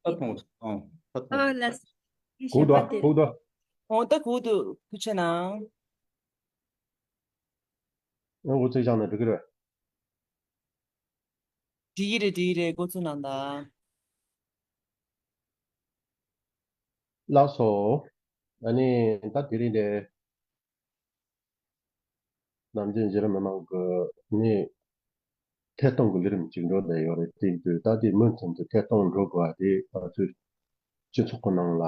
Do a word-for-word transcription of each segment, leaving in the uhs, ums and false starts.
ད་མཐོང་། ཨང་། ད་མཐོང་། ཨ་ལ་སི། གུག་འདུག་གུག་འདུག་ཨོ་ད་གུག་འདུག་ཐུགས་རྗེ་གནང་། ཨ་འོ་ཚིག་བཞག་ན་འགྲིག་གི་རེད། འགྲིག་གི་རེད། འགྲིག་གི་རེད། འགོ་ཚུགས་གནང་དང་། ལགས་སོ། ཨ་ནི་ད་དེ་རིང་དེ། ནམ་རྒྱུན་གཞི་རིམ་མི་མང་གི་ནི་ཐད་གཏོང་གི་ལས་རིམ་གཅིག་འགྲོ་བསྡད་ཡོད་རེད། དེ་དུས་ད་དེ་མུ་མཐུད་དུ་ཐད་གཏོང་འགྲོ་དགོས་པ་དེ་ང་ཚོའི་སྤྱི་ཚོགས་ཀྱི་ནང་ལ་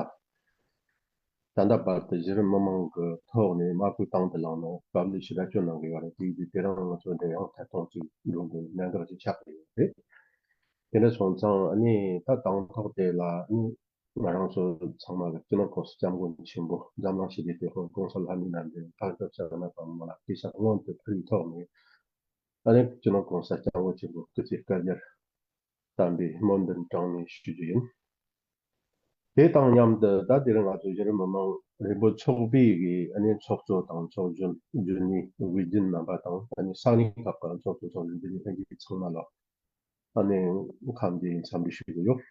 ད་ལྟ་བར་དུ་གཞི་རིམ་མི་མང་གི་ཐོག་ནས་དམག་ཁུལ་དང་དུ་བླངས་ནས་བཀའ་ལས་ཞེ་དྲག་སྐྱོན་གནང་གི་ཡོད་རེད། དེ་དུས་དེ་རིང་ང་ཚོ་འདྲ་ཡང་ཐད་གཏོང་གཅིག་འགྲོ་དགོས་གནད་འགག་ཅིག་ཆགས་ཀྱི་ཡོད་རེད། དེ་འདྲ་སོང་ཙང་ཨ་ནི་ད་དང་ཐོག་དེ་ལ་ཨ་ནི། ང་རང་ཚོ་ཚང་མ་ལ་སྤྱི་ནོར་༸གོང་ས་༸སྐྱབས་མགོན་ཆེན་པོ་འཛམ་གླིང་ཞི་བདེའི་དེད་དཔོན་༸གོང་ས་ལྷ་མིའི་རྣམ་འདྲེན་ཕར་ཕྱོགས་ཕྱག་ན་དང་མ་ལ་སྐུ་ཕྱག་སྔོན་དུ་ཕུལ་བའི་ཐོག་ནས་ཨ་ནི་སྤྱི་ནོར་༸གོང་ས་༸སྐྱབས་མགོན་ཆེན་པོ་སྐུ་ཚེ་བསྐལ་བརྒྱར་བརྟན་པའི་སྨོན་འདུན་དྲང་ནས་ཞུ་རྒྱུ་ཡིན། དེ་དང་མཉམ་དུ་ད་དེ་རིང་ང་ཚོ་གཞི་རིམ་མི་མང་རིམ་པ་ཚོགས་པའི་གི་ཨ་ནི་ཚོགས་གཙོ་དང་ཚོགས་གཞོན་རྒྱུན་ལས་དབུས་རྒྱུན་རྣམ་པ་དང་ཨ་ནི་ས་གནས་ཁག་གི་ཚོགས་གཙོ་ཚོགས་གཞོན་རྒྱུན་ལས་ལྷན་རྒྱས་ཚང་མ་ལ། ཨ་ནི་ཁམས་བདེ་འཚམས་འདྲི་ཞུ་གི་ཡོད།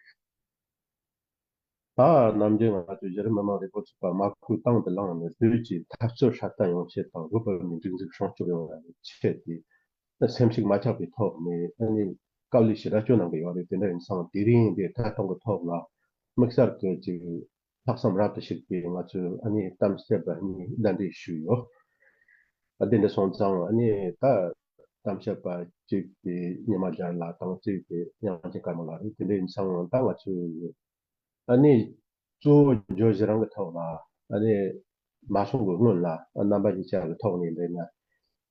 ད་ནམ་རྒྱུན་ང་ཚོའི་གཞི་རིམ་མི་མང་རིམ་པ་ཚོགས་པ་དམག་ཁུལ་དང་དུ་བླངས་ནས་བོད་ཀྱི་འཐབ་རྩོད་སྲ་བརྟན་ཡོང་ཆེད་དང་རིག་པ་ནི་སྒྲིག་འཛུགས་སྲུང་སྐྱོབ་ཡོང་བའི་ཆེད་དེ་སེམས་ཤུགས་མ་ཆག་པའི་ཐོག་ནས་ཨ་ནི་དཀའ་ལས་ཞེ་དྲག་བསྐྱོན་གནང་གི་ཡོད་རེད། དེ་འདྲ་ཡིན་ཙང་དེ་རིང་འདིར་ཐད་གཏོང་གི་ཐོག་ལ་དམིགས་བསལ་གྱི་ཅིག་ལྷག་བསམ་རབ་ཏུ་ཞིག་གིས་ང་ཚོས་ཨ་ནི་གཏམ་བཤད་པ་གཉིས་གདན་འདྲེན་ཞུས་ཡོད། ཨ་དེ་འདྲ་སོང་ཙང་ཨ་ནི་ད་གཏམ་བཤད་པ་གཅིག་དེ་ཉི་མ་རྒྱལ་ལགས་དང་གཅིག་དེ་དབྱངས་ཅན་དཀར་མོ་ལགས་རེད། དེ་འདྲ་ཡིན་ཙང་ད་ང་ཚོས་ཨ་ནི་གཙོ་བོ་བརྗོད་གཞི་རང་གི་ཐོག་ལ་ཨ་ནི་མ་གསུང་གི་སྔོན་ལ་རྣམ་པ་གཉིས་ཆ་གི་ཐོག་ནས་འདྲེན་ན།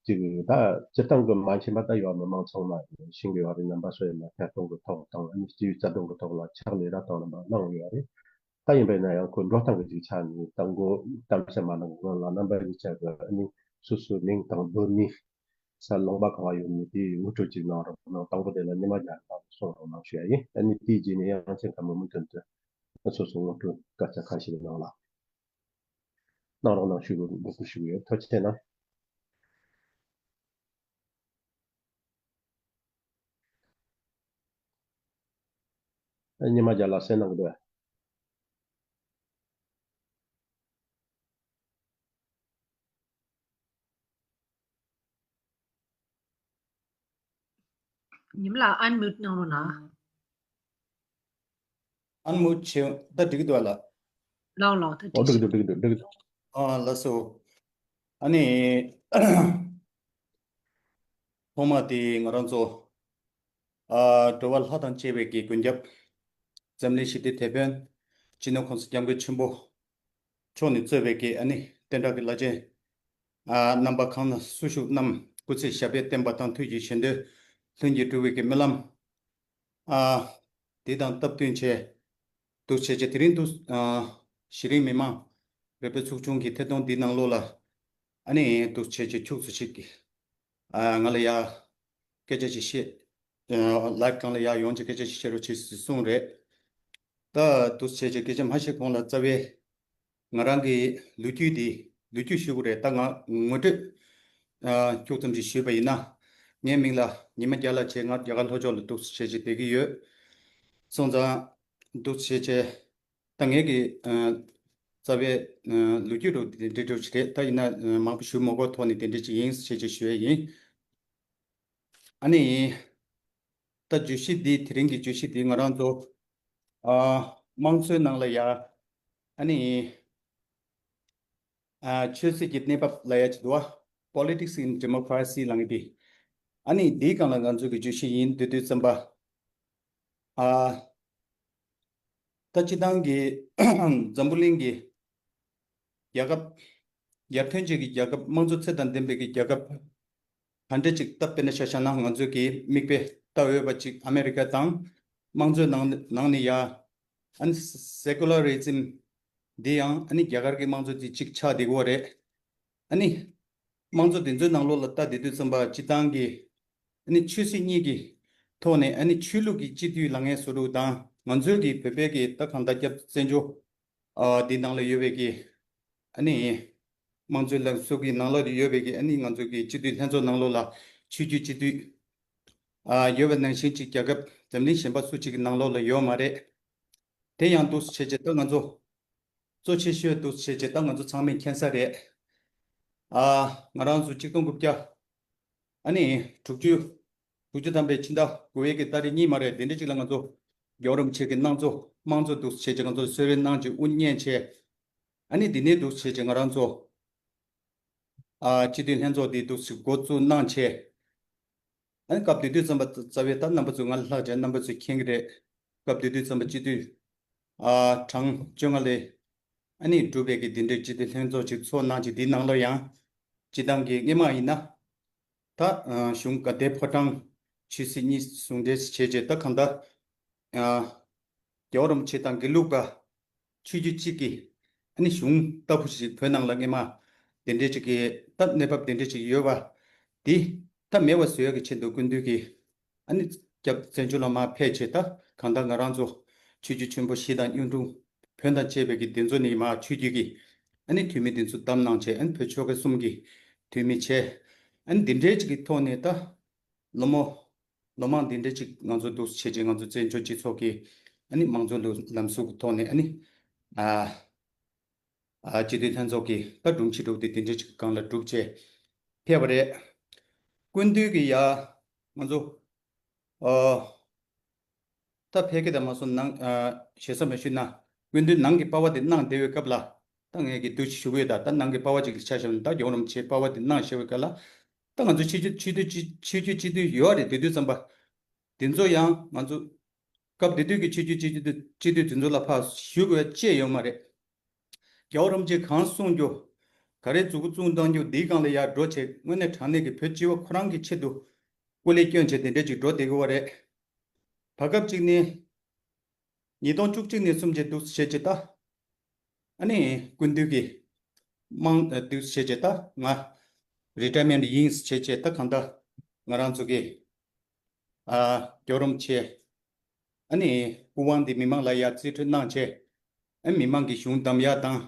གཅིག་ད་སྤྱིར་བཏང་གི་མ་མཁྱེན་པ་ད་ཡོད་མི་མང་ཚང་མ་ཤེས་ཀྱི་ཡོད་རེད། རྣམ་པ་ཚོ་ཡིན་ན་ཐད་གཏོང་གི་ཐོག་དང་ཨ་ནི་སྤྱི་ཡོངས་རྩ་དོན་གི་ཐོག་ལ་ཕྱག་ལས་རབ་དང་རིམ་པ་གནང་ཡོད་རེད། ད་ཡིན་པས་ན་ཡང་ཁོ་འགྲོ་སྟངས་ཀྱི་ཅིག་ཆ་ནས་ད་མགོ་གཏམ་བཤད་མ་གནང་གི་སྔོན་ལ་རྣམ་པ་གཉིས་ཆ་གི་ཨ་ནི་སོ་སོའི་མིང་དང་སྡོད་གནས་ས་ལུང་པ་གང་བ་ཡོད་མེད་དེ་ངོ་སྤྲོད་ཅིག་གནང་རོགས་གནང་། དང་པོ་དེ་ལ་ཉི་མ་རྒྱལ་ལགས་གསུང་རོགས་གནང་ཞུ་ཡ་ཡིན། ཨ་ནི་དེའི་རྗེས་ནས་དབྱངས་ཅན་དཀར་མོ་མུ་མཐུད་དུ་སོ་སོ་ངོ་སྤྲོད་སྐད་ཆ་ཁ་ཤས་གནང་ལ། གནང་རོགས་གནང་ཞུ་དགོས་འབོད་སྐུལ་ཞུ་གི་ཡོད། ཐུགས་རྗེ་གནང་། ཉི་མ་རྒྱལ་ལགས་གསན་གནང་གི་འདུག་ཉི་མ་ལགས་ཨན་མིའུ་ཊི་གནང་རོགས་གནང་། ཨན་མིའུ་ཊི་བྱས་ད་འགྲིག་གི་འདུག་ཨ་ལགས། ལགས་ལགས་ད་ཨོ་འགྲིག་འགྲིག་གི་འདུག་འགྲིག་གི་འདུག་འགྲིག་གི་འདུག་ཨ་ལགས་སོ། ཨ་ནི་ཐོག་མ་དེ་ང་རང་ཚོ་ཨ་འགྲོ་བ་ལྷ་དང་བཅས་པའི་གི་མགོན་སྐྱབས་འཛམ་གླིང་ཞི་བདེའི་དེད་དཔོན་སྤྱི་ནོར་༸གོང་ས་༸སྐྱབས་མགོན་ཆེན་པོ་མཆོག་ནས་གཙོས་པའི་གི་ཨ་ནི་བསྟན་དགྲ་གི་བླ་ཆེན་ཨ་རྣམ་པ་གང་ན་སུ་བཞུགས་རྣམས་སྐུ་ཚེ་ཞབས་པད་བརྟན་པ་དང་ཐུགས་ཀྱི་བཞེད་དོན་ལྷུན་གྱིས་གྲུབ་པའི་གི་སྨོན་ལམ་ཨ་དེ་དང་སྟབས་བསྟུན་བྱས་འདུག་བྱས་བྱས་དེ་རིང་འདུག་ཨ་གཞི་རིམ་མི་མང་རིམ་པ་ཚོགས་ཆུང་གི་ཐད་གཏོང་འདིའི་ནང་ལོགས་ལ་ཨ་ནི་འདུག་བྱས་བྱས་ཁྱུག་ཙམ་ཞིག་གི་ཨ་ང་ལ་ཡ་སྐད་ཆ་ཞིག་བཤད། ལའེབ་སྒང་ལ་ཡར་ཡོང་ཅིག་སྐད་ཆ་ཞིག་བཤད་རོགས་བྱེད་ཟེར་གསུངས་རེད། ད་འདུག་བྱས་བྱས་སྐད་ཆ་མ་བཤད་གོང་ལ་རྩ་བའི་ང་རང་གི་ལོ་རྒྱུས་འདི་ལོ་རྒྱུས་ཞུ་དགོས་རེད། ད་ང་ངོ་སྤྲོད་ཁྱུག་ཙམ་ཞིག་ཞུས་པ་ཡིན་ན། ངའི་མིང་ལ་ཉི་མ་རྒྱལ་ལགས་བྱས། ང་རྒྱ་གར་ལྷོ་ཕྱོགས་ལ་འདུག་བྱས་བྱས་བསྡད་ཀྱི་ཡོད། སོང་ཙང་འདུག་བྱས་བྱས་ད་ངའི་གི་རྩ་བའི་ལོ་རྒྱུས་རུ་འདི་འདྲ་འདྲ་ཞིག་རེད། ད་ཡིན་ན་མང་པོ་ཞུ་མ་དགོས་ཐོག་ནས་དེ་འདྲ་ཅིག་ཡིན་བྱས་བྱས་ཞུ་ཡ་ཡིན། ཨ་ནི། ད་བརྗོད་གཞི་འདི་དེ་རིང་གི་བརྗོད་གཞི་འདི་ང་རང་ཚོ་ཨ་དམངས་གཙོའི་ནང་ལ་ཡ་ཨ་ནི་ཨ་ཆོས་སྲིད་ཀྱི་གནས་བབ་ལ་ཡ་ཅིག་འདུག་བ། Politics in Democracy ལབ་མཁན་འདི། ཨ་ནི་འདིའི་སྒང་ལ་ང་ཚོ་གི་བརྗོད་གཞི་ཡིན་དུས་དུས་ཙམ་པ། ཨ་ད་སྤྱི་བཏང་གི་འཛམ་བུ་གླིང་གི་རྒྱལ་ཁབ་ཡར་ཐོན་ཅན་གྱི་རྒྱལ་ཁབ་དམངས་གཙོ་ཚད་དང་ལྡན་པའི་གི་རྒྱལ་ཁབ་ག་འདྲ་ཅིག་ད་དཔེར་ན་ཆ་བཞག་ན་ང་ཚོས་ཀྱི་མིག་དཔེ་ལྟ་འོས་པ་ཅིག་ཨ་མེ་རི་ཀ་དང་དམངས་གཙོའི་ནང་ནང་ནས་ཡ་ཨ་ནི་སེ་ཀུ་ལ་རི་ཛིམ་འདི་ཡང་ཨ་ནི་རྒྱ་གར་གྱི་དམངས་གཙོ་འདི་གཅིག་ཆགས་བསྡད་ཀྱི་ཡོད་རེད། ཨ་ནི་དམངས་གཙོ་འདི་ཚོའི་ནང་ལོགས་ལ་ལྟ་བསྡད་དུས་ཙམ་པ་སྤྱི་བཏང་གི་ཨ་ནི་ཆོས་སྲིད་གཉིས་ཀྱི་ཐོག་ནས་ཨ་ནི་ཆོས་ལུགས་ཀྱི་སྤྱི་འཐུས་ལབ་མཁན་བཟོ་འདྲ་དང་ང་ཚོའི་གི་བོད་པའི་གི་ད་གང་ལྟར་སྐྱབས་བཙན་བྱོལ་ཨ་འདི་ནང་ལ་ཡོད་པའི་གི་ཨ་ནི་དམངས་གཙོའི་ལམ་སྲོལ་གྱི་ནང་ལོགས་ལ་ཡོད་པའི་གི་ཨ་ནི་ང་ཚོའི་གི་སྤྱི་འཐུས་ལྷན་ཚོགས་ནང་ལོགས་ལ་ཆོས་བརྒྱུད་སྤྱི་འཐུས་ཨ་ཡོད་པ་ནང་བཞིན་ཅིག་རྒྱལ་ཁབ་འཛམ་གླིང་གཞན་པ་སུ་གཅིག་གི་ནང་ལོགས་ལ་ཡོད་མ་རེད། དེ་ཡང་འདུག་སེ་བྱས་བྱས་ད་ང་ཚོ་གཙོ་ཆེ་ཤོས་འདུག་སེ་བྱས་བྱས་ད་ང་ཚོ་ཚང་མས་མཁྱེན་གསལ་རེད། ཨ། ང་རང་ཚོ་གཅིག་སྟོང་དགུ་བརྒྱ་ཨ་ནི་དྲུག་ཅུ་དྲུག་ཅུ་ཐམ་པའི་ཕྱི་ཟླ་དགུ་པའི་གི་ཏ་རིག་གཉིས་མ་རེད། དེ་འདྲ་ཅིག་ལ་ང་ཚོ་རྒྱལ་བ་རིན་པོ་ཆེ་གི་གནང་གཙོ་དམངས་གཙོ་འདུག་སེ་བྱས་བྱས་ང་ཚོ་གསོལ་རས་གནང་བྱས་དབུ་བརྙེས་བྱས། ཨ་ནི་དེ་ནས་འདུག་སེ་བྱས་བྱས་ང་རང་ཚོ་ཨ་སྤྱི་འཐུས་ལྷན་ཚོགས་དེ་འདུག་སེ་འགོ་བཙུགས་གནང་བྱས། ཨ་ནི་སྐབས་དེ་དུས་ཙམ་པ་རྩ་བའི་ད་རྣམ་པ་ཚོ་ང་ལ་ལྷག་བྱས་རྣམ་པ་ཚོས་མཁྱེན་གྱི་རེད། སྐབས་དེ་དུས་ཙམ་པ་སྤྱི་འཐུས་ཨ་གྲངས་བཅོ་ལྔ་ལས་ཨ་ནི་གྲུབ་པའི་གི་དེ་འདྲའི་སྤྱི་འཐུས་ལྷན་ཚོགས་ཅིག་ཚོགས་གནང་བྱས། དེའི་ནང་ལ་ཡང་སྤྱི་བཏང་གི་སྔས་མ་ཡིན་ན་ད་ཨ་གཞུང་ག་དེ་ཕོ་བྲང་ཆོས་སྲིད་གཉིས་ཟུང་འབྲེལ་བྱས་བྱས་ད་གང་ལྟར་ཨ་རྒྱལ་བ་རིན་པོ་ཆེ་དང་དགེ་ལུགས་པ་ཆོས་བརྒྱུད་གཅིག་གི་ཨ་ནི་གཞུང་ལྟ་བུ་ཞིག་བོད་ནང་ལ་སྔས་མ་དེ་འདྲའི་ཅིག་གི་ད་གནས་བབ་དེ་འདྲའི་ཅིག་ཡོད་པ་དེ་ད་མེད་པ་བཟོ་ཡག་གི་ཆེད་དུ་སྐུ་མདུན་གྱིས་ཨ་ནི་སྐྱབས་བཙན་བྱོལ་ལ་མར་ཕེབས་བྱས། ད་གང་ལྟར་ང་རང་ཚོ་ཆོས་བརྒྱུད་ཆེན་པོ་བཞི་དང་གཡུང་དྲུང་བོན་དང་བཅས་པའི་གི་དེ་ཚོ་ནས་མར་ཆོས་བརྒྱུད་ཀྱི་ཨ་ནི་འཐུས་མི་དེ་ཚོ་བདམས་གནང་བྱས། ཨ་ནི་བོད་ཆོལ་ཁ་གསུམ་གྱི་འཐུས་མི་བྱས། ཨ་ནི་དེ་འདྲའི་ཅིག་གི་ཐོག་ནས་ད་ལོ་མོ་ལོ་མང་འདི་འདྲ་ཅིག་ང་ཚོ་འདུག་སེ་བྱས་བྱས་ང་ཚོ་བཙན་བྱོལ་སྤྱི་ཚོགས་ཀྱི་ཨ་ནི་དམངས་གཙོའི་ལམ་ལམ་ཟུར་གྱི་ཐོག་ནས་ཨ་ནི་ཨ་ཨ་སྤྱི་འཐུས་ལྷན་ཚོགས་ཀྱི་ད་སྒྲུང་ཆེ་དྲུག་དེ་དེ་འདྲ་ཅིག་སྒང་ལ་གྲུབ་བྱས་ཕེབས་པ་རེད། སྐུ་མདུན་གྱིས་ཡ་ང་ཚོ་ཨ་ད་ཕལ་སྐད་དང་མ་སོང་ནང་ཨ་ཞེ་ས་མ་ཞུས་ན་སྐུ་མདུན་ནང་གི་པ་ཕ་དེ་གནང་བསྡད་པའི་སྐབས་ལ། ད་ངས་ཀྱི་འདུག་ཞུ་གི་ཡོད། ད་ད་ནང་གི་པ་ཕ་ཅིག་ལ་ཆ་བཞག་ན་ད་རྒྱལ་བ་རིན་པོ་ཆེའི་པ་ཕ་དེ་གནང་བཞག་པའི་སྐབས་ལ། ད་ང་ཚོ་ཆོས་བརྒྱུད་ཆོས་བརྒྱུད་སྤྱི་ཆོས་བརྒྱུད་སྤྱི་འཐུས་ཡོད་རེད། དེ་དུས་ཙམ་པ་དེ་ཚོ་ཡང་ང་ཚོ་སྐབས་དེ་དུས་ཀྱི་ཆོས་བརྒྱུད་སྤྱི་འཐུས་སྤྱི་འཐུས་དེ་ཚོ་ལ་ཕར་ཞུ་དགོས་ཅེས་ཡོད་མ་རེད། རྒྱལ་བ་རིན་པོ་ཆེས་གང་གསུང་རྒྱུ། ག་རེ་མཛུབ་གུ་བཙུགས་གཏོང་རྒྱུ་འདིའི་སྒང་ལ་ཡར་འགྲོ་བྱས་དངོས་གནས་དྲང་གནས་ཀྱི་བོད་སྤྱི་བ་ཁོ་རང་གི་ཆེད་དུ་སྐུ་ལས་བསྐྱོན་བྱས་དེ་འདྲས་ཅིག་འགྲོ་བསྡད་ཀྱི་ཡོད་རེད། བར་སྐབས་ཅིག་ནས་ཉིས་སྟོང་བཅུ་གཅིག་ནས་གསུམ་བྱས་འདུག་སེ་བྱས་བྱས་ད། ཨ་ནི་སྐུ་མདུན་གྱིས་དམངས་འདུག་སེ་བྱས་བྱས་ད་ང་རི་ཊ་ཡར་མེན་ཊི་ཡིན་ཟེར་བྱས་བྱས་ད་གང་ལྟར་ང་རང་ཚོ་གི་ཨ་རྒྱལ་བ་རིན་པོ་ཆེ་ཨ་ནི་སྐུ་དབང་འདི་མི་མང་ལ་ཡར་རྩིས་སྤྲོད་གནང་བྱས། ཨ་མི་མང་གི་གཞུང་བདམས་ཡག་དང་།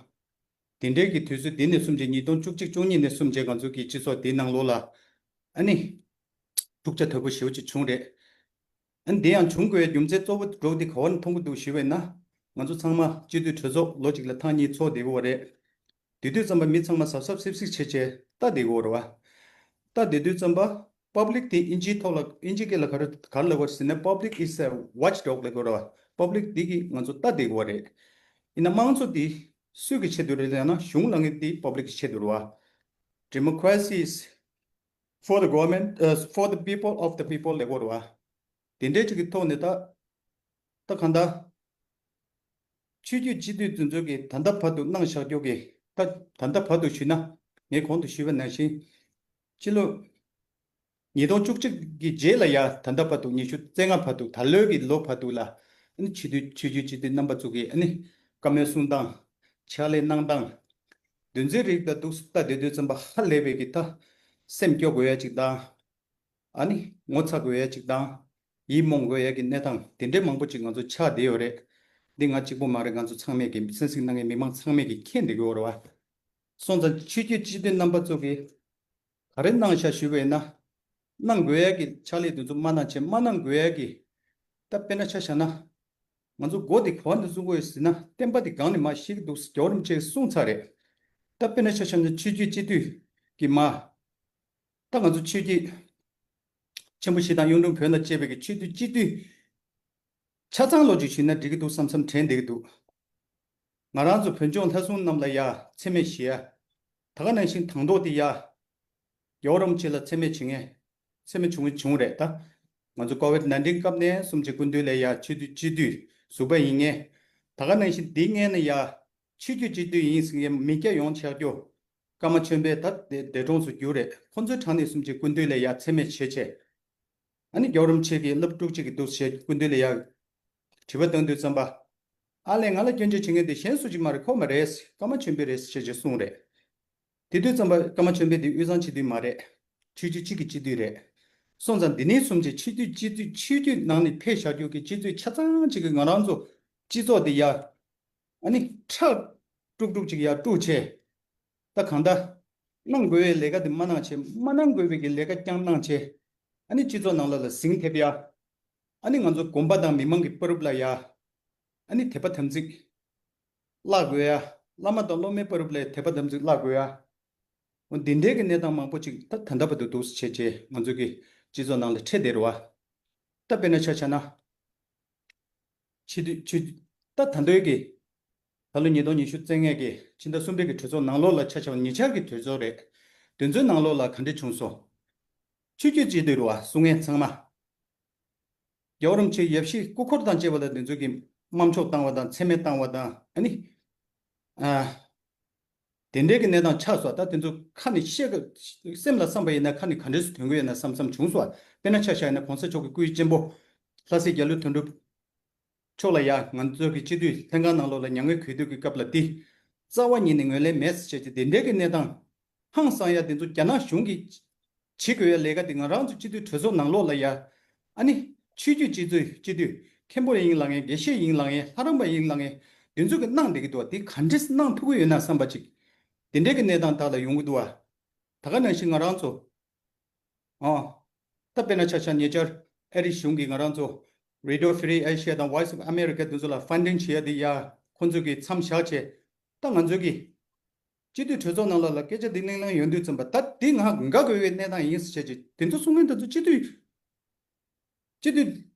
དེ་འདྲའི་གི་དུས་ཚོད་འདི་ནས་གསུམ་བྱས་ཉིས་སྟོང་བཅུ་གཅིག་བཅུ་གཉིས་ནས་གསུམ་བྱས་ང་ཚོ་གི་སྤྱི་ཚོགས་འདིའི་ནང་ལོགས་ལ་ཨ་ནི་འཁྲུག་ཆ་དོད་པོ་ཞེ་པོ་ཅིག་བྱུང་རེད། ཨ་ནི་འདི་ཡང་བྱུང་དགོས་རྒྱུ་མཚན་གཙོ་བོ་འགྲོ་འདི་ག་བ་ནས་མཐོང་གི་འདུག་ཞུས་པ་ཡིན་ན། ང་ཚོ་ཚང་མ་སྤྱི་འཐུས་གྲོས་ཚོགས་ལོ་གཅིག་ལ་ཐེངས་གཉིས་ཚོགས་བསྡད་ཀྱི་ཡོད་རེད། དེ་དུས་ཙམ་པ་མི་ཚང་མ་གཟབ་གཟབ་སིབ་སིབ་བྱས་བྱས་ལྟ་བསྡད་ཀྱི་ཡོད་རེད་བ། ལྟ་བསྡད་དུས་ཙམ་པ་པབ་ལིག་དེ་ཨིན་ཇིའི་ཐོག་ལ་ཨིན་ཇི་སྐད་ལ་ག་རེ་ག་རེ་ལབ་དགོས་ཟེར་ན། Public is a watchdog ལབ་དགོས་རེད་བ། པབ་ལིག་དེ་གིས་ང་ཚོ་ལྟ་བསྡད་ཀྱི་ཡོད་རེད། ཡིན་ན་དམངས་གཙོ་དེ་སུའི་གི་ཆེད་དུ་རེད་ལབ་ན་གཞུང་ལ་ངེས་དེ་པབ་ལིག་གི་ཆེད་དུ་རེད་བ། Democracy is for the government, uh, for the people, of the people ལབ་དགོས་རེད་བ། དེ་འདྲའི་ཅིག་གི་ཐོག་ནས་ད་ད་གང་ལྟར་ཆོས་བརྒྱུད་སྤྱི་འཐུས་དེ་ཚོ་གིས་ད་ལྟ་བར་དུ་གནང་བཞག་རྒྱུ་གི་ད་ད་ལྟ་བར་དུ་ཞུས་ན་ངས་གོང་དུ་ཞུས་པ་ནང་བཞིན་སྤྱི་ལོ་ཉིས་སྟོང་བཅུ་གཅིག་གི་རྗེས་ལ་ཡ་ད་ལྟ་བར་དུ་ཉི་ཤུ་རྩ་ལྔ་བར་དུ་ད་ལོའི་གི་ལོ་བར་དུ་ལ་ཨ་ནི་ཆོས་བརྒྱུད་ཆོས་བརྒྱུད་སྤྱི་འཐུས་རྣམ་པ་ཚོ་གིས་ཨ་ནི་བཀའ་མོལ་གསུང་སྟངས། ཕྱག་ལས་གནང་སྟངས། འདུ་འཛི་རིགས་དང་འདུག་སེ་ལྟ་བསྡད་དུས་ཙམ་པ་ཧ་ལས་པའི་གི་ད་སེམས་སྐྱོ་དགོས་ཡ་ཅིག་དང་། ཨ་ནི་ངོ་ཚ་དགོས་ཡ་ཅིག་དང་། ཡིད་རྨོངས་དགོས་ཡ་གི་གནས་སྟངས་དེ་འདྲའི་མང་པོ་ཅིག་ང་ཚོ་ཆགས་བསྡད་ཡོད་རེད། འདི་ང་གཅིག་པོ་མ་རེད། ང་ཚོ་ཚང་མས་ཀྱི་གསན་གཟིགས་གནང་མཁན་མི་མང་ཚང་མས་ཀྱི་མཁྱེན་བསྡད་ཀྱི་ཡོད་རེད་བ། སོང་ཙང་ཆོས་བརྒྱུད་སྤྱི་འཐུས་རྣམ་པ་ཚོ་གིས་ག་རེ་གནང་ཤག་ཞུས་པ་ཡིན་ན། གནང་དགོས་ཡ་གི་ཕྱག་ལས་དེ་ཚོ་མ་གནང་བྱས་མ་གནང་དགོས་ཡ་གི། ད་དཔེར་ན་ཆ་བཞག་ན། ང་ཚོ་མགོ་དེ་ག་བ་ནས་བཟུང་དགོས་ཡོད་ཟེར་ན་བསྟན་པ་དེ་སྒང་ནས་མར་བཤིག་གི་འདུག་ཟེར་རྒྱལ་བ་རིན་པོ་ཆེས་གསུངས་ཚར་རེད། ད་དཔེར་ན་ཆ་བཞག་ན་ཆོས་བརྒྱུད་སྤྱི་འཐུས་ཀྱི་མ། ད་ང་ཚོ་ཆོས་བརྒྱུད་ཆེན་པོ་བཞི་དང་གཡུང་དྲུང་བོན་དང་བཅས་པའི་གི་ཆོས་བརྒྱུད་སྤྱི་འཐུས་ཆ་ཚང་ལོ་རྒྱུས་ཞུས་ན་འགྲིག་གི་འདུག་བསམ་བསམ་དྲན་བསྡད་ཀྱི་འདུག་ང་རང་ཚོ་བོད་ལྗོངས་ལྷ་སྲུང་རྣམས་ལ་ཡ་མཚན་སྨད་བྱེད་ཡ། ད་ག་ནང་བཞིན་དང་ཐོག་དེ་ཡ། རྒྱལ་བ་རིན་པོ་ཆེ་ལ་མཚན་སྨད་བྱེད་མཁན། མཚན་སྨད་བྱུང་བྱུང་རེད་ད། ང་ཚོ་ཀོ་ཝིད་ནའིན་ཊིན་སྐབས་ནས་གསུམ་གྱི་སྐུ་མདུན་ལ་ཡ་ཆོས་བརྒྱུད་སྤྱི་འཐུས་ཟུར་པ་ཡིན་མཁན། ད་ག་ནང་བཞིན་འདི་སྔོན་ནས་ཡ། ཆོས་བརྒྱུད་སྤྱི་འཐུས་ཡིན་ཟེར་མཁན་མི་སྐྱ་ཡོངས་ཆགས་རྒྱུ། ཀརྨ་ཆོས་འཕེལ་ད་འདས་འདས་གྲོངས་སུ་གྱུར་རེད། ཁོང་ཚོའི་གྲས་ནས་གསུམ་གྱི་སྐུ་མདུན་ལ་ཡ་མཚན་སྨད་བྱེད་ཆེད། ཨ་ནི་རྒྱལ་བ་རིན་པོ་ཆེ་གིས་སློབ་ཕྲུག་ཅིག་གི་འདུག་ཞེས་སྐུ་མདུན་ལ་ཡ། དྲི་བ་བཏོན་དུས་ཙམ་པ། ཨ་ལས་ང་ལ་སྐྱོན་བརྗོད་བྱེད་མཁན་དེ་གཞན་སུ་ཅིག་མ་རེད། ཁོ་མ་རེད། ཀརྨ་ཆོས་འཕེལ་རེད་ཞེས་ཀྱི་གསུངས་རེད། དེ་དུས་ཙམ་པ་ཀརྨ་ཆོས་འཕེལ་དེ་དབུས་གཙང་སྤྱི་འཐུས་མ་རེད། ཆོས་བརྒྱུད་གཅིག་གི་སྤྱི་འཐུས་རེད། སོང་ཙང་འདི་ནས་གསུམ་གྱི་སྤྱི་འཐུས་སྤྱི་འཐུས་ཆོས་བརྒྱུད་ནང་ནས་ཕེབས་བཞག་རྒྱུ་གི་སྤྱི་འཐུས་ཆ་ཚང་གཅིག་གི་ང་རང་ཚོ་སྤྱི་ཚོགས་འདི་ཡ། ཨ་ནི་ཁྲག་དཀྲུག་དཀྲུག་ཅིག་ཡ་དཀྲུག་བྱས། ད་གང་ལྟར། གནང་དགོས་པའི་ལས་ཀ་དེ་མ་གནང་བྱས་མ་གནང་དགོས་པའི་གི་ལས་ཀ་རྐྱང་གནང་བྱས། ཨ་ནི་སྤྱི་ཚོགས་ནང་ལ་ལ་ཟིང་ཐེབས་ཡ། ཨ་ནི་ང་ཚོ་དགོན་པ་དང་མི་མང་གི་བར་དུ་ལ་ཡ། ཨ་ནི་དད་པ་དམ་ཚིག་བརླག་དགོས་ཡ། བླ་མ་དང་སློབ་མའི་བར་ལ་དད་པ་དམ་ཚིག་བརླག་དགོས་ཡ། འོ་འདི་འདྲའི་གི་གནས་སྟངས་མང་པོ་ཅིག་ད་ད་ལྟ་བར་དུ་འདུག་སེ་བྱས་རྗེས་ང་ཚོ་གི་སྤྱི་ཚོགས་ནང་ལ་འཕྲད་བསྡད་རེད་བ། ད་དཔེར་ན་ཆ་བཞག་ན། ཕྱི་དུས་ཕྱི་ད་ད་ལྟའི་གི་ད་ལོ་ཉིས་སྟོང་ཉི་ཤུ་རྩ་ལྔ་གི་ཕྱི་ཟླ་གསུམ་པའི་གི་གྲོས་ཚོགས་ནང་ལོགས་ལ་ཆ་བཞག་པ་ཉེ་ཆར་གི་གྲོས་ཚོགས་རེད། དེ་ཚོའི་ནང་ལོགས་ལ་ག་འདྲ་བྱུང་སོང་། ཆོས་བརྒྱུད་སྤྱི་འཐུས་རེད་བ་གསུང་མཁན་ཚང་མ། རྒྱལ་བ་རིན་པོ་ཆེའི་ཡབ་གཞིས་སྐུ་འཁོར་དང་བཅས་པ་ལ་དེ་ཚོ་གི་དམར་ཕྱོགས་བཏང་བ་དང་མཚན་སྨད་བཏང་བ་དང་ཨ་ནི། ཨ། དེ་འདྲའི་གི་གནས་སྟངས་ཆགས་སོང་། ད་དེ་ཚོ་ཁ་ནས་བཤད་གི་སེམས་ལ་བསམ་པ་ཡིན་ན་ཁ་ནས་ག་འདྲས་སེ་ཐོན་གི་ཡོད་ན་བསམ་བསམ་བྱུང་སོང་། དཔེར་ན་ཆ་བཞག་ཡིན་ན་གོང་ས་མཆོག་གི་སྐུའི་གཅེན་པོ་ལྷ་སྲས་རྒྱ་ལོ་དོན་གྲུབ་མཆོག་ལ་ཡ་ང་ཚོ་གི་སྤྱི་འཐུས་ལྷན་ཁང་ནང་ལོགས་ལ་མྱ་ངན་གུས་འདུད་ཀྱི་སྐབས་ལ་འདི་རྩ་བ་ཉིད་ནས་ངོས་ལེན་མེད་ཟེར་བྱས་ཏེ་དེ་འདྲའི་གི་གནས་སྟངས་ཧང་སང་ཡ་དེ་ཚོ་རྒྱ་ནག་གཞུང་གིས་བྱེད་དགོས་ཡ་ལས་ཀ་དེ་ང་རང་ཚོ་སྤྱི་འཐུས་གྲོས་ཚོགས་ནང་ལོགས་ལ་ཡ་ཨ་ནི་ཆོས་བརྒྱུད་སྤྱི་འཐུས་སྤྱི་འཐུས་མཁན་པོ་ཡིན་ལ་ངེས་དགེ་བཤེས་ཡིན་ལ་ངེས་ལྷ་རམས་པ་ཡིན་ལ་ངེས་དེ་ཚོ་གི་གནང་བསྡད་ཀྱི་འདུག་བ། དེ་ག་འདྲས་གནང་ཐུབ་ཀྱི་ཡོད་ན་བསམ་པ་ཅིག་དེ་འདྲའི་གི་གནས་སྟངས་དག་ལ་ཡོང་གི་འདུག་བ། ད་ག་ནང་བཞིན་ང་རང་ཚོ། ཨོ། ད་དཔེར་ན་ཆ་བཞག་ཉེ་ཆར་ཨ་རི་གཞུང་གིས་ང་རང་ཚོ་Radio Free Asia་དང་Voice of America་དེ་ཚོ་ལ་ཕན་ཌིང་བྱེད་ཡ་དེ་ཡ་ཁོང་ཚོ་གིས་མཚམས་བཞག་བྱས། ད་ང་ཚོ་གི་སྤྱི་འཐུས་གྲོས་ཚོགས་ནང་ལོགས་ལ་སྐད་ཆ་འདི་གླེང་གླེང་ཡོང་དུས་ཙམ་པ་ད་འདི་ང་དགའ་དགོས་པའི་གནས་སྟངས་ཡིན་ཟེར་བྱས་ཀྱི་དེ་ཚོ་གསུང་མཁན་དེ་ཚོ་སྤྱི་འཐུས། སྤྱི་འཐུས་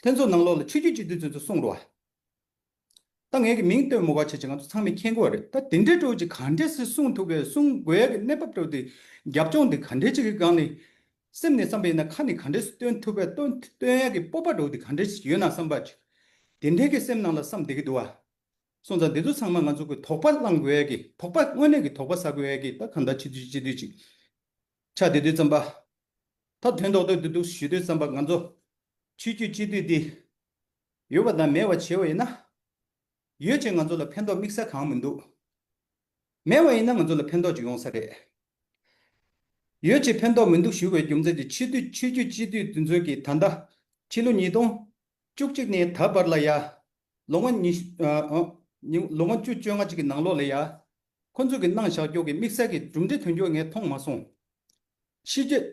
ལྷན་ཚོགས་ནང་ལོགས་ལ་ཆོས་བརྒྱུད་སྤྱི་འཐུས་ཚོ་གསུང་རོགས། ད་ངས་ཀྱི་མིང་བཏོན་མོ་ག་བྱས་ཀྱི་ང་ཚོ་ཚང་མས་མཁྱེན་གོ་རེད། ད་དེ་འདྲའི་འགྲོ་ཅིག་ག་འདྲས་སེ་གསུང་ཐུབ་པའི་གསུང་དགོས་ཡ་གི་གནས་བབ་འགྲོ་དེ་རྒྱབ་ལྗོངས་དེ་ག་འདྲས་ཅིག་གི་སྒང་ནས་སེམས་ནས་བསམ་པ་ཡིན་ན་ཁ་ནས་ག་འདྲས་སེ་བཏོན་ཐུབ་པའི་བཏོན་བཏོན་ཡ་གི་སྤོབས་པ་འགྲོ་དེ་ག་འདྲས་ཅིག་ཡོད་ན་བསམ་པ་ཅིག་དེ་འདྲའི་གི་སེམས་ནང་ལ་བསམ་བསྡད་ཀྱི་འདུག་བ། སོང་ཙང་འདི་ཚོ་ཚང་མ་ང་ཚོ་གི་དོགས་པ་བསླང་དགོས་ཡ་གི་དོགས་པ་དངོས་གནས་ཀྱི་དོགས་པ་ཟ་དགོས་ཡ་གི་ད་གང་ལྟར་ཆེ་དུས་ཆེ་དུས་ཅིག་ཆགས་བསྡད་དུས་ཙམ་པ། ད་དོན་རྡོག་རྡོག་འདི་འདུག་ཞུ་དུས་ཙམ་པ་ང་ཚོ་ཆོས་བརྒྱུད་སྤྱི་འཐུས་འདི་ཡོད་པ་དང་མེད་པ་བྱས་པ་ཡིན་ན། ཡོད་ཅེས་ང་ཚོ་ལ་ཕན་ཐོགས་དམིགས་བསལ་གང་མི་འདུག་མེད་པ་ཡིན་ན་ང་ཚོ་ལ་ཕན་ཐོགས་ཅིག་ཡོང་ས་རེད། ཡོད་ཅེས་ཕན་ཐོགས་མི་འདུག་ཞུ་བའི་རྒྱུ་མཚན་དེ་ཆོས་བརྒྱུད་ཆོས་བརྒྱུད་སྤྱི་འཐུས་འདི་ཚོ་གིས་ད་ལྟ་ཕྱི་ལོ་ཉིས་སྟོང་བཅུ་གཅིག་ནས་ད་བར་ལ་ཡ། ལོ་ངོ་ཉི་ཨ་ཨ་ཉི་ལོ་ངོ་བཅུ་བཅོ་ལྔ་ཅིག་གི་ནང་ལོགས་ལ་ཡ། ཁོ་ཚོས་ཀྱི་གནང་བཞག་རྒྱུ་གི་དམིགས་བསལ་གྱི་གྲུབ་འབྲས་ཐོན་རྒྱུ་ངས་མཐོང་མ་སོང་། ཕྱི་རྒྱལ་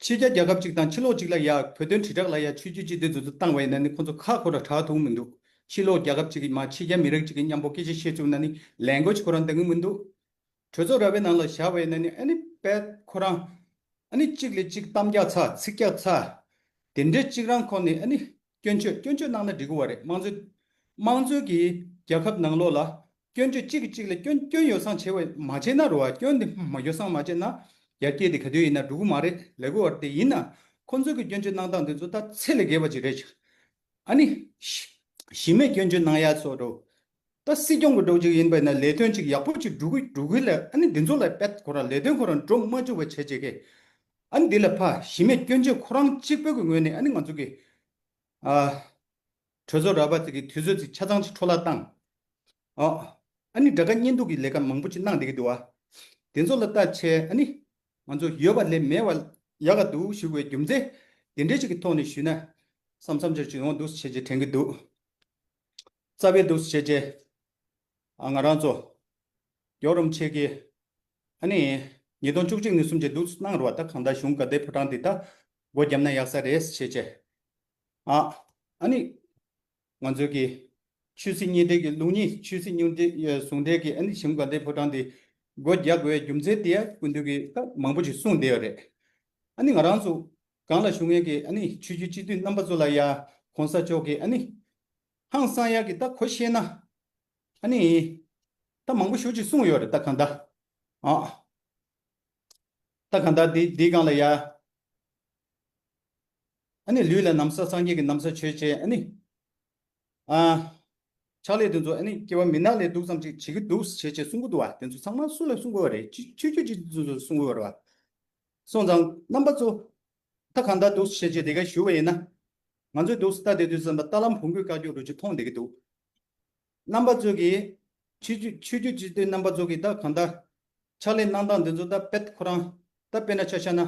ཕྱི་རྒྱལ་རྒྱལ་ཁབ་ཅིག་དང་ཕྱི་ལོགས་ཅིག་ལ་ཡ་བོད་དོན་དྲིལ་བསྒྲགས་ལ་ཡ་ཆོས་བརྒྱུད་སྤྱི་འཐུས་ཚོ་བཏང་བ་ཡིན་ན་ནི་ཁོ་ཚོ་ཁ་ཁོ་ར་གྲག་ཐུབ་མི་འདུག་ཕྱི་ལོགས་རྒྱལ་ཁབ་ཅིག་གི་མ་ཕྱི་རྒྱལ་མི་རིགས་ཅིག་གི་མཉམ་པོ་སྐད་ཆ་བཤད་བཅུག་ན་ནི་ལན་གོ་ཅིག་ཁོ་རང་འདང་གི་མི་འདུག་གྲོས་ཚོགས་ར་བའི་ནང་ལ་བཞག་པ་ཡིན་ན་ནི་ཨ་ནི་དཔེ་ཁོ་རང་ཨ་ནི་གཅིག་ལས་གཅིག་གཏམ་རྒྱག་ཚར་ཚིག་རྒྱག་ཚར། དེ་འདྲའི་གཅིག་རང་ཁོ་ནས་ཨ་ནི་སྐྱོན་བརྗོད་སྐྱོན་བརྗོད་གནང་ན་འགྲིག་གི་བ་རེད། དམངས་གཙོའི་དམངས་གཙོའི་གི་རྒྱལ་ཁབ་ནང་ལོགས་ལ་སྐྱོན་བརྗོད་གཅིག་གིས་གཅིག་ལ་སྐྱོན་སྐྱོན་ཡོ་བསྲང་བྱེད་པ་མ་བྱས་ན་རུ་བ་སྐྱོན་དེ་མ་ཡོ་བསྲང་མ་བྱས་ན་ཡར་རྒྱས་དེ་ག་དུས་ཡིན་ན་འགྲོ་གི་མ་རེད་ལབ་གི་བ་རེད། དེ་ཡིན་ན་ཁོ་ཚོ་གི་སྐྱོན་བརྗོད་གནང་སྟངས་དེ་ཚོ་ད་ཚད་ལས་བརྒལ་བ་ཅིག་རེད་ཤག་ཨ་ནི། གཞི་མེད་སྐྱོན་བརྗོད་གནང་ཡ་ཚོ་འགྲོ། ད་སྲིད་སྐྱོང་གི་འགྲོ་གཅིག་ཡིན་པ་ན་ལས་དོན་གཅིག་ཡག་པོ་གཅིག་འགྲུབ་གི་འགྲུབ་གི་ལ་ཨ་ནི་འདི་ཚོ་ལ་དཔེ་ཁོ་རང་ལས་དོན་ཁོ་རང་འགྲོ་མ་བཅུག་པ་བྱས་བྱས་ཀྱི། ཨ་ནི་འདི་ལ་ཕ་གཞི་མེད་སྐྱོན་བརྗོད་ཁོ་རང་གཅིག་པོ་གི་ངོས་ནས་ཨ་ནི་ང་ཚོ་གི། ཨ། གྲོས་ཚོགས་ར་བ་ཅིག་གི་དུས་ཚོད་ཅིག་ཆ་ཚང་ཅིག་འཕྲོ་བརླག་བཏང་། ཨ། ཨ་ནི་དགྲ་དགའ་གཉེན་སྡུག་གི་ལས་ཀ་མང་པོ་ཅིག་གནང་བསྡད་ཀྱི་འདུག་བ། དེ་ཚོ་ལ་ལྟ་བྱས་ཨ་ནི། ང་ཚོ་ཡོད་པ་ལས་མེད་པ་ཡག་ག་འདུག་ཞུ་བའི་རྒྱུ་མཚན་དེ་འདྲའི་ཅིག་གི་ཐོག་ནས་ཞུས་ན། བསམ་བསམ་འཆར་ཅིག་ཡོང་འདུག་བྱས་བྱས་དྲན་གྱི་འདུག་རྩ་བའི་འདུག་སེ་བྱས་རྗེས། ཨ་ང་རང་ཚོ། རྒྱལ་བ་རིན་པོ་ཆེ་གིས། ཨ་ནི། ཉིས་སྟོང་བཅུ་གཅིག་ནས་བཟུང་བྱས་འདུག་སེ་གནང་རོགས་ད་གང་ལྟར་གཞུང་དགའ་ལྡན་ཕོ་བྲང་འདི་ད། སྒོ་བརྒྱབ་ན་ཡག་ས་རེད་བྱས་བྱས། ཨ། ཨ་ནི། ང་ཚོའི་གི། ཆོས་སྲིད་གཉིས་འབྲེལ་གྱི་ལུགས་གཉིས་ཆོས་སྲིད་གཉིས་འབྲེལ་ཟུང་འབྲེལ་གྱི་ཨ་ནི་གཞུང་དགའ་ལྡན་ཕོ་བྲང་འདི། སྒོ་རྒྱག་དགོས་རྒྱུ་མཚན་དེ་ཡ་སྐུ་མདུན་གྱིས་ད་མང་པོ་ཞིག་གསུངས་བསྡད་ཡོད་རེད། ཨ་ནི་ང་རང་ཚོ། གང་ལ་བཞུགས་མཁན་གྱི་ཨ་ནི་ཆོས་བརྒྱུད་སྤྱི་འཐུས་རྣམ་པ་ཚོ་ལ་ཡ་གོང་ས་མཆོག་གིས་ཨ་ནི་ཧང་སང་ཡག་གི་ད་གོ་ཤེས་ན་ཨ་ནི་ད་མང་པོ་ཞེ་ཅིག་གསུངས་ཡོད་རེད། ད་གང་ལྟར་ཨ་ད་གང་ལྟར་འདི་འདིའི་སྒང་ལ་ཡ་ཨ་ནི་ལུས་ལ་ན་བཟའ་སངས་རྒྱས་ཀྱི་ན་བཟའ་མཆོད་བྱས་ཨ་ནི་ཨ་ཕྱག་ལས་དེ་ཚོ་ཨ་ནི་སྐྱེ་བ་མི་ནག་ལས་སྡུག་ཙམ་ཅིག་བྱེད་ཀྱི་འདུག་བྱས་བྱས་གསུང་གི་འདུག་བ། དེ་ཚོ་ཚང་མ་སུ་ལ་གསུང་དགོས་པ་རེད། ཆོས་ཆོས་བརྒྱུད་སྤྱི་འཐུས་ཚོ་གསུང་གི་ཡོད་རེད་བ། སོང་ཙང་རྣམ་པ་ཚོ། ད་གང་ལྟར་འདུག་སེ་བྱས་བྱས་དེ་ག་ཞུ་བ་ཡིན་ན། ང་ཚོས་འདུག་སེ་ལྟ་བསྡད་དུས་ཙམ་པ་རྟ་ལམ་བོང་གུས་བཀག་རྒྱུ་རུ་ཅིག་མཐོང་བསྡད་ཀྱི་འདུག་རྣམ་པ་ཚོ་གིས། ཆོས་བརྒྱུད་ཆོས་བརྒྱུད་སྤྱི་འཐུས་རྣམ་པ་ཚོ་གིས་ད་གང་ལྟར། ཕྱག་ལས་གནང་སྟངས་འདི་ཚོ་ད་དཔེ་ཁོ་རང་། ད་དཔེར་ན་ཆ་བཞག་ན།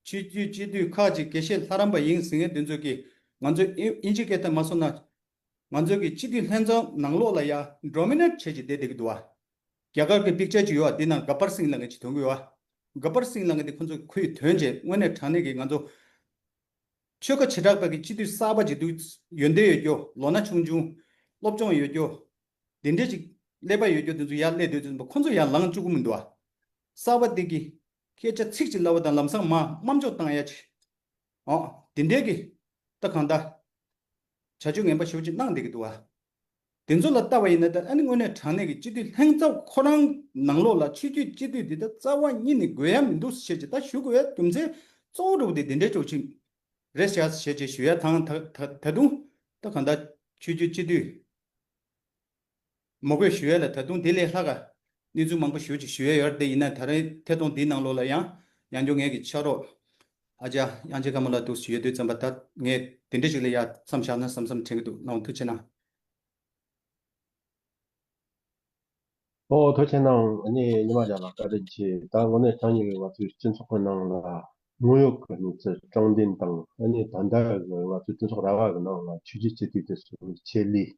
ཆོས་བརྒྱུད་སྤྱི་འཐུས་ཁག་ཅིག་དགེ་བཤེས་ལྷ་རམས་པ་ཡིན་ཟེར་མཁན་འདི་ཚོ་གིས་ང་ཚོའི་ཨིན་ཨིན་ཇི་སྐད་ཐད་མ་སོང་ན། ང་ཚོའི་གི་སྤྱི་འཐུས་ལྷན་ཚོགས་ནང་ལོགས་ལ་ཡ་ཌོ་མི་ནེཊ་བྱས་ཀྱི་བསྡད་བསྡད་ཀྱི་འདུག་བ། རྒྱ་གར་གྱི་པིག་ཅར་ཅིག་ཡོད་བ། འདི་ནང་ག་པར་སིང་ལབ་མཁན་ཅིག་ཐོན་གྱི་ཡོད་བ། ག་པར་སིང་ལབ་མཁན་དེ་ཁོ་ཚོ་ཁོའི་དོན་བྱས་དངོས་གནས་དྲང་གནས་ཀྱི་ང་ཚོ་ཆོལ་ཁ་བྱེ་བྲག་པ་གི་སྤྱི་འཐུས་གསར་པ་ཅིག་འདུག་ཡོན་ཏན་ཡོད་རྒྱུ་ལོ་ན་ཆུང་ཆུང་ སློབ་སྦྱོང་ཡོད་རྒྱུ། དེ་འདྲས་ཅིག་ཀླད་པ་ཡོད་རྒྱུ་དེ་ཚོ་ཡར་སླེབས་དུས་ཙམ་པ་ཁོ་ཚོ་ཡར་ལངས་བཅུག་གི་མི་འདུག་ཨ། གསར་པ་དེ་གི་སྐད་ཆ་ཚིག་གཅིག་ལབ་པ་དང་ལམ་སང་མར་དམའ་འཇོག་བཏང་ཡ་ཅིག་ཨོ། དེ་འདྲས་ཀྱི་ད་གང་ལྟར་བྱ་སྤྱོད་ངན་པ་ཞེ་པོ་ཅིག་གནང་བསྡད་ཀྱི་འདུག་ཨ། དེ་ཚོ་ལ་ལྟ་བ་ཡིན་ན་ད་ཨ་ནི་དངོས་གནས་དྲང་གནས་ཀྱི་སྤྱི་འཐུས་ལྷན་ཚོགས་ཁོ་རང་ནང་ལོགས་ལ་ཆོས་བརྒྱུད་སྤྱི་འཐུས་འདི་ད་རྩ་བ་ཉིད་ནས་དགོས་ཡ་མི་འདུག་ཟེར་བྱས་ད་ཞུ་དགོས་ཡ་རྒྱུ་མཚན་གཙོ་བོ་འདྲ་པོ་དེ་དེ་འདྲའི་ཅོག་ཅིག་རེད་ཤག་ཟེར་བྱས་ཞུ་ཡ་དང་ད་ད་ད་དུང་ད་གང་ལྟར་ཆོས་བརྒྱུད་སྤྱི་འཐུས་མ་དགོས་ཞུ་ཡ་ལ་ད་དུང་དེ་ལས་ལྷག་ག་གནས་ཚུལ་མང་པོ་ཞེ་པོ་ཅིག་ཞུ་ཡ་ཡོད་རེད། དེ་ཡིན་ན་ད་རེས་ཐད་གཏོང་འདིའི་ནང་ལོགས་ལ་ཡང་ཡང་བསྐྱར་ངེད་ཀྱི་ཕྱག་རོགས་ཨ་ཅག་དབྱངས་ཅན་དཀར་མོ་ལགས་འདུག་ཡོད་དུས་ཙམ་པ་ད་ངས་དེ་འདྲ་ཞིག་ལ་ཡ་མཚམས་བཞག་ན་བསམ་བསམ་དྲན་གྱི་འདུག་ལགས་འོང་། ཐུགས་རྗེ་གནང་། ཨོ་ཐུགས་རྗེ་གནང་། ཨ་ནི་ཉི་མ་རྒྱལ་ལགས་བཀའ་དྲིན་ཆེ། ད་དངོས་གནས་དྲང་གནས་ང་ཚོའི་སྤྱི་ཚོགས་ཀྱི་ནང་ལ་དངོས་ཡོད་ཀྱི་གནས་ཚུལ་དྲང་བདེན་དང་ཨ་ནི་ད་ལྟ་གི་ང་ཚོའི་སྤྱི་ཚོགས་ར་བ་གི་ནང་ལ་ཆོས་བརྒྱུད་སྤྱི་འཐུས་དེ་ཚོའི་ཆེད་ལས་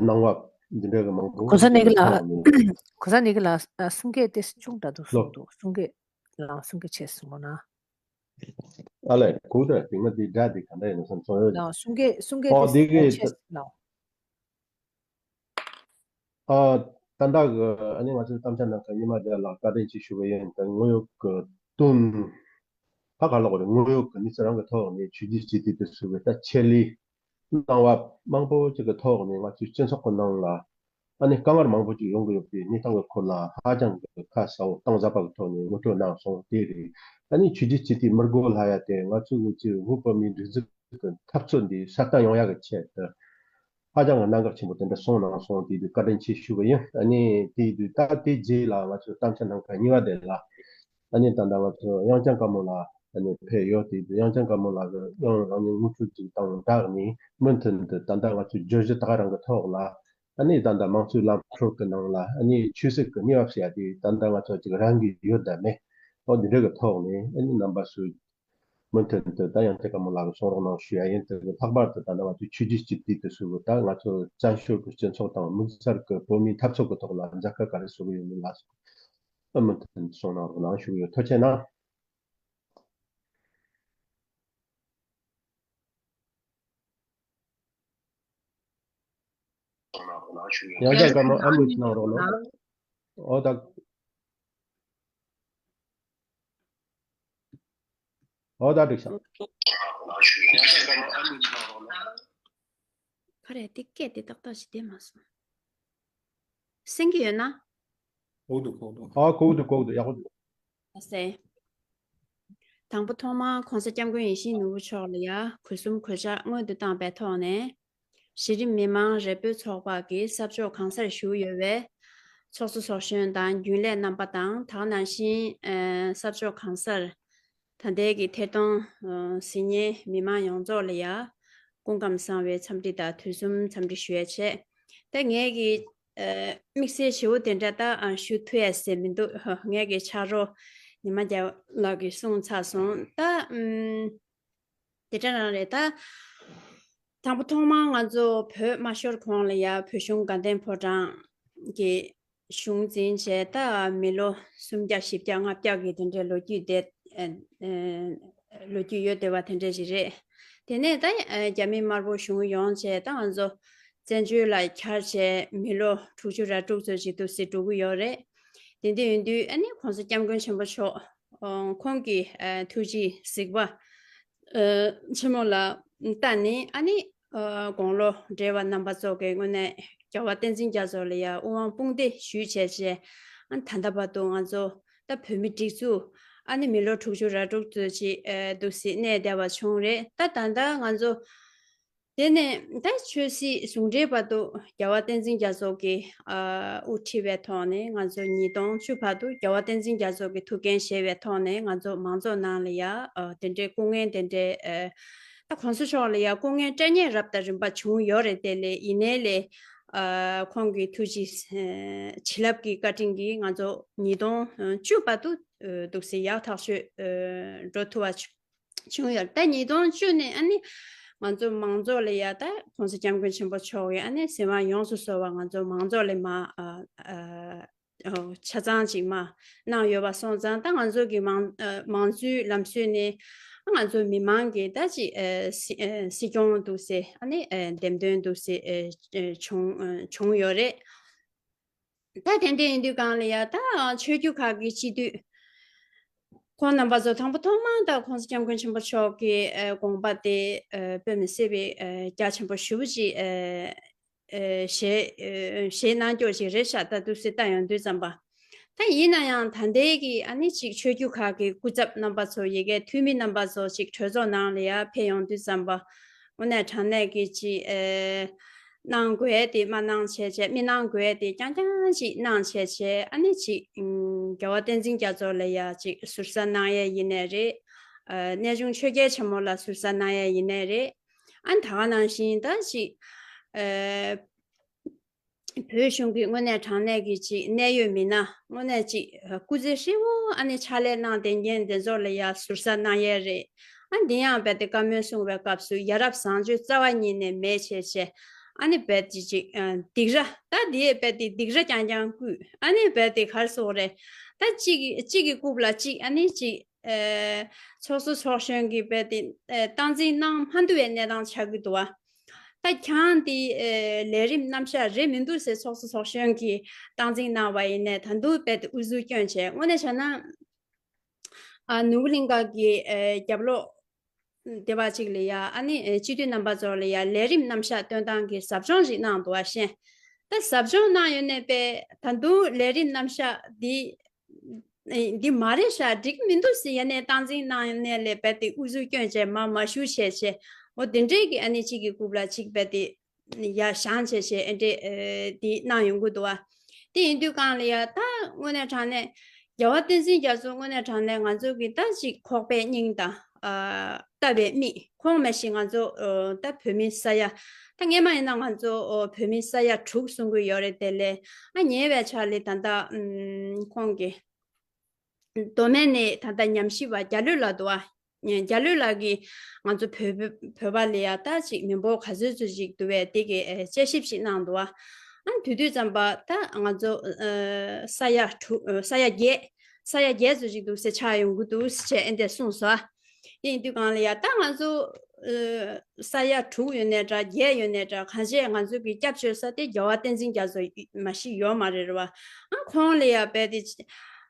གནང་བ་འདི་འདྲ་གི་མང་པོ་གོང་ས་ནེ་གི་ལགས། གོང་ས་ནེ་གི་ལགས། གསུང་སྐད་དེ་ཆུང་དྲགས་འདུག་གསུངས་འདུག་གསུང་སྐད་ལགས། གསུང་སྐད་ཆེ་གསུང་གོ་ན། ཨ་ལས་གོ་ད་དེ་ང་དེ་སྒྲ་དེ་ག་འདྲ་ཡིན་ན་བསམ་སོང་ཡོད། ལགས་གསུང་སྐད་གསུང་སྐད་ཨོ་དེ་དེ་གི་ཆེ་ལགས། ཨ་ད་ལྟ་གི་ཨ་ནི་ང་ཚོའི་གཏམ་བཤད་ནང་གི་ཉི་མ་རྒྱལ་ལགས་བཀའ་དྲིན་ཆེ་ཞུ་གི་ཡིན། ད་དངོས་ཡོད་ཀྱི་དོན་ད་ག་ལ་གོ་རེད། དངོས་ཡོད་ཀྱི་གནས་ཚུལ་རང་གི་ཐོག་ནས་ཆོས་བརྒྱུད་སྤྱི་འཐུས་དེ་ཚོ་གི་ད་ཆེད་ལས་གནང་བ་མང་པོ་ཅིག་གི་ཐོག་ནས་ང་ཚོའི་སྤྱི་ཚོགས་ཀྱི་ནང་ལ་ཨ་ནི་དཀའ་ངལ་མང་པོ་ཅིག་ཡོང་གི་ཡོད་པའི་གནས་སྟངས་ཀྱི་སྐོར་ལ་ཧ་ཅང་གི་ཁ་གསལ་པོ་གཏིང་ཟབ་པ་གི་ཐོག་ནས་ངོ་སྤྲོད་གནང་སོང་། དེ་རེད། ཨ་ནི་ཆོས་བརྒྱུད་སྤྱི་འཐུས་མི་དགོས་ལབ་ཡ་དེ་ང་ཚོའི་ངོས་ཀྱི་བོད་བོད་མིའི་སྒྲིག་འཛུགས་ཀྱི་འཐབ་རྩོད་འདི་སྲ་བརྟན་ཡོང་ཡ་གི་ཆེད་དུ་ཧ་ཅང་གི་གནད་འགག་ཆེན་པོ་དེ་འདྲ་གསུངས་གནང་སོང་། དེ་དུས་བཀའ་དྲིན་ཆེ་ཞུ་གི་ཡིན། ཨ་ནི་དེ་དུས་ད་དེ་རྗེས་ལ་ང་ཚོའི་གཏམ་བཤད་ནང་གི་གཉིས་པ་དེ་ལ་ཨ་ནི་ད་ལྟ་ང་ཚོ་དབྱངས་ཅན་དཀར་མོ་ལགས་ཨ་ནི་ཕེབས་ཡོད། དེ་དུས་དབྱངས་ཅན་དཀར་མོ་ལགས་ཀྱིས་ཡང་རང་ཉིད་དངོས་སྤྲོད་ཅིག་དང་སྦྲགས་ནས་མུ་མཐུད་དུ་ད་ལྟ་ང་ཚོའི་བརྗོད་གཞི་ད་ག་རང་གི་ཐོག་ལ་ཨ་ནི་ད་ལྟ་དམངས་གཙོའི་ལམ་སྲོལ་གྱི་ནང་ལ་ཨ་ནི་ཆོས་སྲིད་ཀྱི་གནས་བབ་ཟེར་ཡ་དེ་ད་ལྟ་ང་ཚོ་ཅིག་རང་གི་ཡོད་དམ་མེད། ཨོ་འདི་འདྲ་གི་ཐོག་ནས་ཨ་ནི་རྣམ་པ་ཚོས་མུ་མཐུད་དུ་ད་དབྱངས་ཅན་དཀར་མོ་ལགས་ཀྱི་གསུང་རོགས་གནང་ཞུ་ཡ་ཡིན། དེ་གི་ལྷག་པར་དུ་ད་ལྟ་ང་ཚོའི་ཆོས་བརྒྱུད་སྤྱི་འཐུས་དེ་ཚོ་གི་ད་ང་ཚོ་བཙན་བྱོལ་གྱི་སྤྱི་ཚོགས་དང་དམིགས་བསལ་གྱི་བོད་མིའི་འཐབ་རྩོད་ཀྱི་ཐོག་ལ་མཛད་ཁ་ག་རེ་བཟོ་གི་ཡོད་མེད་ལ་སོགས་མུ་མཐུད་གསུང་གནང་རོགས་གནང་ཞུ་གི་ཡོད། ཐུགས་རྗེ་གནང་། དབྱངས་ཅན་དཀར་མོ་ཨ་མོས་གནང་རོགས་གནང་། ཨོ་ད། ཨོ་ད་འགྲིག་ཤག་ག་རེ་དེ་སྐད་དེ་ཏག་ཏག་ཞིག་བསྡད་མ་སོང་། གསན་གྱི་ཡོད་ན། གོ་འདུག་གོ་འདུག་ཨ་གོ་འདུག་གོ་འདུག་ཡག་པོ་འདུག་ཨ་སེ། དང་པོ་ཐོག་མར་གོང་ས་སྐྱབས་མགོན་ཡིད་བཞིན་ནོར་བུ་མཆོག་ལ་ཡ་གུས་གསུམ་གུས་ཕྱག་སྔོན་དུ་བཏང་པའི་ཐོག་ནས། གཞི་རིམ་མི་མང་རེ་སྤེལ་ཚོགས་པ་གི་ས་ཕྱོགས་གང་སར་བཞུགས་ཡོད་པའི་ཚོགས་གཙོ་ཚོགས་གཞོན་དང་རྒྱུན་ལས་རྣམ་པ་དང་། ད་ག་ནང་བཞིན་ས་ཕྱོགས་གང་སར་ད་ལྟའི་གི་ཐད་གཏོང་གཟིགས་མཁན་མི་མང་ཡོངས་རྫོགས་ལ་ཡ་སྐུ་ཁམས་བཟང་བའི་འཚམས་འདྲི་དང་དུས་གསུམ་འཚམས་འདྲི་ཞུ་ཡ་བྱས། ད་ངས་གི་དམིགས་བསལ་ཞེ་པོ་དེ་འདྲ་ད་ཞུ་ཐུབ་ཡ་ཟེར་མི་འདུག་ངས་གི་ཕྱག་རོགས་ཉི་མ་རྒྱལ་ལགས་ཀྱིས་གསུངས་ཚར་སོང་། ད་ཨམ། དེ་འདྲ་རང་རེད་ད། དང་པོ་ཐོག་མར་ང་ཚོ་བོད་མ་ཤོར་གོང་ལ་ཡ་བོད་གཞུང་དགའ་ལྡན་ཕོ་བྲང་གི་གཞུང་འཛིན་བྱས་ད་མི་ལོ་སུམ་བརྒྱ་བཞི་བརྒྱ་ལྔ་བརྒྱ་གི་དེ་འདྲའི་ལོ་རྒྱུས་དེ་ཨ་ཨ་ལོ་རྒྱུས་ཡོད་བསྡད་པ་དེ་འདྲ་ཞིག་རེད། དེ་ནས་ད་ཨ་རྒྱ་མི་དམར་པོ་གཞུང་ཡོང་བྱས་ད་ང་ཚོ་བཙན་བྱོལ་ལ་གྱར་བྱས་མི་ལོ་དྲུག་ཅུ་ར་དྲུག་ཙམ་ཞིག་འདུག་སེ་འགྲོ་གི་ཡོད་རེད། དེ་འདྲ་ཡིན་དུས་ཨ་ནི་གོང་ས་སྐྱབས་མགོན་ཆེན་པོ་མཆོག་ཨ་ཁོང་གི་ཨ་ཐུགས་རྗེ་གཟིགས་པ་ཨ་ཆེན་མོ་ལ་བལྟས་ནས་ཨ་ནི་ཨ་དགུང་ལོ་བགྲེས་པ་རྣམ་པ་ཚོ་གི་ངོས་ནས་རྒྱལ་བ་བསྟན་འཛིན་རྒྱ་མཚོ་ལ་ཡང་དབུ་དབང་དཔུང་འདེགས་ཞུས་བྱས་བྱས་ཨ་ད་ལྟ་བར་དུ་ང་ཚོ་ད་བོད་མི་སྒྲིག་འཛུགས་ཨ་ནི་མི་ལོ་དྲུག་ཅུ་ར་དྲུག་ཙམ་ཅིག་ཨ་འདུག་སེ་གནས་བསྡད་པ་བྱུང་རེད། ད་ད་ལྟ་ང་ཚོ་དེ་ནས་ད་ཆོས་སྲིད་ཟུང་འབྲེལ་བར་དུ་རྒྱལ་བ་བསྟན་འཛིན་རྒྱ་མཚོ་གིས་ཨ་དབུ་ཁྲིད་པའི་ཐོག་ནས་ང་ཚོ་ཉིས་སྟོང་བཅུ་བར་དུ་རྒྱལ་བ་བསྟན་འཛིན་རྒྱ་མཚོ་གིས་ཐུགས་འགན་བཞེས་པའི་ཐོག་ནས་ང་ཚོ་མང་ཚོགས་ནང་ལ་ཡ་ཨ་དེ་འདྲའི་སྐུ་ངལ་དེ་འདྲའི་ཨ་ད་གོང་ས་མཆོག་ལ་ཡ་སྐུ་ངལ་སྤྲད་མཁན་རབ་དང་རིམ་པ་བྱུང་ཡོད་རེད། དེ་ལས་ཡིན་ནའི་ལས་ཨ་ཁོང་གི་ཐུགས་རྗེ་ཨ་བྱིན་རླབས་ཀྱི་བཀའ་དྲིན་གྱིས་ང་ཚོ་ཉིས་སྟོང་བཅུ་བར་དུ་ཨ་འདུག་སེ་ཡག་ཐག་ཆོད་ཨ་འགྲོ་ཐུབ་པ་བྱུང་བྱུང་ཡོད། ད་ཉིས་སྟོང་བཅུ་ནས་ཨ་ནི་ང་ཚོ་མང་ཚོགས་ལ་ཡ་ད་གོང་ས་སྐྱབས་མགོན་ཆེན་པོ་མཆོག་གིས་ཨ་ནི་གཟིགས་དབང་ཡོངས་སུ་གསོལ་བ་ང་ཚོ་མང་ཚོགས་ལ་མ་ཨ་ཨ་ཨོ་ཆ་ཚང་ཅིག་མ་གནང་ཡོད་པ་སོང་ཙང་ད་ང་ཚོ་གི་མང་ཨ་མང་གཙོའི་ལམ་སྲོལ་ནས་ ང་ཚོ་མི་མང་གི་ད་ཅིག་ཨ་སྲིད་ཨ་སྲིད་སྐྱོང་འདུག་སེ་ཨ་ནི་ཨ་འདེམས་ཐོན་འདུག་སེ་ཨ་བྱུང་ཨ་བྱུང་ཡོད་རེད། ད་དེ་འདྲ་ཡིན་དུས་སྒང་ལ་ཡ་ད་ཆོས་བརྒྱུད་ཁག་གི་སྤྱི་འཐུས་ཁོང་རྣམ་པ་ཚོ་དང་པོ་ཐོག་མར་ད་༸གོང་ས་༸སྐྱབས་མགོན་ཆེན་པོ་མཆོག་གི་ཨ་དགོངས་པ་དེ་ཨ་དཔེ་མི་སྲིད་པའི་ཨ་རྒྱ་ཆེན་པོ་ཞེ་པོ་ཅིག་ཨ་ཨ་བཞེས་ཨ་བཞེས་གནང་རྒྱུ་ཞིག་རེད་ཤག་ད་འདུག་སེ་ལྟ་ཡོང་དུས་ཙམ་པ། ད་ཡིན་ན་ཡང་ད་ལྟའི་གི་ཨ་ནི་ཅིག་ཆོས་བརྒྱུད་ཁག་གི་སྐུ་ཚབ་རྣམ་པ་ཚོ་ཡ་གི་འཐུས་མི་རྣམ་པ་ཚོ་ཅིག་གྲོས་ཚོགས་ནང་ལ་ཡ་ཕེབས་ཡོང་དུས་ཙམ་པ། དངོས་གནས་དྲང་གནས་ཀྱི་ཅིག་ཨེ་གནང་དགོས་ཡས་དེ་མ་གནང་བྱས་བྱས་མི་གནང་དགོས་ཡས་དེ་རྐྱང་རྐྱང་ཅིག་གནང་བྱས་བྱས་ཨ་ནི་ཅིག་ཨུམ་རྒྱལ་བ་བསྟན་འཛིན་རྒྱ་མཚོ་ལ་ཡ་ཅིག་ཟུར་ཟ་གནང་ཡས་ཡིན་ནའི་རེད། ཨ་གནས་ཆུང་ཆོས་རྒྱལ་ཆེན་མོ་ལ་ཟུར་ཟ་གནང་ཡས་ཡིན་ནའི་རེད། ཨ་ནི་ད་ག་ནང་བཞིན་ད་ཅིག་ཨེ་བོད་གཞུང་གི་དངོས་གནས་དྲང་གནས་ཀྱི་ཅིག་གནད་ཡོད་མི་སྣ་དངོས་གནས་ཅིག་སྐུ་ཚེ་ཧྲིལ་བོ་ཨ་ནི་ཕྱག་ལས་གནང་བསྡད་མཁན་དེ་ཚོ་ལ་ཡ་ཟུར་ཟ་གནང་ཡས་རེད། ཨ་འདི་ཡང་རྦད་དེ་བཀའ་མོལ་གསུང་བའི་སྐབས་སུ་ཡ་རབས་བཟང་སྤྱོད་རྩ་བ་ཉིད་ནས་མེད་བྱས་བྱས་ཨ་ནི་རྦད་དེ་ཅིག་སྡིགས་ར་ད་འདི་རྦད་དེ་སྡིགས་ར་རྐྱང་རྐྱང་བསྐུལ་ཨ་ནི་རྦད་དེ་ག་རེ་ཟེར་དགོས་རེད། ད་གཅིག་གིས་གཅིག་གི་རྐུབ་ལ་གཅིག་ཨ་ནི་ཅིག་ཨེ་ཚོགས་གཙོ་ཚོགས་གཞོན་གྱིས་རྦད་དེ་ཨེ་སྟངས་འཛིན་གནང་མ་ཐུབ་པའི་གནས་སྟངས་ཆགས་ཀྱི་འདུག་བ། ད་ཁྱང་འདི་ཨེ་ལས་རིམ་རྣམ་གཞག་རེད་མི་འདུག་ཟེར་ཚོགས་གཙོ་ཚོགས་གཞོན་གྱིས་སྟངས་འཛིན་གནང་བ་ཡིན་ནའི་ད་དུང་རྦད་དེ་དབུ་ཟུར་བསྐྱོན་བྱས་དངོས་གནས་བྱས་ན་ཨ་ནོར་བུ་གླིང་ཁ་གི་ཨེ་རྒྱབ་ལོགས་སྡེ་བ་གཅིག་ལ་ཡ་ཨ་ནི་ཨེ་སྤྱི་འཐུས་རྣམ་པ་ཚོ་ལ་ཡ་ལས་རིམ་རྣམ་གཞག་སྟོན་སྟངས་ཀྱི་ཟབ་སྦྱོང་ཞིག་གནང་འདུག་བ་ཤེས། ད་ཟབ་སྦྱོང་གནང་ཡོད་ནའི་པས་ད་དུང་ལས་རིམ་རྣམ་གཞག་འདི་འདི་མ་རེད་ཤག་འགྲིག་མི་འདུག་ཟེར་ཡ་ནས་སྟངས་འཛིན་གནང་ནས་ལས་རྦད་དེ་དབུ་ཟུར་བསྐྱོན་བྱས་མ་མ་ཞུ་བྱས་བྱས་འོ་དེ་འདྲས་ཀྱི་ཨ་ནི་གཅིག་གི་རྐུབ་ལ་གཅིག་རྦད་དེ་ཡ་བཞེངས་བྱས་བྱས་ཨེ་འདྲས་འདི་གནང་ཡོང་གི་འདུག་བ། དེ་ཡིན་དུས་སྒང་ལ་ཡ་ད་དངོས་གནས་དྲང་གནས་རྒྱལ་བ་བསྟན་འཛིན་རྒྱ་མཚོ་དངོས་གནས་དྲང་གནས་ང་ཚོ་གི་ད་ཅིག་ཁོག་པའི་སྙིང་དང་ལྟ་བའི་མིག་ཁོང་མ་གཞི་ང་ཚོ་ད་བོད་མི་ས་ཡ་ད་སྔས་མ་ཡིན་ན་ང་ཚོ་བོད་མི་ས་ཡ་དྲུག་གསུང་གི་ཡོད་རེད་དེ་ལས་ཨ་ཉེ་བའི་ཆར་ལ་ད་ལྟ་ཁོང་གི་མདོ་སྨད་ནས་ད་ལྟ་ཉམས་ཞིབ་པ་རྒྱ་ལོས་ལགས་འདུག་ཨ། རྒྱ་ལོས་ལགས་ཀྱིས་ང་ཚོ་བོད་བོད་པ་ལ་ཡ་ད་ཅིག་མི་འབོར་ག་ཚོད་ཚོད་ཅིག་འདུག་བས་དེ་གའི་དཔྱད་ཞིབ་ཅིག་གནང་འདུག་ཨ། ཨ་དེ་དུས་ཙམ་པ་ད་ང་ཚོ་ས་ཡ་དྲུག་ས་ཡ་བརྒྱད་ས་ཡ་བརྒྱད་ཚོད་ཅིག་འདུག་ཟེར་ཆགས་ཡོང་གི་འདུག་ཟེར་བྱས་ཨེ་འདྲས་གསུངས་སོང་ཨ། དེ་ཡིན་དུས་སྒང་ལ་ཡ་ད་ང་ཚོ་ས་ཡ་དྲུག་ཡོད་ནའི་འདྲ་བརྒྱད་ཡོད་ནའི་འདྲ་གང་བྱས་ང་ཚོ་གི་སྐྱབས་བཅོལ་ས་དེ་རྒྱལ་བ་བསྟན་འཛིན་རྒྱ་མཚོ་མ་གཞི་ཡོད་མ་རེད་རེད་བ། ཨ་ཁོང་ལ་ཡ་རྦད་དེ་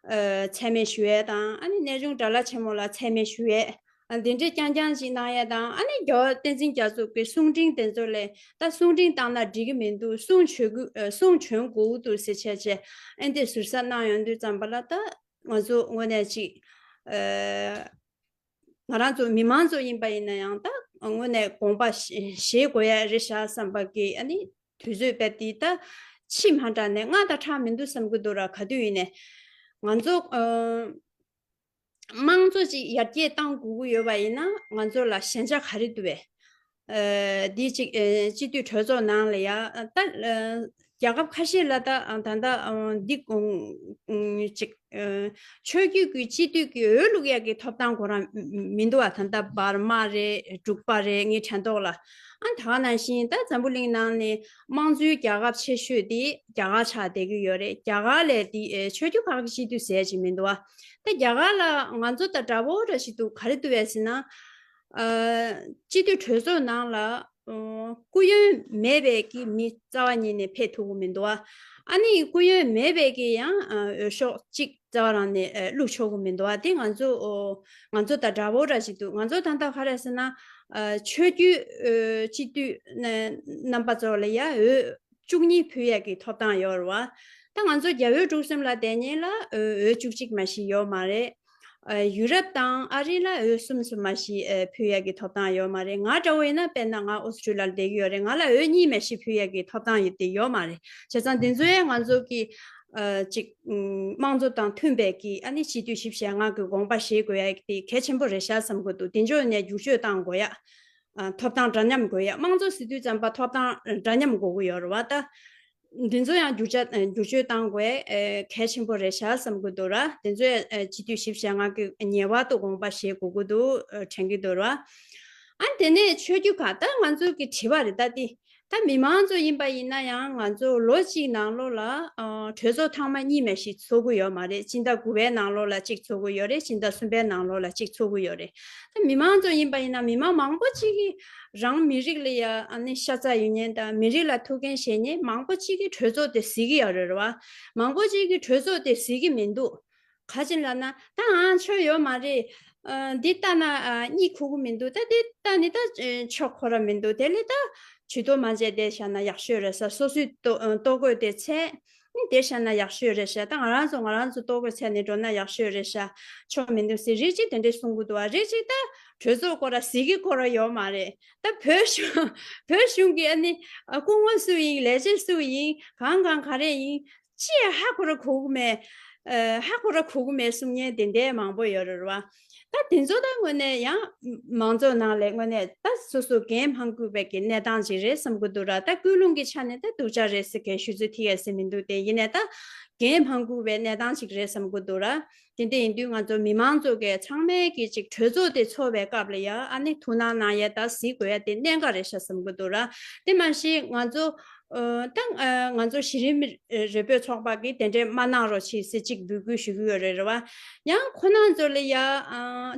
མཚན་སྨད་ཞུ་ཡས་དང་ཨ་ནི་གནས་ཆུང་དགྲ་ལྷ་ཆེན་མོ་ལ་མཚན་སྨད་ཞུ་ཡས་ཨ་འདི་འདྲས་རྐྱང་རྐྱང་ཅིག་གནང་ཡས་དང་ཨ་ནི་རྒྱལ་བ་བསྟན་འཛིན་རྒྱ་མཚོ་གི་གསུང་འཕྲིན་དེ་ཚོ་ལས་ད་གསུང་འཕྲིན་བཏང་ན་འགྲིག་གི་མི་འདུག་གསུང་བྱོས་དགོས་གསུང་བྱོན་དགོས་ཀྱི་འདུག་ཟེར་བྱས་བྱས་ཨེ་འདྲས་ཟུར་ཟ་གནང་ཡོང་དུས་ཙམ་པ་ལ་ད་ང་ཚོ་དངོས་གནས་ཅིག་ང་རང་ཚོ་མི་མང་ཚོ་ཡིན་པ་ཡིན་ན་ཡང་ད་དངོས་གནས་དགོངས་པ་བཞེས་དགོས་ཡ་རེད་ཤག་བསམ་པ་གི་ཨ་ནི་དུས་ཚོད་དཔེ་དེ་ད་ཕྱི་མ་དྲགས་ནས་སྔ་དང་ཁྲ་མི་འདུག་བསམ་གི་འདུག་ར། ག་དུས་ཡིན་ནས་ང་ཚོ་དམངས་གཙོ་ཅིག་ཡར་རྒྱས་གཏང་དགོས་ཀྱི་ཡོད་པ་ཡིན་ན་ང་ཚོ་ལ་ཞན་ཆ་ག་རེ་འདུག་བས། འདི་ཅིག་སྤྱི་འཐུས་གྲོས་ཚོགས་ནང་ལ་ཡ་ད་རྒྱལ་ཁབ་ཁ་ཤས་ལ་ད་ད་ད་འདི་ཅིག་ཆོས་བརྒྱུད་ཀྱི་སྤྱི་འཐུས་ཀྱི་འོས་བླུག་ཡག་གི་ཐོབ་ཐང་ཁོ་རང་མི་འདུག་བ། ད་ལྟ་འབར་མ་རེད་འབྲུག་པ་རེད་ངའི་དྲན་ཐོག་ལ། ཨ་ད་ག་ནང་བཞིན་ད་འཛམ་བུ་གླིང་ནང་ནས་དམངས་གཙོའི་རྒྱལ་ཁབ་ཆེ་ཤོས་དེ་རྒྱ་གར་ཆགས་བསྡད་ཀྱི་ཡོད་རེད། རྒྱ་གར་ལས་དེ་ཆོས་བརྒྱུད་ཁག་གི་སྤྱི་འཐུས་ཟེར་ཅིག་མི་འདུག་བ། ད་རྒྱ་གར་ལ་ང་ཚོ་ད་འདྲ་པོ་འདྲ་ཞིག་འདུག་ག་རེ་འདུག་བས་ཟེར་ན། སྤྱི་འཐུས་གྲོས་ཚོགས་ནང་ལ་སྐུ་ཡོན་མེད་པའི་གི་མི་རྩ་བ་ཉིད་ནས་ཕེབས་ཐུབ་ཀྱི་མི་འདུག་བ། ཨ་ནི་སྐུ་ཡོན་མེད་པའི་གི་ཡང་འོས་ཤོག་གཅིག་རྩ་བ་རང་ནས་བླུག་ཆོག་གི་མི་འདུག་བ། དེ་ང་ཚོ་ང་ཚོ་དང་འདྲ་པོ་འདྲ་ཞིག་འདུག་ང་ཚོ་ད་ལྟ་ག་རེ་ཟེར་ན་ཆོས་བརྒྱུད་སྤྱི་འཐུས་རྣམ་པ་ཚོ་ལ་ཡང་འོས་བཅུ་གཉིས་ཕུལ་ཡས་ཀྱི་ཐོབ་ཐང་ཡོད་རེད་བ། ད་ང་ཚོ་རྒྱ་བོད་འབྲུག་གསུམ་ལ་བསྡད་མཁན་ལ་འོས་བཅུ་གཅིག་མ་ཞིག་ཡོད་མ་རེད། ཡུ་རོབ་དང་ཨ་རི་ལ་འོས་གསུམ་གསུམ་མ་ཞིག་ཕུལ་ཡག་གི་ཐོབ་ཐང་ཡོད་མ་རེད། ང་འདྲ་བོ་ཡིན་ན་དཔེར་ན་ང་ཨོ་སི་ཀྲི་ལ་ལ་བསྡད་ཀྱི་ཡོད་རེད། ང་ལ་འོས་གཉིས་མ་ཞིག་ཕུལ་ཡག་གི་ཐོབ་ཐང་ཡོད་དེ་ཡོད་མ་རེད། བྱས་ཙང་འདི་ཚོ་ཡང་ང་ཚོ་གི་ཅིག་དམངས་གཙོ་དང་མཐུན་པའི་གི་ཨ་ནི་སྤྱི་འཐུས་བཞི་བཅུ་ཞེ་ལྔ་གི་དགོངས་པ་བཞེས་དགོས་ཡག་དེ་གལ་ཆེན་པོ་རེད་ཤག་བསམ་གི་འདུག་དེ་ཚོ་ནས་བསྒྱུར་བཅོས་བཏང་དགོས་ཡག་ཐོབ་ཐང་འདྲ་མཉམ་དགོས་ཡ། དམངས་གཙོ་ཟེར་དུས་ཙམ་པ་ཐོབ་ཐང་འདྲ་མཉམ་དགོས་ཀྱི་ཡོད་རེད་བ། ད་འདི་ཚོ་ཡང་བསྒྱུར་བཅོས་བསྒྱུར་བཅོས་བཏང་དགོས་གལ་ཆེན་པོ་རེད་ཤག་བསམ་གྱི་འདུག་ར། འདི་ཚོ་ཡང་སྤྱི་འཐུས་བཞི་བཅུ་ཞེ་ལྔ་གི་ངེས་པར་དུ་དགོངས་པ་བཞེས་དགོས་ཀྱི་འདུག་དྲན་གྱི་འདུག་ར། ཨ་དེ་ནས་ཆོས་བརྒྱུད་ཁག་ད་ང་ཚོ་གི་དྲི་བ་རེད། ད་འདི་ད་ ད་མི་མང་ཚོ་ཡིན་པ་ཡིན་ན་ཡང་ང་ཚོ་ལོ་གཅིག་ནང་ལོགས་ལ་ཨ་གྲོས་ཚོགས་ཐེངས་མ་གཉིས་མ་ཞིག་ཚོགས་ཀྱི་ཡོད་མ་རེད། སྤྱི་ཟླ་དགུ་པའི་ནང་ལོགས་ལ་གཅིག་ཚོགས་ཀྱི་ཡོད་རེད། སྤྱི་ཟླ་གསུམ་པའི་ནང་ལོགས་ལ་གཅིག་ཚོགས་ཀྱི་ཡོད་རེད། ད་མི་མང་ཚོ་ཡིན་པ་ཡིན་ན་མི་མང་མང་པོ་གཅིག་གིས་རང་མི་རིགས་ལ་ཡ་ཨ་ནི་ཤ་ཚ་ཡོད་མཁན་དང་མི་རིགས་ལ་ཐུགས་འགན་བཞེས་མཁན་མང་པོ་གཅིག་གིས་གྲོས་ཚོགས་དེ་གཟིགས་ཀྱི་ཡོད་རེད་བ། མང་པོ་གཅིག་གིས་གྲོས་ཚོགས་དེ་གཟིགས་ཀྱི་མི་འདུག་ག་ཅི་ལབ་ན་ད་ཨང་ཆོས་ཡོད་མ་རེད། ཨ་འདི་ལྟ་ན་ཨ་གཉིད་ཁུག་གི་མི་འདུག་ད་འདི་ལྟ་ནི་ད་ཨ་ཆོས་ཁོ་ར་མི་འདུག་དེ་ལས་ད་ཇུས་གཏོགས་མ་བྱས་བསྡད་བཞག་ན་ཡག་ཤོས་རེད་ཤག་སོ་སོའི་ལྟོ་ཨ་ལྟོ་གོས་དེ་འཚོལ་ནི་བསྡད་བཞག་ན་ཡག་ཤོས་རེད་ཤག་ད་ང་རང་ཚོ་ང་རང་ཚོ་ལྟོ་གོས་འཚོལ་ནས་འགྲོ་ན་ཡག་ཤོས་རེད་ཤག་ཆོས་མི་འདུག་ཟེར་རིགས་གཅིག་དེ་འདྲས་གསུང་གི་འདུག་ཨ་རིགས་གཅིག་ད་གྲོས་ཚོགས་ཁོ་ར་གཟིགས་ཀྱི་ཁོ་ར་ཡོད་མ་རེད། ད་བོད་གཞུང་བོད་གཞུང་གི་ཨ་ནི་ཨ་སྐུ་ངོ་སུ་ཡིན། ལས་བྱེད་སུ་ཡིན། གང་གང་ག་རེ་ཡིན། ཅི་ཧ་གོ་ར་གོ་གི་མེད། ཨ་ཧ་གོ་ར་གོ་གི་མེད་གསུང་མཁན་དེ་འདྲའི་མང་པོ་ཡོད་རེད་བ། ད་དེ་ཚོ་ད་དངོས་གནས་ཡང་མང་ཚོགས་ནང་ལ་དངོས་གནས་ད་སོ་སོ་འགན་མ་འཁུར་བའི་གི་གནས་སྟངས་ཅིག་རེད་བསམ་གི་འདུག་ར། ད་ཀུན་སློང་གི་ཆ་ནས་ད་སྡུག་ཅག་རེད་ཟེར་མཁན་ཞུ་ཚུལ་ཐིག་ཡ་ཟེར་མི་འདུག་དེ་ཡིན་ནའི་ད་འགན་མ་འཁུར་བའི་གནས་སྟངས་ཅིག་རེད་བསམ་གི་འདུག་ར། དེ་འདྲ་ཡིན་དུས་ང་ཚོ་མི་མང་ཚོ་གིས་ཚང་མས་ཀྱི་ཅིག་གྲོས་ཚོགས་དེ་ཚོགས་པའི་སྐབས་ལ་ཡ་ཨ་ནི་ཐུགས་སྣང་གནང་ཡ་ད་གཟིགས་དགོས་ཡ་དེ་གནད་འགག་རེད་ཤག་བསམ་གི་འདུག་ར། དེ་མ་གཞི་ང་ཚོ་ཨ་ད་ཨ་ང་ཚོ་གཞི་རིམ་རེ་སྤོས་ཚོགས་པ་གིས་དེ་འདྲས་མ་གནང་རོགས་བྱེད་ཟེར་ཅིག་འབོད་སྐུལ་ཞུ་གི་ཡོད་རེད་རེད་བ། ཡང་ཁོ་རང་ཚོ་ལ་ཡ་ཨ་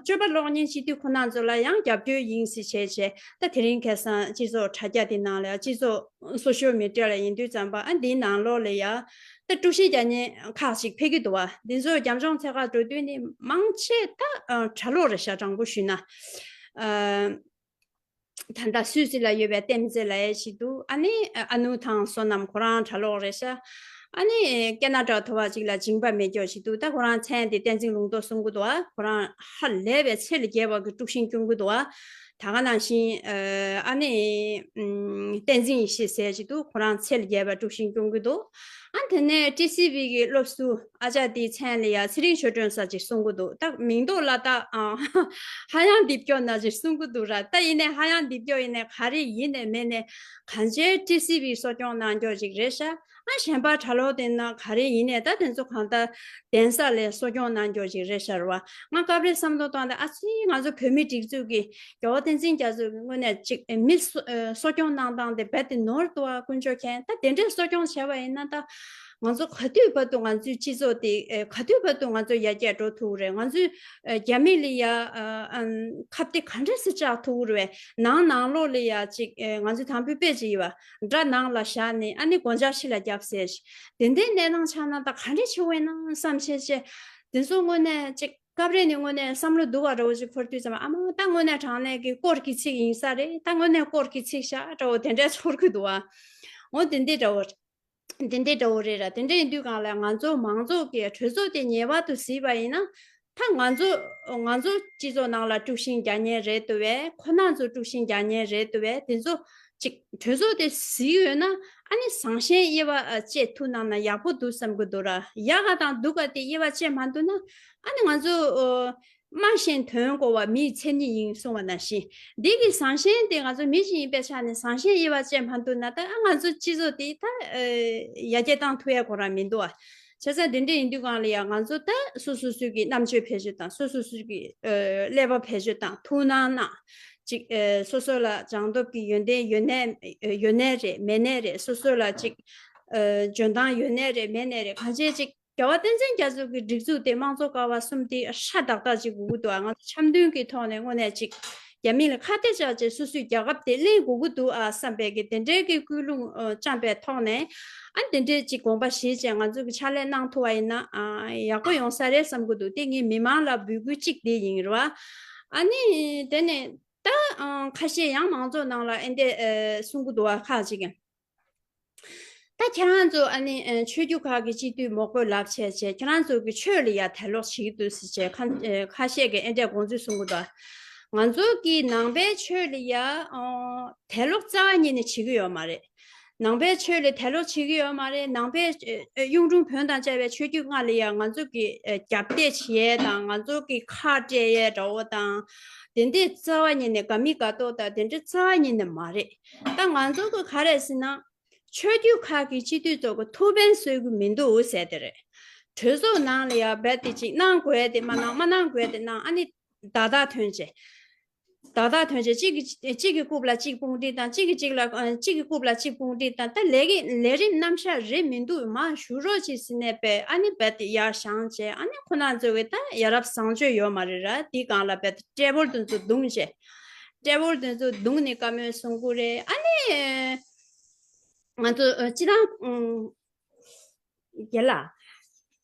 སྤྱོད་པ་གློག་བརྙན་སྤྱི་འཐུས་ཁོ་རང་ཚོ་ལ་ཡང་རྒྱབ་སྐྱོར་ཡིན་ཟེར་བྱས་བྱས་ད་དེ་རིང་ཁ་སང་སྤྱི་ཚོགས་དྲ་རྒྱ་དེ་ནང་ལ་ཡ་སྤྱི་ཚོགས་སོ་ཤལ་མི་ཌི་ཡ་ལ་ཡིན་དུས་ཙམ་པ་ཨ་འདིའི་ནང་ལོགས་ལ་ཡ་ད་དཀྲུག་ཤིང་རྒྱག་མཁན་ཁག་ཅིག་ཕེབས་ཀྱི་འདུག་བ། འདི་ཚོ་རྒྱབ་ལྗོངས་ཐད་ཀར་འགྲོ་དུས་ནི་མང་ཆེ་ད་ཨ་གྲྭ་ལོག་རེད་ཤག་དྲང་པོ་ཞུས་ན། ཨ་ད་ལྟ་སུད་སི་ལ་ཡོད་པའི་བསྟན་འཛིན་ལགས་ཡ་ཞིག་འདུག་ཨ་ནི་ཨ་ནུ་ཐང་བསོད་ནམས་ཁོ་རང་གྲྭ་ལོག་རེད་ཤག་ཨ་ནི་ཀེ་ན་ཌ་ཐོ་བ་ཅིག་ལ་སྦྱིན་པ་མེད་སྐྱོ་ཞིག་འདུག་ད་ཁོ་རང་མཚན་དེ་བསྟན་འཛིན་ལུང་རྟོགས་གསུང་གི་འདུག་ཨ་ཁོ་རང་ཧ་ལས་པའི་ཚད་ལས་བརྒལ་བ་གི་དཀྲུག་ཤིང་སྐྱོན་གི་འདུག་ཨ། ད་ག་ནང་བཞིན་ཨ་ནི་བསྟན་འཛིན་ཡེ་ཤེས་ཟེར་གྱི་འདུག་ཁོ་རང་ཚད་ལས་བརྒལ་བ་དཀྲུག་ཤིང་སྐྱོན་གྱི་འདུག་ཨ་དེ་ནས་ཊི་སི་ཝི་གི་སློབ་ཟུར་ཨ་ཅག་དེའི་མཚན་ལ་ཡ་ཚེ་རིང་ཆོས་སྒྲོན་ཟེར་ཅིག་གསུང་གི་འདུག་ད་མིང་འདོགས་ལ་ད་ཨ་ཧ་ཡང་རྡིབ་སྐྱོ་ན་ཅིག་གསུང་གི་འདུག་ར། ད་ཡིན་ནའི་ཧ་ཡང་རྡིབ་སྐྱོ་ཡིན་ནའི་ག་རེ་ཡིན་ནའི་མེད་ནའི་གང་ཅིའི་ཊི་སི་ཝི་གསོ་སྐྱོང་གནང་རྒྱུ་ཅིག་རེད་ཤག་ཨ་གཞན་པ་གྲྭ་ལོག་དེ་ན་ག་རེ་ཡིན་ནའི་ད་དེ་ཚོ་གང་ལྟར་གདན་ས་ལ་གསོ་སྐྱོང་གནང་རྒྱུ་ཅིག་རེད་ཤག་ར་བ། ང་སྐབས་རེ་བསམ་བློ་བཏང་སྟེ་ཨ་ཙི་ང་ཚོ་བོད་མི་སྒྲིག་འཛུགས་ཀྱི་རྒྱལ་བ་བསྟན་འཛིན་རྒྱ་མཚོ་གི་དངོས་གནས་ཅིག་མི་གསོ་ཨ་གསོ་སྐྱོང་གནང་སྟངས་དེ་རྦད་དེ་ནོར་འདུག་ཨ། དཀོན་མཆོག་མཁྱེན། ད་དེ་འདྲའི་གསོ་སྐྱོང་བྱས་པ་ཡིན་ན་ད་ང་ཚོ་ག་དུས་བར་དུ་ང་ཚོའི་སྤྱི་ཚོགས་དེ་ཨེ་ག་དུས་བར་དུ་ང་ཚོ་ཡར་རྒྱས་འགྲོ་ཐུབ་ཀྱི་རེད། ང་ཚོས་ཨེ་རྒྱ་མི་ལ་ཡ་ཨ་ཨ་ཁ་གཏད་ག་འདྲ་སེ་བཅག་ཐུབ་ཀྱི་རེད། ནང་ནང་ལོགས་ལ་ཡ་ཅིག་ཨེ་ང་ཚོའི་དམ་པའི་དཔེ་ཅིག་ཡོད་པ་དགྲ་ནང་ལ་བཞག་ནས་ཨ་ནི་སྒོ་ལྕགས་ཕྱི་ལ་བརྒྱབ་ཟེར་ཞིག་དེ་འདྲའི་གནས་སྟངས་ཆགས་ན་ད་ག་འདྲ་བྱེད་དགོས་ན་བསམ་བྱས་བྱས་དེ་ཚོ་དངོས་གནས་ཅིག་སྐབས་རེ་ནས་དངོས་གནས་བསམ་བློ་སྡུག་པ་འདྲ་བོ་ཅིག་འཁོར་དུས་ཙམ་པ་ཨ་མ་ད་དངོས་གནས་དྲང་གནས་ཀྱི་དཀོར་གྱི་ཚིག་ཡིན་ས་རེད། ད་དངོས་གནས་དཀོར་གྱི་ཚིག་ཤག་འདྲ་བོ་དེ་འདྲ་ཚོར་གི་འདུག་ཨ། འོ་དེ་འདྲ་འདྲ་བོ་དེ་འདྲ་འདྲ་བོ་རེད་ར། དེ་འདྲ་ཡིན་དུས་གང་ལ་ང་ཚོ་མང་ཚོགས་ཀྱི་གྲོས་ཚོགས་དེ་ངེས་པར་དུ་གཟིགས་པ་ཡིན་ན་ད་ང་ཚོ་ང་ཚོ་སྤྱི་ཚོགས་ནང་ལ་དཀྲུག་ཤིང་རྒྱག་མཁན་རེད་འདུག་བས། ཁོ་རང་ཚོ་དཀྲུག་ཤིང་རྒྱག་མཁན་རེད་འདུག་བས། དེ་ཚོ་ཅིག་གྲོས་ཚོགས་དེ་གཟིགས་ཡོད་ན་ཨ་ནི་བཟང་ཞན་དབྱེ་བ་ཨ་བཅད་ཐུབ་གནང་ན་ཡག་པོ་འདུག་བསམ་གི་འདུག་ར། ཡག་ག་དང་སྡུག་ག་དེ་དབྱེ་བ་བཅད་མ་ཐུབ་ན་ཨ་ནི་ང་ཚོ་ཨོ་སྨྲ་ཤེས་དོན་གོ་བ་མིའི་མཚན་ཉིད་ཡིན་གསུངས་པ་ནང་བཞིན་འདི་གི་བཟང་ཞན་དེ་ང་ཚོ་མི་ཞིག་ཡིན་པའི་ཆ་ནས་བཟང་ཞན་དབྱེ་བ་བཅད་མ་ཐུབ་ན་ད་ཨ་ང་ཚོ་སྤྱི་ཚོགས་དེ་ད་ཨ་ཡར་རྒྱས་བཏང་ཐུབ་ཡ་གོ་ར་མི་འདུག་ཨ། བྱས་ཙང་དེ་འདྲ་ཡིན་དུས་གང་ལ་ཡང་ང་ཚོ་ད་སོ་སོ་སོ་གི་རྣམ་དཔྱོད་བེད་སྤྱོད་དང་སོ་སོ་སོ་གི་ཨ་ཀླད་པ་བེད་སྤྱོད་དང་ཐུགས་སྣང་གནང་། ཅིག་ཨ་སོ་སོ་ལ་སྦྱངས་སྟོབས་ཀྱི་ཡོན་ཏན་ཡོད་ནའི་ཡོད་ནའི་རེད་མེད་ནའི་རེད། སོ་སོ་ལ་ཅིག་ཨ་འཇོན་ཐང་ཡོད་ནའི་རེད་མེད་ནའི་རེད། གང་བྱས་ཅིག་རྒྱལ་བ་བསྟན་འཛིན་རྒྱ་མཚོ་གི་སྒྲིག་འཛུགས་དེ་དམངས་གཙོ་ཀ་བ་གསུམ་དེ་ཧྲ་ཏག་ཏག་ཅིག་དགོས་ཀྱི་འདུག་ཨ། ང་ཚོ་འཆམ་མཐུན་གྱི་ཐོག་ནས་དངོས་གནས་ཅིག་རྒྱ་མི་ལ་ཁ་གཏད་བཅག་བྱས་སོ་སོའི་རྒྱལ་ཁབ་དེ་ལེན་དགོས་ཀྱི་འདུག་ཨ་བསམ་པའི་གི་དེ་འདྲའི་གི་ཀུན་སློང་ཨ་བཅངས་པའི་ཐོག་ནས་ཨ་དེ་འདྲའི་ཅིག་དགོངས་པ་བཞེས་བྱས་ང་ཚོ་གི་ཕྱག་ལས་གནང་ཐུབ་པ་ཡིན་ན་ཨ་ཡག་པོ་ཡོང་ས་རེད་བསམ་གྱི་འདུག་དེ་ངས་མི་མང་ལ་འབོད་སྐུལ་གཅིག་དེ་ཡིན་རེད་བ། ཨ་ནི་དེ་ནས་ད་ཨ་ཁ་ཤས་ཡང་མང་ཚོགས་ནང་ལ་ཨེ་འདྲ་ཨ་གསུང་གི་འདུག་བ་ཁག་ཅིག་ཡང་། ད་ཁྱེད་རང་ཚོ་ཨ་ནི་ཨ་ཆོས་བརྒྱུད་ཁག་གི་སྤྱི་འཐུས་མོག་པོ་ལབ་བྱས་བྱས་ཁྱེད་རང་ཚོ་གི་ཆོས་ལ་ཡ་དད་ལོག་བྱེད་ཀྱི་འདུག་ཟེར་བྱས་ཁ་ཨ་ཁ་ཤས་ཀྱིས་ཨེ་འདྲས་དགོངས་ཚུལ་གསུང་གི་འདུག་ང་ཚོ་གི་ནང་པའི་ཆོས་ལ་ཡ་ཨ་དད་ལོག་རྩ་བ་ཉིད་ནས་བྱེད་ཀྱི་ཡོད་མ་རེད། ནང་པའི་ཆོས་ལ་དད་ལོག་བྱེད་ཀྱི་ཡོད་མ་རེད། ནང་པའི་ཨ་གཡུང་དྲུང་བོན་དང་བཅས་པའི་ཆོས་བརྒྱུད་ལྔ་ལ་ཡ་ང་ཚོ་གི་ཨ་རྒྱབ་གཏད་བྱེད་ཡས་དང་ང་ཚོ་གི་ཁ་བྲལ་ཡས་འདྲ་བོ་དང་དེ་འདྲས་རྩ་བ་ཉིད་ནས་དགའ་མི་དགའ་མདོག་དང་དེ་འདྲས་རྩ་བ་ཉིད་ནས་མ་རེད། ད་ང་ཚོ་གི་ག་རེ་ཟེར་ན། ཆོས་བརྒྱུད་ཁག་གི་སྤྱི་འཐུས་ཚོ་གི་ཐུགས་ཕན་གསོས་ཀྱི་མི་འདུག་ཟེར་དེ་རེད། གྲོས་ཚོགས་ནང་ལ་ཡ་རྦད་དེ་ཅིག་གནང་དགོས་དེ་མ་གནང་མ་གནང་དགོས་དེ་གནང་ཨ་ནི་བརྡ་རྟགས་ཐོན་བྱས། བདག་བདག་དོན་བྱེད། གཅིག་གིས་གཅིག་གི་རྐུབ་ལ་གཅིག་དཔུང་སྒྲིག་དང་། གཅིག་གིས་གཅིག་ལ་ཨ་གཅིག་གི་རྐུབ་ལ་གཅིག་དཔུང་སྒྲིག་དང་། ད་ལས་ཀྱི་ལས་རིམ་རྣམ་གཞག་རེད་མི་འདུག་མར་ཞུ་རོགས་བྱེད་ཟེར་ནས་པས། ཨ་ནི་རྦད་དེ་ཡར་བཞེངས་བྱས། ཨ་ནི་ཁོ་རང་ཚོ་གི་ད་ཡ་རབས་བཟང་སྤྱོད་ཡོད་མ་རེད་ར། དེའི་སྒང་ལ་རྦད་དེ་ཊེ་བལ་དེ་ཚོ་བརྡུངས་བྱས། ཊེ་བལ་དེ་ཚོ་བརྡུངས་ནས་བཀའ་མོལ་གསུང་གི་རེད། ཨ་ནི་ང་ཚོ་ཨ་སྤྱིར་བཏང་ཨ་རྒན་ལགས།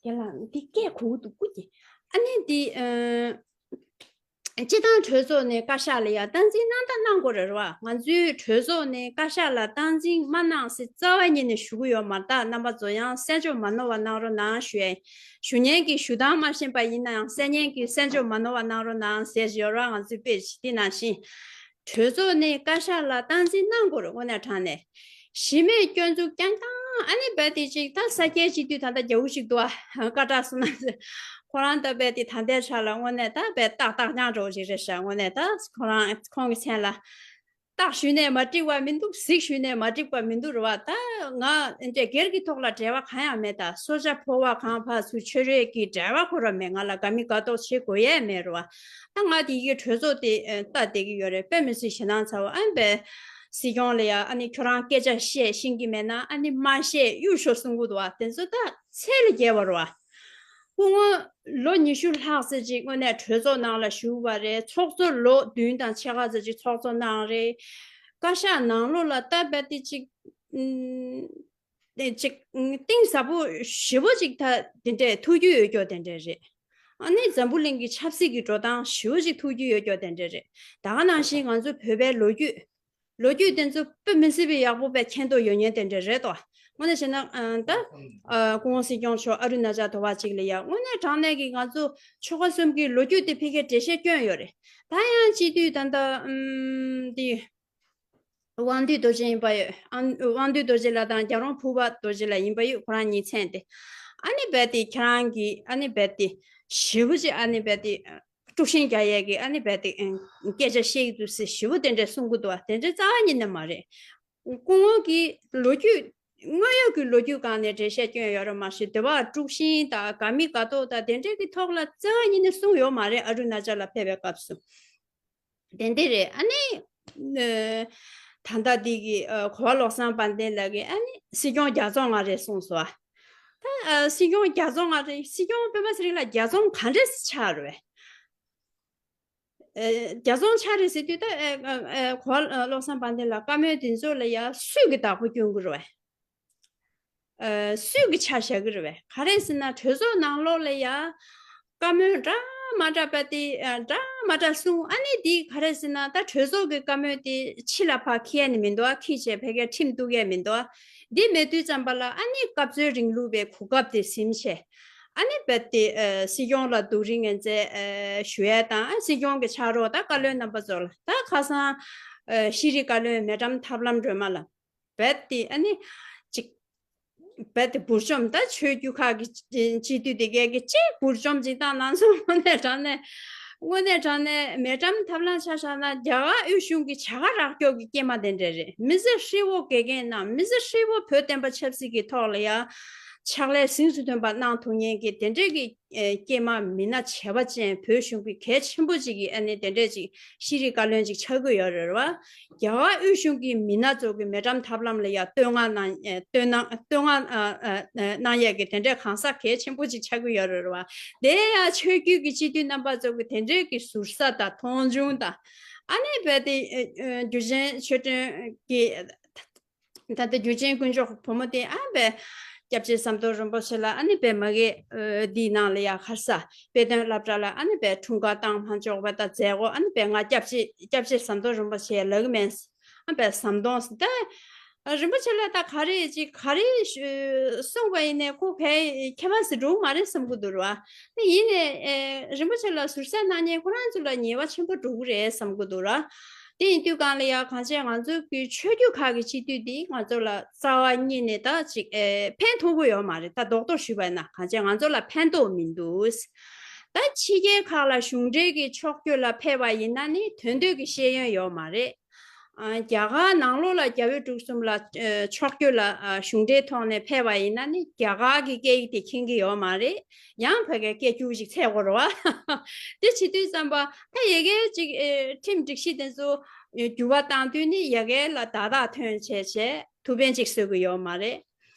རྒན་ལགས་འདི་སྐད་གོ་གི་འདུག་གོ་ཀྱེ། ཨ་ནི་འདི་ཨ་སྤྱིར་བཏང་གྲོས་ཚོགས་ནས་བཀའ་ཤག་ལ་ཡ་སྟངས་འཛིན་གནང་ད་གནང་དགོས་རེད་ར་བ། ང་ཚོའི་གྲོས་ཚོགས་ནས་བཀའ་ཤག་ལ་སྟངས་འཛིན་མ་གནང་ཟེར་རྩ་བ་ཉིད་ནས་ཞུ་གི་ཡོད་མ་རེད། ད་རྣམ་པ་ཚོ་ཡང་གསན་འཇོག་མ་ནོར་བ་གནང་རོགས་གནང་ཞུ་ཡ་ཡིན། ཞུ་མཁན་གྱིས་ཞུ་སྟངས་མ་ཤེས་པ་ཡིན་ན་ཡང་གསན་མཁན་གྱིས་གསན་འཇོག་མ་ནོར་བ་གནང་རོགས་གནང་ཟེར་ཡོད་ར། ང་ཚོའི་དཔེ་ཞིག་དེ་ནང་བཞིན། གྲོས་ཚོགས་ནས་བཀའ་ཤག་ལ་སྟངས་འཛིན་གནང་དགོས་རེད། དངོས་གནས་དྲང་གནས། གཞི་མེད་སྐྱོན་འཛུགས་རྐྱང་རྐྱང་། ཨ་ནི་རྦད་དེ་ཅིག་ད་ས་སྐྱའི་སྤྱི་འཐུས་ད་ལྟ་རྒྱ་བོ་ཞིག་འདུག་ཨ། ཀ་ཏྲ་སོ་ན་ཁོ་རང་ད་རྦད་དེ་ད་ལྟའི་ཆ་ལ་དངོས་གནས་ད་རྦད་ཏག་ཏག་རྐྱང་འགྲོ་ཞིག་རེད་ཤག་དངོས་གནས་ད་ཁོ་རང་ཁོང་གི་མཚན་ལ་རྟགས་ཞུས་ནས་མ་འགྲིག་པ་མི་འདུག་གཟིགས་ཞུས་ནས་མ་འགྲིག་པ་མི་འདུག་རེད་བ། ད་ང་འདྲ་སྒེར་གྱི་ཐོག་ལ་འབྲེལ་བ་གང་ཡང་མེད། ད་སོ་ཇ་ཕོ་བ་གང་ཕར་ཚུར་ཆོས་རའི་གི་འབྲེལ་བ་ཁོ་རང་མེད། ང་ལ་དགའ་མི་དགའ་མདོག་བྱེད་དགོས་ཡས་མེད་རེད་བ། ད་ང་དེ་གི་གྲོས་ཚོགས་དེ་ཨ་ལྟ་བསྡད་ཀྱི་ཡོད་རེད། དཔེ་མི་སྲིད་ཞེད་སྣང་ཚ་བོ། ཨ་ནི་པས་སྲིད་སྐྱོང་ལ་ཡ་ཨ་ནི་ཁྱོད་རང་སྐད་ཆ་བཤད་ཤེས་ཀྱི་མེད་ན་ཨ་ནི་མ་བཤད་གཡུག་ཤོག་གསུང་གི་འདུག་བ། དེ་ཚོ་ད་ཚད་ལས་བརྒལ་བ་རེད་བ། སྐུ་ངོ་ལོ་ཉི་ཤུ་ལྷག་ཙམ་ཅིག་དངོས་གནས་གྲོས་ཚོགས་ནང་ལ་བཞུགས་པ་རེད། ཚོགས་གཙོ་ལོ་བདུན་དང་ཕྱེད་ཀ་ཙམ་ཅིག་ཚོགས་གཙོ་གནང་རེད། བཀའ་ཤག་ནང་ལོགས་ལ་ལྟ་བ་དེ་ཅིག་ཨུམ། དེ་ཅིག་གཏིང་ཟབ་པོ་ཞེ་པོ་ཅིག་ད་དེ་འདྲས་ཐུགས་རྒྱུས་ཡོད་ཀྱོག་དེ་འདྲས་རེད། ཨ་ནི་འཛམ་བུ་གླིང་གི་ཆབ་སྲིད་ཀྱི་འགྲོ་སྟངས་ཞེ་པོ་ཅིག་ཐུགས་རྒྱུས་ཡོད་ཀྱོག་དེ་འདྲས་རེད། ད་ག་ནང་བཞིན་ང་ཚོ་བོད་པའི་ལོ་རྒྱུས། ལོ་རྒྱུས་དེ་ཚོ་དཔེ་མི་སྲིད་པའི་ཡག་པོ་དཔེ་མཁྱེན་རྟོགས་ཡོད་མཁན་དེ་འདྲས་རེད་དོ། དངོས་གནས་བྱས་ན་ཨ་ད་ཨ་སྐུ་ངོ་སྲིད་སྐྱོང་མཆོག་ཨ་རུ་ན་ཅལ་དོ་བ་ཅིག་ལ་ཡ་དངོས་གནས་དྲང་གནས་ཀྱི་ང་ཚོ་ཆོལ་ཁ་གསུམ་གྱི་ལོ་རྒྱུས་དེ་ཕ་གིར་འགྲེལ་བཤད་བསྐྱོན་ཡོད་རེད། ད་ཡང་སྤྱི་འཐུས་ད་ལྟ་ཨམ་དེ་དབང་འདུས་རྡོ་རྗེ་ཡིན་པ་ཡོད། ཨང་དབང་འདུས་རྡོ་རྗེ་ལགས་དང་རྒྱ་རོང་ཕུར་པ་རྡོ་རྗེ་ལགས་ཡིན་པ་ཡོད། ཁོ་རང་གཉིས་མཚན་དེ། ཨ་ནི་རྦད་དེ་ཁྱེད་རང་གིས་ཨ་ནི་རྦད་དེ་ཞེ་པོ་ཅིག་ཨ་ནི་རྦད་དེ་དཀྲུག་ཤིང་རྒྱག་ཡས་ཀྱི་ཨ་ནི་རྦད་དེ་ཨ་སྐད་ཆ་བཤད་ཀྱི་འདུག་ཟེར་ཞེ་པོ་དེ་འདྲས་གསུང་གི་འདུག་བ། དེ་འདྲས་རྩ་བ་ཉིད་ནས་མ་རེད། སྐུ་ངོ་གིས་ལོ་རྒྱུས་དངོས་ཡོད་ཀྱི་ལོ་རྒྱུས་སྒང་ནས་འགྲེལ་བཤད་བསྐྱོན་ཡོད་རེད་མ་གཞི། དེ་བ་དཀྲུག་ཤིང་དང་དགའ་མི་དགའ་མདོག་དང་དེ་འདྲས་ཀྱི་ཐོག་ལ་རྩ་བ་ཉིད་ནས་གསུངས་ཡོད་མ་རེད། ཨ་རུ་ན་ཅལ་ལ་ཕེབས་པའི་སྐབས་སུ། དེ་འདྲས་རེད། ཨ་ནི་ཨ་ད་ལྟ་འདི་གི་ཨ་གོ་བ་བློ་བཟང་དཔལ་ལྡན་ལགས་ཀྱིས་ཨ་ནི་སྲིད་སྐྱོང་རྒྱ་མཚོ་ང་རེད་གསུངས་སོང་ཨ། ད་ཨ་སྲིད་སྐྱོང་རྒྱ་མཚོ་ང་རེད། སྲིད་སྐྱོང་སྤེན་པ་ཚེ་རིང་ལགས་རྒྱ་མཚོ་ག་འདྲས་ཆགས་རེད་བས། ཨ་རྒྱ་མཚོ་ཆགས་རེད་ཟེར་དུས་ད་ཨ་ཨ་ཨ་གོ་བ་བློ་བཟང་དཔལ་ལྡན་ལགས་བཀའ་མོལ་དེ་ཚོ་ལ་ཡ་སུས་ཀྱི་བདག་པོ་སྐྱོན་གྱི་རེད་བས། ཨ་སུས་ཀྱི་ཆ་བཞག་གི་རེད་བས། ག་རེ་ཟེར་ན་གྲོས་ཚོགས་ནང་ལོགས་ལ་ཡ་བཀའ་མོལ་འདྲ་མ་འདྲ་པ་དེ་ཨ་འདྲ་མ་འདྲ་གསུང་། ཨ་ནི་དེ་ག་རེ་ཟེར་ན་ད་གྲོས་ཚོགས་ཀྱི་བཀའ་མོལ་དེ་ཕྱི་ལ་ཕར་འཁྱེར་ནི་མི་འདུག་ཨ། འཁྱེར་བྱས་ཕ་གིར་ཁྲིམས་གཏུག་ཡས་མི་འདུག་ཨ། འདི་མེད་དུས་ཙམ་པ་ལ་ཨ་ནི་སྐབས་འཚོལ་རིང་ལུགས་པའི་གོ་སྐབས་དེ་ཟིན་བྱས། ཨ་ནི་རྦད་དེ་ཨ་སྲིད་སྐྱོང་ལ་རྡོག་རིལ་ངན་ཚད་ཨ་ཞུ་ཡས་དང་། ཨ་སྲིད་སྐྱོང་གི་ཕྱག་རོགས་ད་བཀའ་བློན་རྣམ་པ་ཚོ་ལ། ད་ཁ་སང་ཨ་ཤེས་རིག་བཀའ་བློན་མེ་ཌམ་ཐབས་ལམ་སྒྲོལ་མ་ལགས། རྦད་དེ་ཨ་ནི་ཅིག་རྦད་དེ་འབུར་འཇོམས། ད་ཆོས་བརྒྱུད་ཁག་གི་སྤྱི་འཐུས་དེ་གས་ཀྱི་ཅིག་འབུར་འཇོམས་ཅིག་བཏང་གནང་སོང་། དངོས་གནས་དྲང་གནས་དངོས་གནས་དྲང་གནས་མེ་ཌམ་ཐབས་ལམ་ཆ་བཞག་ན་རྒྱ་གར་དབུས་གཞུང་གི་བྱ་དགའ་རག་སྐྱོག་གི་སྐྱེས་མ་དེ་འདྲ་རེད། མི་ཚེ་ཧྲིལ་བོ་དགེ་རྒན་གནང་། མི་ཚེ་ཧྲིལ་བོ་བོད་བསྟན་པ་ཆབ་སྲིད་ཀྱི་ཐོག་ལ་ཡ་ཕྱག་ལས་གཟེངས་སུ་ཐོན་པ་གནང་ཐུབ་མཁན་གྱི་དེ་འདྲས་ཀྱི་ཨེ་སྐྱེས་མ་མི་སྣ་བྱས་པ་ཅན་བོད་གཞུང་གི་གལ་ཆེན་པོ་ཅིག་གི་ཨ་ནི་དེ་འདྲས་ཅིག་ཤེས་རིག་བཀའ་བློན་ཅིག་ཆགས་ཀྱི་ཡོད་རེད་བ། རྒྱ་གར་དབུས་གཞུང་གི་མི་སྣ་ཚོ་གི་མེ་ཌམ་ཐབས་ལམ་ལ་ཡ་བསྟོད་བསྔགས་གནང་ཨེ་བསྟོད་གནང་བསྟོད་བསྔགས་ཨ་ཨ་ཨ་གནང་ཡས་ཀྱི་དེ་འདྲས་གང་ཟག་གལ་ཆེན་པོ་ཅིག་ཆགས་ཀྱི་ཡོད་རེད་བ། དེ་ཡ་ཆོས་བརྒྱུད་ཀྱི་སྤྱི་འཐུས་རྣམ་པ་ཚོ་གི་དེ་འདྲས་ཀྱི་ཟུར་ཟ་དང་མཐོང་ཆུང་དང་། ཨ་ནི་རྦད་དེ་ཨེ་ཨེ་འགྱུར་ཆེན་ཆོས་སྒྲོན་གྱི་ད་ལྟ་འགྱུར་ཆེན་དཀོན་མཆོག་བུ་མོ་དེ་ཨ་བས་སྐྱབས་རྗེ་ཟམ་གདོང་རིན་པོ་ཆེ་ལ་ཨ་ནི་བས་མ་གི་འདིའི་ནང་ལ་ཡ་ཁར་ས་དཔེ་སྟོན་སློབ་གྲྭ་ལ་ཨ་ནི་བས་འཁྲུངས་སྐར་བཏང་མ་འཇོག་པ་དང་མཛད་སྒོ་ཨ་ནི་བས་ང་སྐྱབས་རྗེ་སྐྱབས་རྗེ་ཟམ་གདོང་རིན་པོ་ཆེ་ལབ་གི་མེད། ཨ་བས་ཟམ་གདོང་ཟེར་ད་རིན་པོ་ཆེ་ལ་ད་ག་རེ་ཅིག་ག་རེ་གསུངས་པ་ཡིན་ནས་ཁོ་གའི་ཁྱད་པར་ཟེར་འགྲོ་གི་མ་རེད་བསམ་གི་འདུག་ར། ནི་ཡིན་ནས་རིན་པོ་ཆེ་ལ་ཟུར་ཟ་གནང་མཁན་ཁོ་རང་ཚོ་ལ་ཉེས་པ་ཆེན་པོ་འགྲོ་གི་རེད་བསམ་གི་འདུག་ར། དེ་ཡིན་དུས་གང་ལ་ཡ་གང་བྱས་ང་ཚོ་གི་ཆོས་བརྒྱུད་ཁག་གི་སྤྱི་འཐུས་འདི་ང་ཚོ་ལ་རྩ་བ་ཉིད་ནས་ད་ཅིག་ཨེ་ཕན་ཐོགས་ཀྱི་ཡོད་མ་རེད། ད་རྡོག་རྡོག་ཞུས་པ་ཡིན་ན་གང་བྱས་ང་ཚོ་ལ་ཕན་ཐོགས་མི་འདུག་ད་ཕྱི་རྒྱལ་ཁག་ལ་གཞུང་འབྲེལ་གྱི་ཕྱོགས་བསྐྱོད་ལ་ཕེབས་པ་ཡིན་ན་ནི་དོན་དོད་ཀྱི་ཤེས་ཡོན་ཡོད་མ་རེད། ཨ། རྒྱ་གར་ནང་ལོགས་ལ་རྒྱ་བོད་འབྲུག་གསུམ་ལ་ཨ་ཕྱོགས་བསྐྱོད་ལ་ཨ་གཞུང་འབྲེལ་ཐོག་ནས་ཕེབས་པ་ཡིན་ན་ནི་རྒྱ་གར་གྱི་སྐད་ཡིག་དེ་མཁྱེན་གྱི་ཡོད་མ་རེད། ཡང་ཕ་གིའི་སྐད་སྒྱུར་ཅིག་འཚོལ་དགོས་རེད་བ། དེ་བྱེད་དུས་ཙམ་པ་ད་ཡ་གིའི་ཅིག་ཨེ་ཁྲིམས་སྒྲིག་གཞི་དེ་ཚོ་འགྱུར་བ་བཏང་དུས་ནི་ཡ་གི་ལ་བརྡ་རྟགས་ཐོན་བྱས་བྱས་ཐུགས་ཕན་ཅིག་གསོས་ཀྱི་ཡོད་མ་རེད།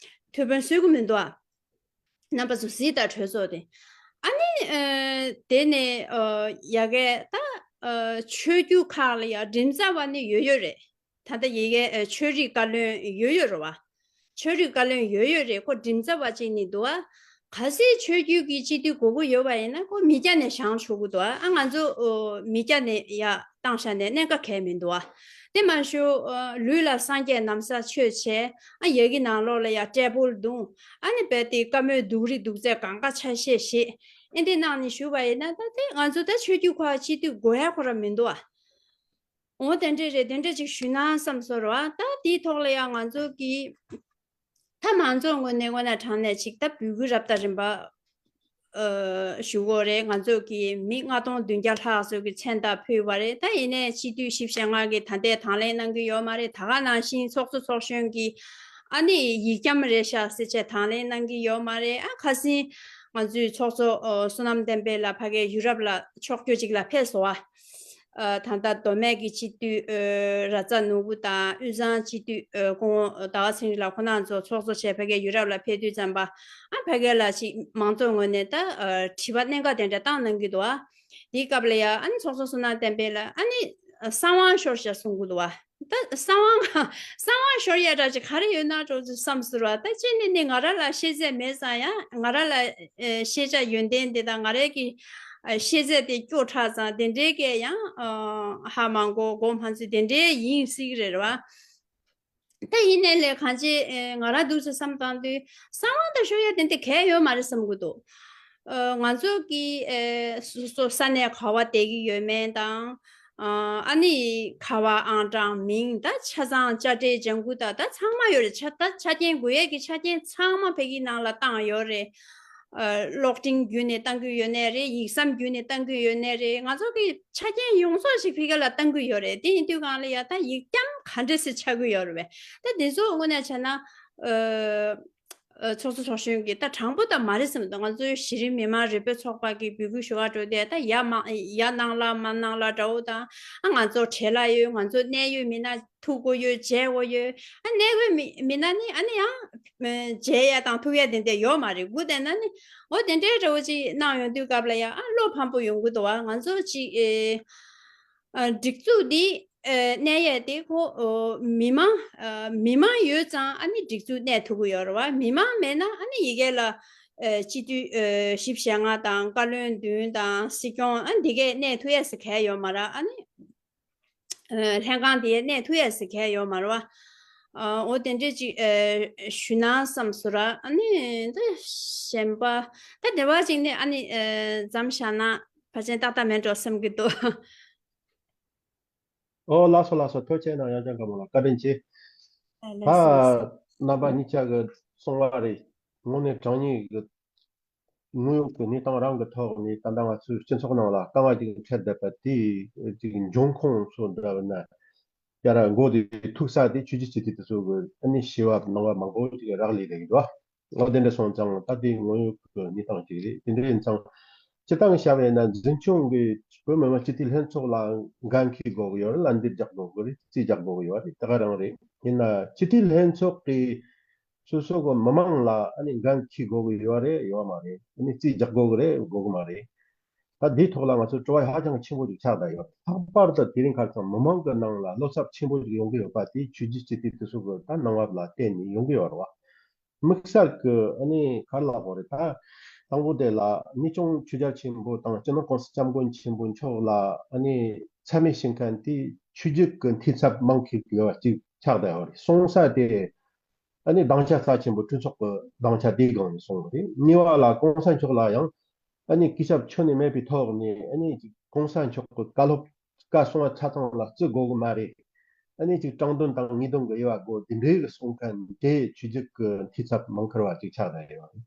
ཐུགས་ཕན་གསོས་ཀྱི་མི་འདུག་ཨ། རྣམ་པ་ཚོ་གཟིགས་དང་གྲོས་ཚོགས་དེ། ཨ་ནི་ཨ་དེ་ནས་ཨ་ཡ་གི་ད་ཨ་ཆོས་བརྒྱུད་ཁག་ལ་ཡ་མགྲིན་ཚབ་པ་ནི་ཡོད་ཡོད་རེད། ད་ལྟ་ཡ་གི་ཨ་ཆོས་རིག་བཀའ་བློན་ཡོད་ཡོད་རེད་བ། ཆོས་རིག་བཀའ་བློན་ཡོད་ཡོད་རེད། ཁོ་མགྲིན་ཚབ་པ་ཅིག་ནི་འདུག་ཨ། གལ་སྲིད་ཆོས་བརྒྱུད་ཀྱི་སྤྱི་འཐུས་དགོས་ཀྱི་ཡོད་པ་ཡིན་ན་ཁོ་མི་སྐྱ་ནས་བཞེངས་ཆོག་གི་འདུག་ཨ། ང་ཚོ་ཨོ་མི་སྐྱ་ནས་ཡ་བཏང་བཞག་ནས་གནད་འགག་གང་ཡང་མི་འདུག་ཨ། དེ་མ་ཞུ་ཨ་ལུས་ལ་སངས་རྒྱས་ན་བཟའ་མཆོད་བྱས། ཨ་ཡ་གི་ནང་ལོགས་ལ་ཡ་ཊེ་བུལ་བརྡུང་། ཨ་ནི་རྦད་དེ་བཀའ་མོལ་སྡུག་རིགས་སྡུག་ཚད་གང་ག་ཆ་ཤས་བཞེས། ཨེ་འདི་གནང་ནས་བཞུགས་པ་ཡིན་ན་ད་དེ་ང་ཚོ་ད་ཆོས་བརྒྱུད་ཁག་སྤྱི་འཐུས་དགོས་ཡ་ཁོ་རང་མི་འདུག་ཨ། འོ་དེ་འདྲས་རེད། དེ་འདྲས་ཅིག་ཞུས་ན་བསམ་སོང་ར། ད་དེའི་ཐོག་ལ་ཡང་ང་ཚོ་གི་ད་མང་ཚོགས་ངོས་ནས་དངོས་གནས་དྲང་གནས་ཅིག་ད་འབོད་སྐུལ་རབ་དང་རིམ་པ་ཨ་ཞུ་དགོས་རེད། ང་ཚོ་གི་མི་ལྔ་སྟོང་བདུན་བརྒྱ་ལྷག་ཙམ་གི་མཚན་རྟགས་ཕུལ་བ་རེད། ད་ཡིན་ནའི་སྤྱི་འཐུས་བཞི་བཅུ་ཞེ་ལྔ་གི་ད་ལྟའི་དང་ལེན་གནང་གི་ཡོད་མ་རེད། ད་ག་ནང་བཞིན་ཚོགས་གཙོ་ཚོགས་གཞོན་གི་ཨ་ནི་ཡིག་སྐྱོན་རེད་ཤག་ཟེར་བྱས་དང་ལེན་གནང་གི་ཡོད་མ་རེད། ཨ་ཁ་སང་ང་ཚོའི་ཚོགས་གཙོ་ཨ་བསོད་ནམས་བསྟན་འཕེལ་ལགས་ཕ་གིའི་ཡུ་རོབ་ལ་ཕྱོགས་བསྐྱོད་ཅིག་ལ་ཕེབས་སོང་བ། ཨ་ད་ལྟ་མདོ་སྨད་ཀྱི་སྤྱི་འཐུས་ཨ་ར་ཙ་ནོར་བུ་དང་དབུས་གཙང་སྤྱི་འཐུས་ཨ་སྐུ་ངོ་ཟླ་བ་ཚེ་རིང་ལགས་ཁོང་རྣམ་ཚོ་ཚོགས་གཙོ་བྱས་ཕ་གིའི་ཡུ་རོབ་ལ་ཕེབས་དུས་ཙམ་པ་ཨ་ཕ་གི་ལ་ཅིག་མང་ཚོགས་ངོས་ནས་ད་ཨ་དྲི་བ་གནད་འགག་དེ་འདྲ་བཏང་གནང་གི་འདུག་ཨ། དེའི་སྐབས་ལ་ཡ་ཨ་ནི་ཚོགས་གཙོ་བསོད་ནམས་བསྟན་འཕེལ་ལགས་ཨ་ནི་གསང་བ་ཤོར་ཤག་གསུང་གི་འདུག་བ། ད་གསང་བ་གསང་བ་ཤོར་ཡ་འདྲ་ཅིག་ག་རེ་ཡོད་ན་འགྲོ་ཚུལ་བསམ་ཟེར་བ། ད་གཅིག་ནས་ནི་ང་རང་ལ་ཤེས་ཚད་མེད་ཙང་ཡང་ང་རང་ལ་ཨེ་ཤེས་བྱ་ཡོན་ཏན་དེ་དང་ང་རང་གི་ཨ་ཤེས་ཚད་དེ་སྐྱོ་དྲགས་ཙང་དེ་འདྲའི་སྐད་ཡང་ཨ་ཧ་མ་གོ་གོ་མ་ཚོད་དེ་འདྲའི་ཡིན་སྲིད་ཀྱི་རེད་བ། ད་ཡིན་ནའི་ལས་གང་ཅི་ཨེ་ང་རང་འདུག་ཚུལ་བསམ་བཏང་དུས་གསང་བ་ད་ཤོར་ཡ་དེ་འདྲ་གང་ཡང་ཡོད་མ་རེད་བསམ་གི་འདུག་ཨ་ང་ཚོ་གི་ཨེ་སོ་སོ་ས་གནས་ག་བ་བསྡད་ཀྱི་ཡོད་མེད་དང་། ཨ་ཨ་ནི་ཁ་པར་ཨང་གྲངས་མིང་ད་ཆ་ཚང་དཔྱ་ཁྲལ་ལྗང་གུ་ད་ད་ཚང་མ་ཡོད་རེད། ཆ་ད་ཆ་རྐྱེན་དགོས་ཡས་ཀྱི་ཆ་རྐྱེན་ཚང་མ་ཕ་གིའི་ནང་ལ་བཏང་ཡོད་རེད། ཨ་གློག་འཕྲིན་བརྒྱུད་ནས་བཏང་གི་ཡོད་ནའི་རེད། ཡིག་ཟམ་བརྒྱུད་ནས་བཏང་གི་ཡོད་ནའི་རེད། ང་ཚོ་གི་ཆ་རྐྱེན་ཡོངས་རྫོགས་ཤིག་ཕ་གི་ལ་བཏང་གི་ཡོད་རེད། དེ་ཡིན་དུས་གང་ལ་ཡ་ད་ཡིག་སྐྱོན་ག་འདྲ་སེ་ཆགས་ཀྱི་ཡོད་རེད་པས། ད་དེ་ཚོ་དངོས་གནས་བྱས་ན་ཨ། ཨ་ཚོགས་གཙོ་ཚོགས་གཞོན་གྱིས་ད་དྲང་པོ་ད་མ་རེད་བསམ་འདུག་ང་ཚོའི་གཞི་རིམ་མི་མང་རིག་པའི་ཚོགས་པ་གི་འབོད་སྐུལ་ཞུ་ག་འགྲོ་དེ་ད་ཡ་མ་ཡ་གནང་ལ་མ་གནང་ལ་འདྲ་བོ་དང་། ཨ་ང་ཚོ་བྲེལ་ལ་ཡོད། ང་ཚོ་གནད་ཡོད་མི་སྣ་ཐུག་དགོས་ཡོད། མཇལ་དགོས་ཡོད། ཨ་གནད་ཡོད་མི་མི་སྣ་ནི་ཨ་ནི་ཡང་མཇལ་ཡ་དང་ཐུག་ཡ་དེ་འདྲ་ཡོད་མ་རེད། སྒུག་བསྡད་ན་ནི་འོ་དེ་འདྲའི་འདྲ་བོ་ཅིག་གནང་ཡོང་དུས་སྐབས་ལ་ཡ་ཨ་བློ་ཕམ་པོ་ཡོང་གི་འདུག་བ། ང་ཚོ་ཅིག་ཨེ། ཨ་སྒྲིག་འཛུགས་འདི་ཨ་གནས་ཡས་དེ་ཁོ་ཨོ་མི་མང་ཨ་མི་མང་ཡོད་ཙང་ཨ་ནི་སྒྲིག་འཛུགས་གནས་ཐུབ་ཀྱི་ཡོད་རེད་བ། མི་མང་མེད་ན་ཨ་ནི་ཡ་གི་ལ་ཨ་སྤྱི་འཐུས་ཨ་བཞི་བཅུ་ཞེ་ལྔ་དང་བཀའ་བློན་བདུན་དང་སྲིད་སྐྱོང་ཨ་འདི་གས་གནས་ཐུབ་ཡས་ཟེར་གང་ཡང་ཡོད་མ་རེད། ཨ་ནི་ཨ་ལྷན་ཁང་དེ་གནས་ཐུབ་ཡས་ཟེར་གང་ཡང་ཡོད་མ་རེད་བ། ཨ་འོ་དེ་འདྲས་ཅིག་ཨ་ཞུ་ན་བསམ་སོང་ར། ཨ་ནི་ད་གཞན་པ་ད་དེ་བ་ཅིག་ནི་ཨ་ནི་ཨ་མཚམས་བཞག་ན་ཕལ་ཆེར་ཏག་ཏག་མེད་འགྲོ་བསམ་གྱི་འདུག་ཨོ་ལགས་སོ་ལགས་སོ། ཐུགས་རྗེ་གནང་། ཡང་ཅང་དཀར་མོ་ལགས་བཀའ་དྲིན་ཆེ། ཨ་ད་ལགས་སོ་ལགས་སོ། རྣམ་པ་གཉིས་ཆ་གི་གསུང་བ་རེད། དངོས་གནས་དྲང་གནས་ཀྱི་དངོས་ཡོད་ཀྱི་གནས་སྟངས་རང་གི་ཐོག་ནས་ད་ལྟ་ང་ཚོའི་སྤྱི་ཚོགས་ནང་ལ་དཀའ་ངལ་ཅིག་འཕྲད་བསྡད་པ་དེ་ཅིག་འབྱུང་ཁུངས་སུ་འདྲ་བ་ན་ཡ་ར་མགོ་དེ་ཐུག་ས་དེ་ཆོས་བརྒྱུད་སྤྱི་འཐུས་དེ་ཚོ་གི་ཨ་ནི་ཞི་བ་གནང་བ་མང་པོ་ཅིག་རག་ལས་རེད་འདུག་ཨོ་དེ་འདྲ་སོང་ཙང་ད་དེ་དངོས་ཡོད་ཀྱི་གནས་སྟངས་ཅིག་རེད། དེ་འདྲ་ཡིན་ཙང་སྤྱིར་བཏང་བྱ་བ་ཡིན་ན་འཛིན་སྐྱོང་གི་བོད་མི་མང་སྤྱི་འཐུས་ལྷན་ཚོགས་ལ་འགན་འཁྱེར་དགོས་ཀྱི་ཡོད་རེད། ལན་འདེབས་རྒྱག་དགོས་ཀྱི་རེད། རྩིས་རྒྱག་དགོས་ཀྱི་ཡོད་རེད། དེ་ག་རང་རེད། ཡིན་ན་སྤྱི་འཐུས་ལྷན་ཚོགས་ཀྱི་སོ་སོ་གི་མི་མང་ལ་ཨ་ནི་འགན་འཁྱེར་དགོས་ཀྱི་ཡོད་རེད། ཡོད་མ་རེད། ཨ་ནི་རྩིས་རྒྱག་དགོས་ཀྱི་རེད། དགོས་ཀྱི་མ་རེད། ད་འདིའི་ཐོག་ལ་ང་ཚོ་དྲི་བ་ཧ་ཅང་ཆེན་པོ་ཞིག་ཆགས་བསྡད་ཡོད། ལྷག་པར་དུ་དེ་རིང་ཁ་སང་མི་མང་གི་ནང་ལ་བློ་འཚབ་ཆེན་པོ་ཞིག་ཡོང་གི་ཡོད་པ་དེ་ཆོས་བརྒྱུད་སྤྱི་འཐུས་དེ་ཚོ་གི་ད་གནང་བ་ལ་བརྟེན་ནས་ཡོང་གི་ཡོད་རེད་བ། དམིགས་བསལ་གྱི་ཨ་ནི་ག་རེ་ལབ་དགོས་རེད། ད་དང་པོ་དེ་ལ་གཉིས་སྐྱོང་ཆོས་རྒྱལ་ཆེན་པོ་དང་སྤྱི་ནོར་༸གོང་ས་༸སྐྱབས་མགོན་ཆེན་པོ་མཆོག་ལ་ཨ་ནི་མཚན་སྨད་བྱེད་མཁན་དེ་ཆོས་བརྒྱུད་ཀྱི་འཐུས་ཚབ་མང་ཁུལ་ཡོད་པ་ཅིག་ཆགས་བསྡད་ཡོད་རེད། གསུང་ས་དེ་ཨ་ནི་སྡིངས་ཆ་རྩ་ཆེན་པོ་གྲོས་ཚོགས་ཀྱི་སྡིངས་ཆ་དེའི་སྒང་ནས་གསུངས་པ་རེད། གཉིས་པ་ལ་༸གོང་ས་མཆོག་ལ་ཡང་ཨ་ནི་སྐུ་ཚབ་ཁྱོན་ནས་མེད་པའི་ཐོག་ནས་ཨ་ནི་༸གོང་ས་མཆོག་གི་བཀའ་སློབ་བཀའ་གསུང་བ་ཆ་ཚང་ལ་བརྩི་དགོས་ཀྱི་མ་རེད། ཨ་ནི་ཅིག་དྲང་དོན་དང་ངེས་དོན་གྱི་དབྱེ་བ་དགོས། འདི་འདྲའི་གི་གསུང་མཁན་དེ་ཆོས་བརྒྱུད་ཀྱི་འཐུས་ཚབ་མང་ཁུར་བ་ཅིག་ཆགས་བསྡད་ཡོད་རེད།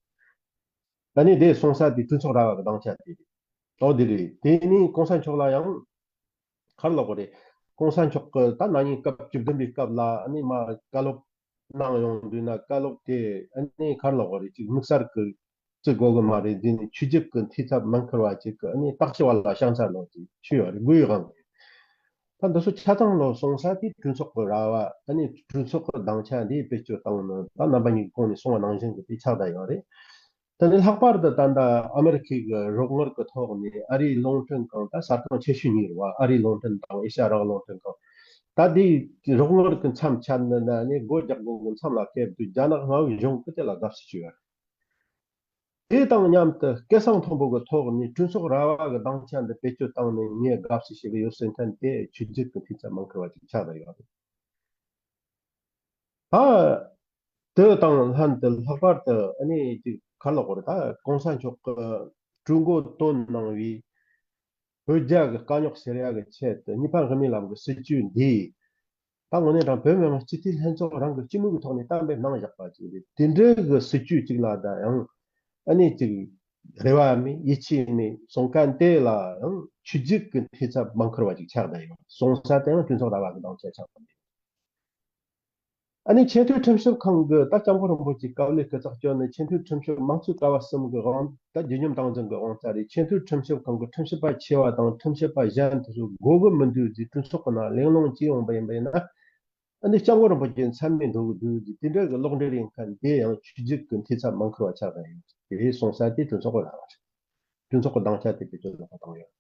ཨ་ནི་དེ་གསུང་ས་དེ་གྲོས་ཚོགས་ར་བ་གི་སྡིངས་ཆ་དེ་རེད། ཨོ་དེ་རེད། དེ་ནི་༸གོང་ས་མཆོག་ལ་ཡང་ག་རེ་ལབ་དགོས་རེད། གོང་ས་མཆོག་གི་ད་ན་ནིང་སྐབས་བཅུ་བདུན་པའི་སྐབས་ལ་ཨ་ནི་མ་བཀའ་སློབ་གནང་ཡོང་དུས་ན། བཀའ་སློབ་དེ་ཨ་ནི་ག་རེ་ལབ་དགོས་རེད། ཅིག་དམིགས་བསལ་གྱི་བརྩི་དགོས་ཀྱི་མ་རེད། འདི་ནི་ཆོས་བརྒྱུད་ཀྱི་འཐུས་ཚབ་མ་འཁུར་བ་ཅིག་གི་ཨ་ནི་བརྟག་ཞིབ་པ་ལ་ཤང་ཚ་ལོ་ཅིག་ཆོས་ཡོད་རེད། དགོས་ཡོད་གང་རེད། ད་འདི་ཚོ་ཆ་ཚང་ལོ་སོང་ས་དེ་གྲོས་ཚོགས་ཀྱི་ར་བ། ཨ་ནི་གྲོས་ཚོགས་ཀྱི་སྡིངས་ཆ་འདི་བེད་སྤྱོད་བཏང་ནི་ད་རྣམ་པ་གཉིས་ཀྱིས་གོང་ནས་གསུངས་པ་ནང་བཞིན་གྱི་དེ་ཆགས་བསྡད་ཡོད་རེད། དེ་ནས་ལྷག་པར་དུ་ད་ལྟ་ཨ་མེ་རི་ཁའི་གི་རོགས་དངུལ་གྱི་ཐོག་ནས་ཨ་རིའི་རླུང་འཕྲིན་ཁང་ད་གསར་ཁང་ཆེ་ཤོས་གཉིས་རེད་བ། ཨ་རིའི་རླུང་འཕྲིན་དང་ཨེ་ཤ་ཡ་རང་དབང་རླུང་འཕྲིན་ཁང་། ད་དེའི་རོགས་དངུལ་གྱི་མཚམས་ཆད་ནི་ན་ནི་སྒོ་རྒྱག་དགོས་ཀྱི་མཚམས་ལ་བསྐྱལ་དུས་རྒྱ་ནག་མངའ་དབང་གཞུང་གིས་དེ་ལ་དགའ་བསུ་ཞུས་ཡོད་རེད། དེ་དང་མཉམ་དུ་སྐད་གསང་མཐོན་པོ་གི་ཐོག་ནས་གྲོས་ཚོགས་ར་བ་གི་སྡིངས་ཆ་འདི་བེད་སྤྱོད་བཏང་ནས་ངས་དགའ་བསུ་ཞུ་གི་ཡོད་ཟེར་མཁན་དེ་ཆོས་བརྒྱུད་ཀྱི་འཐུས་ཚབ་མ་འཁུར་བ་ཅིག་ཆགས་བསྡད་ཡོད་རེད། ད་དེ་དང་ལྷན་དུ་ལྷག་པར་དུ་ཨ་ནི་ཅིག་ག་རེ་ལབ་དགོས་རེད། ད་གོང་ས་མཆོག་གིས་གྲོས་འགོ་བཏོན་གནང་བའི་བོད་རྒྱ་གི་དཀའ་རྙོག་སེལ་ཡག་གི་ཆེད་དུ་གཉིས་ཕན་དབུ་མའི་ལམ་གྱི་སྲིད་བྱུས་འདི། ད་དངོས་གནས་དྲང་བོད་མི་མང་སྤྱི་འཐུས་ལྷན་ཚོགས་རང་གི་སྤྱི་མོས་ཀྱི་ཐོག་ནས་གཏན་འབེབས་གནང་བཞག་པ་ཅིག་རེད། དེ་འདྲའི་གི་སྲིད་བྱུས་ཅིག་ལ་ད་ཡང་ཨ་ནི་ཅིག་རེ་བ་མེད་ཡིད་ཆེས་མེད་གསུང་མཁན་དེ་ལ་ཡང་ཆོས་བརྒྱུད་ཀྱི་འཐུས་ཚབ་མ་འཁུར་བ་ཅིག་ཆགས་བསྡད་ཡོད་གསུངས་ས་དེ་ཡང་གྲོས་ཚོགས་ར་བ་གི་སྡིངས་ཆ་ཆགས་བསྡད་ཡོད། ཨ་ནི་ཆེས་མཐོའི་ཁྲིམས་ཞིབ་ཁང་གི་ད་སྐྱབས་མགོན་རིན་པོ་ཆེའི་དཀའ་ལས་སྐུ་ཚེགས་བསྐྱོན་ནས་ཆེས་མཐོའི་ཁྲིམས་ཞིབ་དམངས་གཙོའི་ཀ་བ་གསུམ་གི་དབང་། ད་བརྒྱུད་རིམ་སྟངས་འཛིན་གི་དབང་ཆ་རེད། ཆེས་མཐོའི་ཁྲིམས་ཞིབ་ཁང་གི་ཁྲིམས་ཞིབ་པ་ཆེ་བ་དང་ཁྲིམས་ཞིབ་པ་གཞན་དེ་ཚོ་དགོས་གི་མི་འདུག་ཅེས་གྲོས་ཚོགས་ཀྱི་ནང་གླེང་སློང་བྱས་ཡོང་པ་ཡིན་པ་ཡིན་ན། ཨ་ནི་སྐྱབས་མགོན་རིན་པོ་ཆེ་མཚན་སྨད་འདོགས་གི་འདུག་ཅེས་དེ་འདྲ་གི་ལོག་འགྲེལ་ཡིན་མཁན་དེ་ཡང་ཆོས་བརྒྱུད་ཀྱི་འཐུས་ཚབ་མ་འཁུར་བ་ཆགས་བསྡད་ཡོད། དེ་གསུངས་ས་དེ་གྲོས་ཚོགས་ཀྱི་ར་བ་རེད། གྲོས་ཚོགས་ཀྱི་སྡིངས་ཆ་དེ་བེད་སྤྱོད་ལོག་པ་བཏང་ཡོད།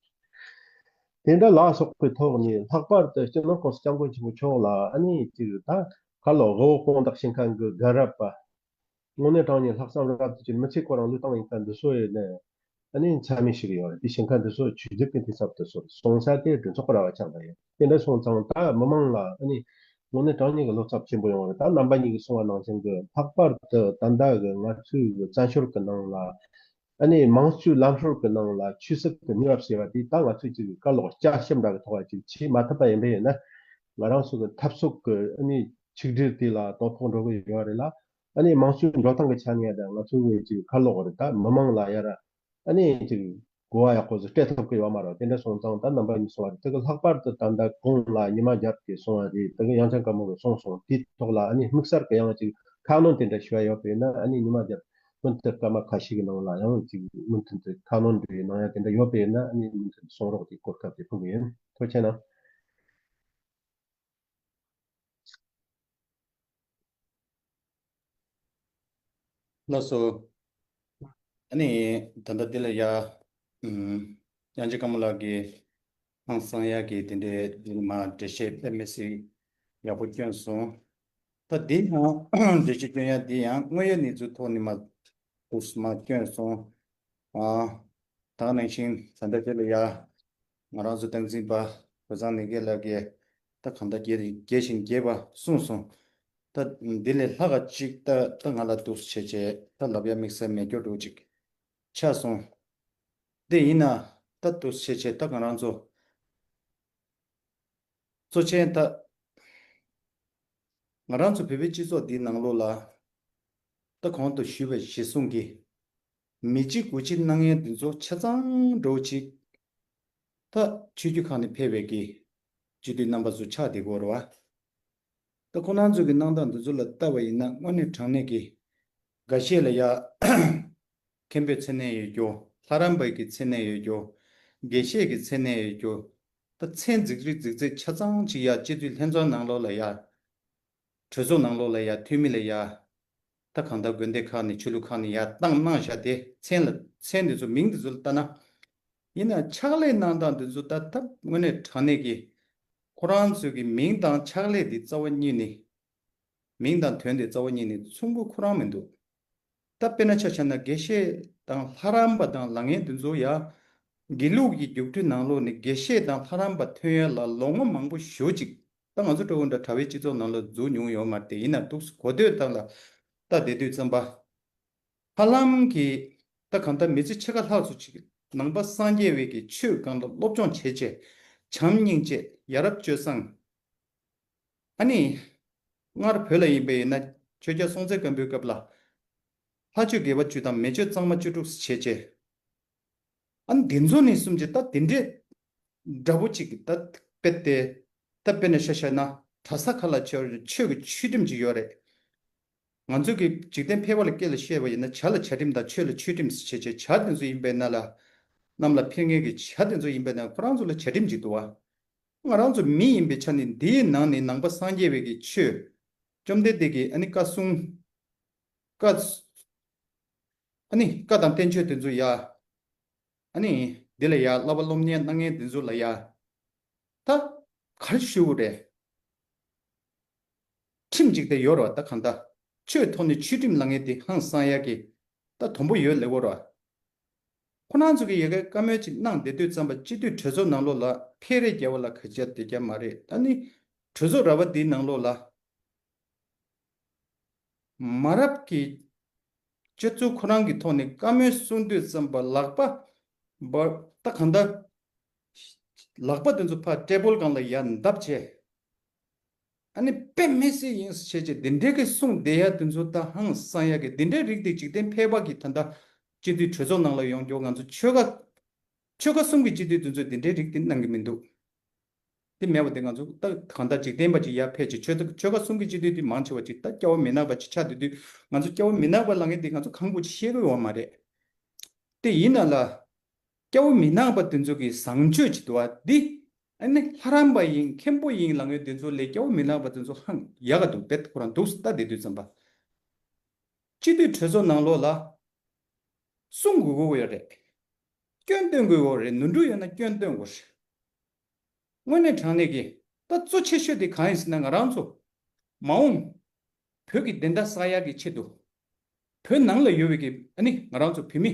དེ་འདྲ་ལ་སོགས་པའི་ཐོག་ནས་ལྷག་པར་དུ་སྤྱི་ནོར་༸གོང་ས་༸སྐྱབས་མགོན་ཆེན་པོ་མཆོག་ལ་ཨ་ནི་ཅིག་ད་ག་རེ་ལབ་དགོས་རེད། དབུ་དཔུང་དག་བྱེད་མཁན་གྱི་དགའ་རབ་པ། དངོས་གནས་དྲང་གནས་ལྷག་བསམ་རབ་ཏུ་ཅིག་མི་ཚེ་ཁོ་རང་བློས་བཏང་ཡིན་མཁན་འདི་ཚོ་ཡིན་ནའི་ཨ་ནི་མཚན་སྨད་ཞུ་གི་ཡོད་རེད། དེ་བྱེད་མཁན་འདི་ཚོ་ཆོས་བརྒྱུད་ཀྱི་འཐུས་ཚབ་དེ་ཚོ་རེད། སོང་ས་དེ་གྲོས་ཚོགས་ཀྱི་ར་བ་ཆགས་བསྡད་ཡོད། དེ་འདྲ་སོང་ཙང་ད་མི་མང་ལ་ཨ་ནི་དངོས་གནས་དྲང་གནས་ཀྱི་བློ་འཚབ་ཆེན་པོ་ཡོང་བ་རེད། ད་རྣམ་པ་གཉིས་ཀྱིས་གསུངས་པ་ནང་བཞིན་གྱི་ལྷག་པར་དུ་ད་ལྟ་གི་ང་ཚོའི་གི་བཙན་བྱོལ་གྱི་ནང་ལ་ཨ་ནི་དམངས་གཙོའི་ལམ་སྲོལ་གྱི་ནང་ལ་ཆོས་སྲིད་ཀྱི་གནས་བབ་ཟེར་བ་དེ་ད་ང་ཚོས་ཅིག་ག་རེ་ལབ་དགོས་རེད། བསྐྱར་ཞིབ་འདྲ་གི་ཐོག་ལ་ཅིག་བྱེད་མ་ཐུབ་པ་ཡིན་པ་ཡིན་ན། ང་རང་ཚོ་གི་འཐབ་རྩོད་ཀྱི་ཨ་ནི་ཆིག་སྒྲིལ་དེ་ལ་དོ་ཕོག་འགྲོ་གི་ཡོད་རེད་ལ། ཨ་ནི་དམངས་གཙོའི་འགྲོ་སྟངས་ཀྱི་ཆ་ནས་ད་ང་ཚོ་གི་ཅིག་ག་རེ་ལབ་དགོས་རེད། ད་མི་མང་ལ་ཡར་ཨ་ནི་ཅིག་གོ་བ་ཡག་པོ་ཟིག་སྤྲད་ཐུབ་ཀྱི་ཡོད་མ་རེད། དེ་འདྲ་སོང་ཙང་ད་རྣམ་པ་གཉིས་གསུངས་པ་རེད། དེ་གི་ལྷག་པར་དུ་ད་ལྟ་གོང་ལ་ཉི་མ་རྒྱལ་པོས་གསུངས་པ་རེད། དེ་གི་དབྱངས་ཅན་དཀར་མོ་གིས་གསུངས་སོང་། དེའི་ཐོག་ལ་ཨ་ནི་དམིགས་བསལ་གྱི་ཡང་ཅིག་ཁ་སྣོན་དེ་འདྲ་ཞུ་བ་ཡོད་པ་ཡིན་ན། ཨ་ནི་ཉི་མ་རྒྱལ་པོ་སྐུ་མདུན་དུ་སྐར་མ་ཁ་ཤས་ཀྱི་ནང་ལ་ཡང་ཅིག་མུ་མཐུད་དུ་ཁ་སྣོན་འདྲ་གནང་ཡ་དེ་འདྲ་ཡོད་པ་ཡིན་ན། ཨ་ནི་མུ་མཐུད་དུ་གསུང་རོགས་ཀྱི་གོ་སྐབས་དེ་ཕུལ་གི་ཡིན། ཐུགས་རྗེ་གནང་། ལགས་སོ། ཨ་ནི་ད་ལྟ་འདི་ལ་ཡ། ཨམ། དབྱངས་ཅན་དཀར་མོ་ལགས་ཀྱིས་ཧང་སང་ཡག་གི་དེ་འདྲའི་འདི་མ་འགྲེལ་བཤད་དཔེ་མི་སྲིད་ཡག་པོ་བསྐྱོན་སོང་། ད་འདི་ཡང་འགྲེལ་བཤད་བསྐྱོན་ཡག་འདི་ཡང་དངོས་ཡོད་གནས་ཚུལ་ཐོག་ནས་མ་འདུག་མ་བསྐྱོན་སོང་། ཨ། ད་ག་ནང་བཞིན་ད་ལྟ་དེ་ལ་ཡ། ང་རང་ཚོ་སྟངས་འཛིན་པ་བོད་ཚང་ནས་རྒན་ལགས་ཀྱིས་ད་གང་ལྟར་རྒྱས་རྒྱས་བཞིན་རྒྱས་པ་གསུངས་སོང་། ད་འདི་ལས་ལྷག་ག་ཅིག་ད་ད་ང་ལ་འདུག་སེ་བྱས་བྱས་ད་ལབ་ཡ་དམིགས་བསལ་མེད་སྐྱོ་འགྲོ་ཅིག་ཆགས་སོང་། དེ་ཡིན་ན་ད་འདུག་སེ་བྱས་བྱས་ད་ང་རང་ཚོ་གཙོ་ཆེན་ད་ང་རང་ཚོ་བོད་པའི་སྤྱི་ཚོགས་འདིའི་ནང་ལོགས་ལ་ད་གོང་དུ་ཞུས་པ་གཞིར་བཟུང་གིས། མི་གཅིག་དགུ་གཅིག་གནང་མཁན་འདི་ཚོ་ཆ་ཚང་འདྲ་བོ་ཅིག་ད་ཆོས་བརྒྱུད་ཁག་ནས་ཕེབས་པའི་གི་སྤྱི་འཐུས་རྣམ་པ་ཚོ་ཆགས་བསྡད་ཀྱི་ཡོད་རེད་བ། ད་ཁོང་རྣམ་ཚོ་གི་གནང་སྟངས་འདི་ཚོ་ལ་བལྟ་བ་ཡིན་ན་དངོས་གནས་དྲང་གནས་ཀྱི་འགའ་ཤས་ལ་ཡ་མཁན་པོའི་མཚན་གནས་ཡོད་རྒྱུ། ལྷ་རམས་པའི་གི་མཚན་གནས་ཡོད་རྒྱུ། དགེ་བཤེས་ཀྱི་མཚན་གནས་ཡོད་རྒྱུ། ད་མཚན་རྫིག་རིག་རྫིག་རྫིག་ཆ་ཚང་ཅིག་ཡ་སྤྱི་འཐུས་ལྷན་ཚོགས་ནང་ལོགས་ལ་ཡ། གྲོས་ཚོགས་ནང་ལོགས་ལ་ཡ་འཐུས་མི་ལ་ཡ། ད་གང་ལྟར་དགོན་སྡེ་ཁག་ནས་ཆོས་ལུགས་ཁག་ནས་ཡར་བཏང་གནང་བཞག་དེ་མཚན་ལ་མཚན་འདི་ཚོ་མིང་འདི་ཚོ་ལ་ལྟ་ན། ཡིན་ན་ཕྱག་ལས་གནང་སྟངས་འདི་ཚོ་ད་ད་དངོས་གནས་དྲང་གནས་ཀྱི་ཁོ་རང་ཚོའི་གི་མིང་དང་ཕྱག་ལས་འདི་རྩ་བ་ཉིད་ནས་མིང་དང་དོན་འདི་རྩ་བ་ཉིད་ནས་མཚུངས་པོ་ཁོ་རང་མི་འདུག་ད་དཔེར་ན་ཆ་བཞག་ན་དགེ་བཤེས་དང་ལྷ་རམས་པ་དང་ལབ་མཁན་འདི་ཚོ་ཡ་དགེ་ལུགས་ཀྱི་རྒྱུགས་སྤྲོད་ནང་ལོགས་ནས་དགེ་བཤེས་དང་ལྷ་རམས་པ་ཐོན་ཡ་ལ་ལོ་ངོ་མང་པོ་ཞེ་ཅིག་ད་ང་ཚོ་འདྲ་བོ་འདྲ་གྲྭ་པའི་སྤྱི་ཚོགས་ནང་ལ་འཛུལ་མྱོང་ཡོད་མ་རེད་དེ། ཡིན་ན་འདུག་གོ་ཐོས་སྟངས་ལ་ལྟ་བསྡད་དུས་ཙམ་པ། ཧ་ལམ་གྱི་ད་གང་ལྟར་མི་ཚེ་ཕྱེད་ཀ་ལྷག་ཙམ་ཅིག་ནང་པ་སངས་རྒྱས་པའི་གི་ཆོས་སྒང་ལ་སློབ་སྦྱོང་བྱས་བྱས། བྱམས་སྙིང་རྗེ། ཡ་རབས་སྤྱོད་བཟང་། ཨ་ནི། སྔར་བོད་ལ་ཡིན་པ་ཡིན་ན་ཆོས་རྒྱལ་སྲོང་བཙན་སྒམ་པོའི་སྐབས་ལ། ལྷ་ཆོས་དགེ་བ་བཅུ་དང་མི་ཆོས་གཙང་མ་བཅུ་དྲུག་བྱས་བྱས། ཨ་ནི་འདི་ཚོ་ནས་གསུམ་གྱི་ད་དེ་འདྲས་འདྲ་པོ་ཅིག་གི་ད་དཔེ་དེ་ ད་དཔེར་ན་ཆ་བཞག་ན་གྲྭ་ས་ཁག་ལ་ཆོས་ཆོས་ཀྱི་ཆོས་ཁྲིམས་ཅིག་ཡོད་རེད། ང་ཚོ་གི་འཇིག་རྟེན་ཕལ་པ་ལ་སྐད་ལ་བཤད་པ་ཡིན་ན་བྱ་ལ་བྱ་ཁྲིམས་དང་ཆོས་ལ་ཆོས་ཁྲིམས་ཟེར་བྱས་བྱས་བྱ་དེ་ཚོ་ཡིན་པའི་ནང་ལ། གནམ་ལ་འཕེལ་མཁན་གྱི་བྱ་དེ་ཚོ་ཡིན་པའི་ནང་ཁོ་རང་ཚོ་ལ་བྱ་ཁྲིམས་ཅིག་འདུག་བ། ང་རང་ཚོ་མི་ཡིན་པའི་ཆ་ནས་འདིའི་ནང་ནས་ནང་པ་སངས་རྒྱས་པའི་གི་ཆོས། བཅོམ་ལྡན་འདས་ཀྱི་ཨ་ནི་བཀའ་གསུང་། བཀའ། ཨ་ནི་བཀའ་དང་བསྟན་བཅོས་དེ་ཚོ་ཡ། ཨ་ནི་འདི་ལ་ཡ་བསླབ་པ་སློབ་གཉེར་གནང་མཁན་དེ་ཚོ་ལ་ཡ། ད་ག་རེ་ཞུ་དགོས་རེད། ཁྲིམས་གཅིག་དེ་ཡོད་རེད་བ། ད་གང་ལྟར་ཆོས་ཐོག་ནས་ཆོས་ཁྲིམས་ལ་ངེས་དེ་ཧང་སང་ཡག་གི་ད་དོན་པོ་ཡོད་ལེ་བོ་རེད་བ། ཁོ་རང་ཚོ་གི་ཡ་གའི་བཀའ་མོལ་ཅིག་གནང་བསྡད་དུས་ཙམ་པ་སྤྱི་འཐུས་གྲོས་ཚོགས་ནང་ལོགས་ལ་ཕེ་རེ་རྒྱལ་བ་ལ་ཁ་ཆད་དེ་རྒྱ་མ་རེད། ཨ་ནི་གྲོས་ཚོགས་ར་བ་འདིའི་ནང་ལོགས་ལ་མ་རབས་ཀྱི་སྤྱོད་ཚུལ་ཁོ་རང་གི་ཐོག་ནས་བཀའ་མོལ་གསུང་དུས་ཙམ་པ་ལག་པ་འབར་ད་གང་ལྟར། ལག་པ་དེ་ཚོ་ཕར་ཊེ་བལ་སྒང་ལ་ཡར་བརྡབས་བྱས། ཨ་ནི་དཔེ་མི་སྲིད་ཡིན་ཟེར་བྱས་བྱས་དེ་འདྲའི་གི་གསུང་བསྡད་ཡ་དེ་ཚོ་ད་ཧང་སང་ཡ་གི་དེ་འདྲའི་རིགས་དེ་འཇིག་རྟེན་ཕལ་པ་གི་ད་ལྟ་སྤྱི་འཐུས་གྲོས་ཚོགས་ནང་ལ་ཡོང་རྒྱུ་ང་ཚོ་ཆོལ་ཁ་ཆོལ་ཁ་གསུམ་གི་སྤྱི་འཐུས་དེ་ཚོས་དེ་འདྲའི་རིགས་དེ་གནང་གི་མི་འདུག་དེ་མེད་པ་དེ་ང་ཚོ་ད་གང་ལྟར་འཇིག་རྟེན་པ་ཅིག་ཡར་ཕེབས་ཅིག་ཆོལ་ཆོལ་ཁ་གསུམ་གི་སྤྱི་འཐུས་དེ་མང་ཆེ་བ་ཅིག་ད་སྐྱ་བོ་མི་ནག་པ་ཅིག་ཆགས་བསྡད་དུས་ང་ཚོ་སྐྱ་བོ་མི་ནག་པ་ལབ་མཁན་དེ་ང་ཚོ་ཁང་བུ་ཅིག་ཤེས་གི་ཡོད་མ་རེད། དེ་ཡིན་ན་ལ། སྐྱ་བོ་མི་ནག་པ་དེ་ཚོ་གི་བཟང་སྤྱོད་ཅིག་འདུག་བ་འདི། ཨ་ནི་ལྷ་རམས་པ་ཡིན། མཁན་པོ་ཡིན་ལབ་མཁན་དེ་ཚོ་ལས་སྐྱ་བོ་མི་ནག་པ་དེ་ཚོ་ཧང་ཡག་ག་འདུག་དཔེ་ཁོ་རང་འདུག་ལྟ་བསྡད་དུས་ཙམ་པ། སྤྱི་འཐུས་གྲོས་ཚོགས་ནང་ལོགས་ལ་གསུང་དགོས་དགོས་ཡོད་རེད། སྐྱོན་སྟོན་དགོས་ཡོད་རེད། ནོར་འཁྲུལ་ཡོད་ན་སྐྱོན་སྟོན་དགོས་རེད། དངོས་གནས་དྲང་གནས་ཀྱི་ད་གཙོ་ཆེ་ཤོས་དེ་གང་ཡིན་ཟེར་ན་ང་རང་ཚོ་མ་འོངས་བོད་ཀྱི་བདེན་མཐའ་གསལ་ཡག་གི་ཆེད་དུ། བོད་ནང་ལ་ཡོད་པའི་གི་ཨ་ནི་ང་རང་ཚོ་བོད་མི་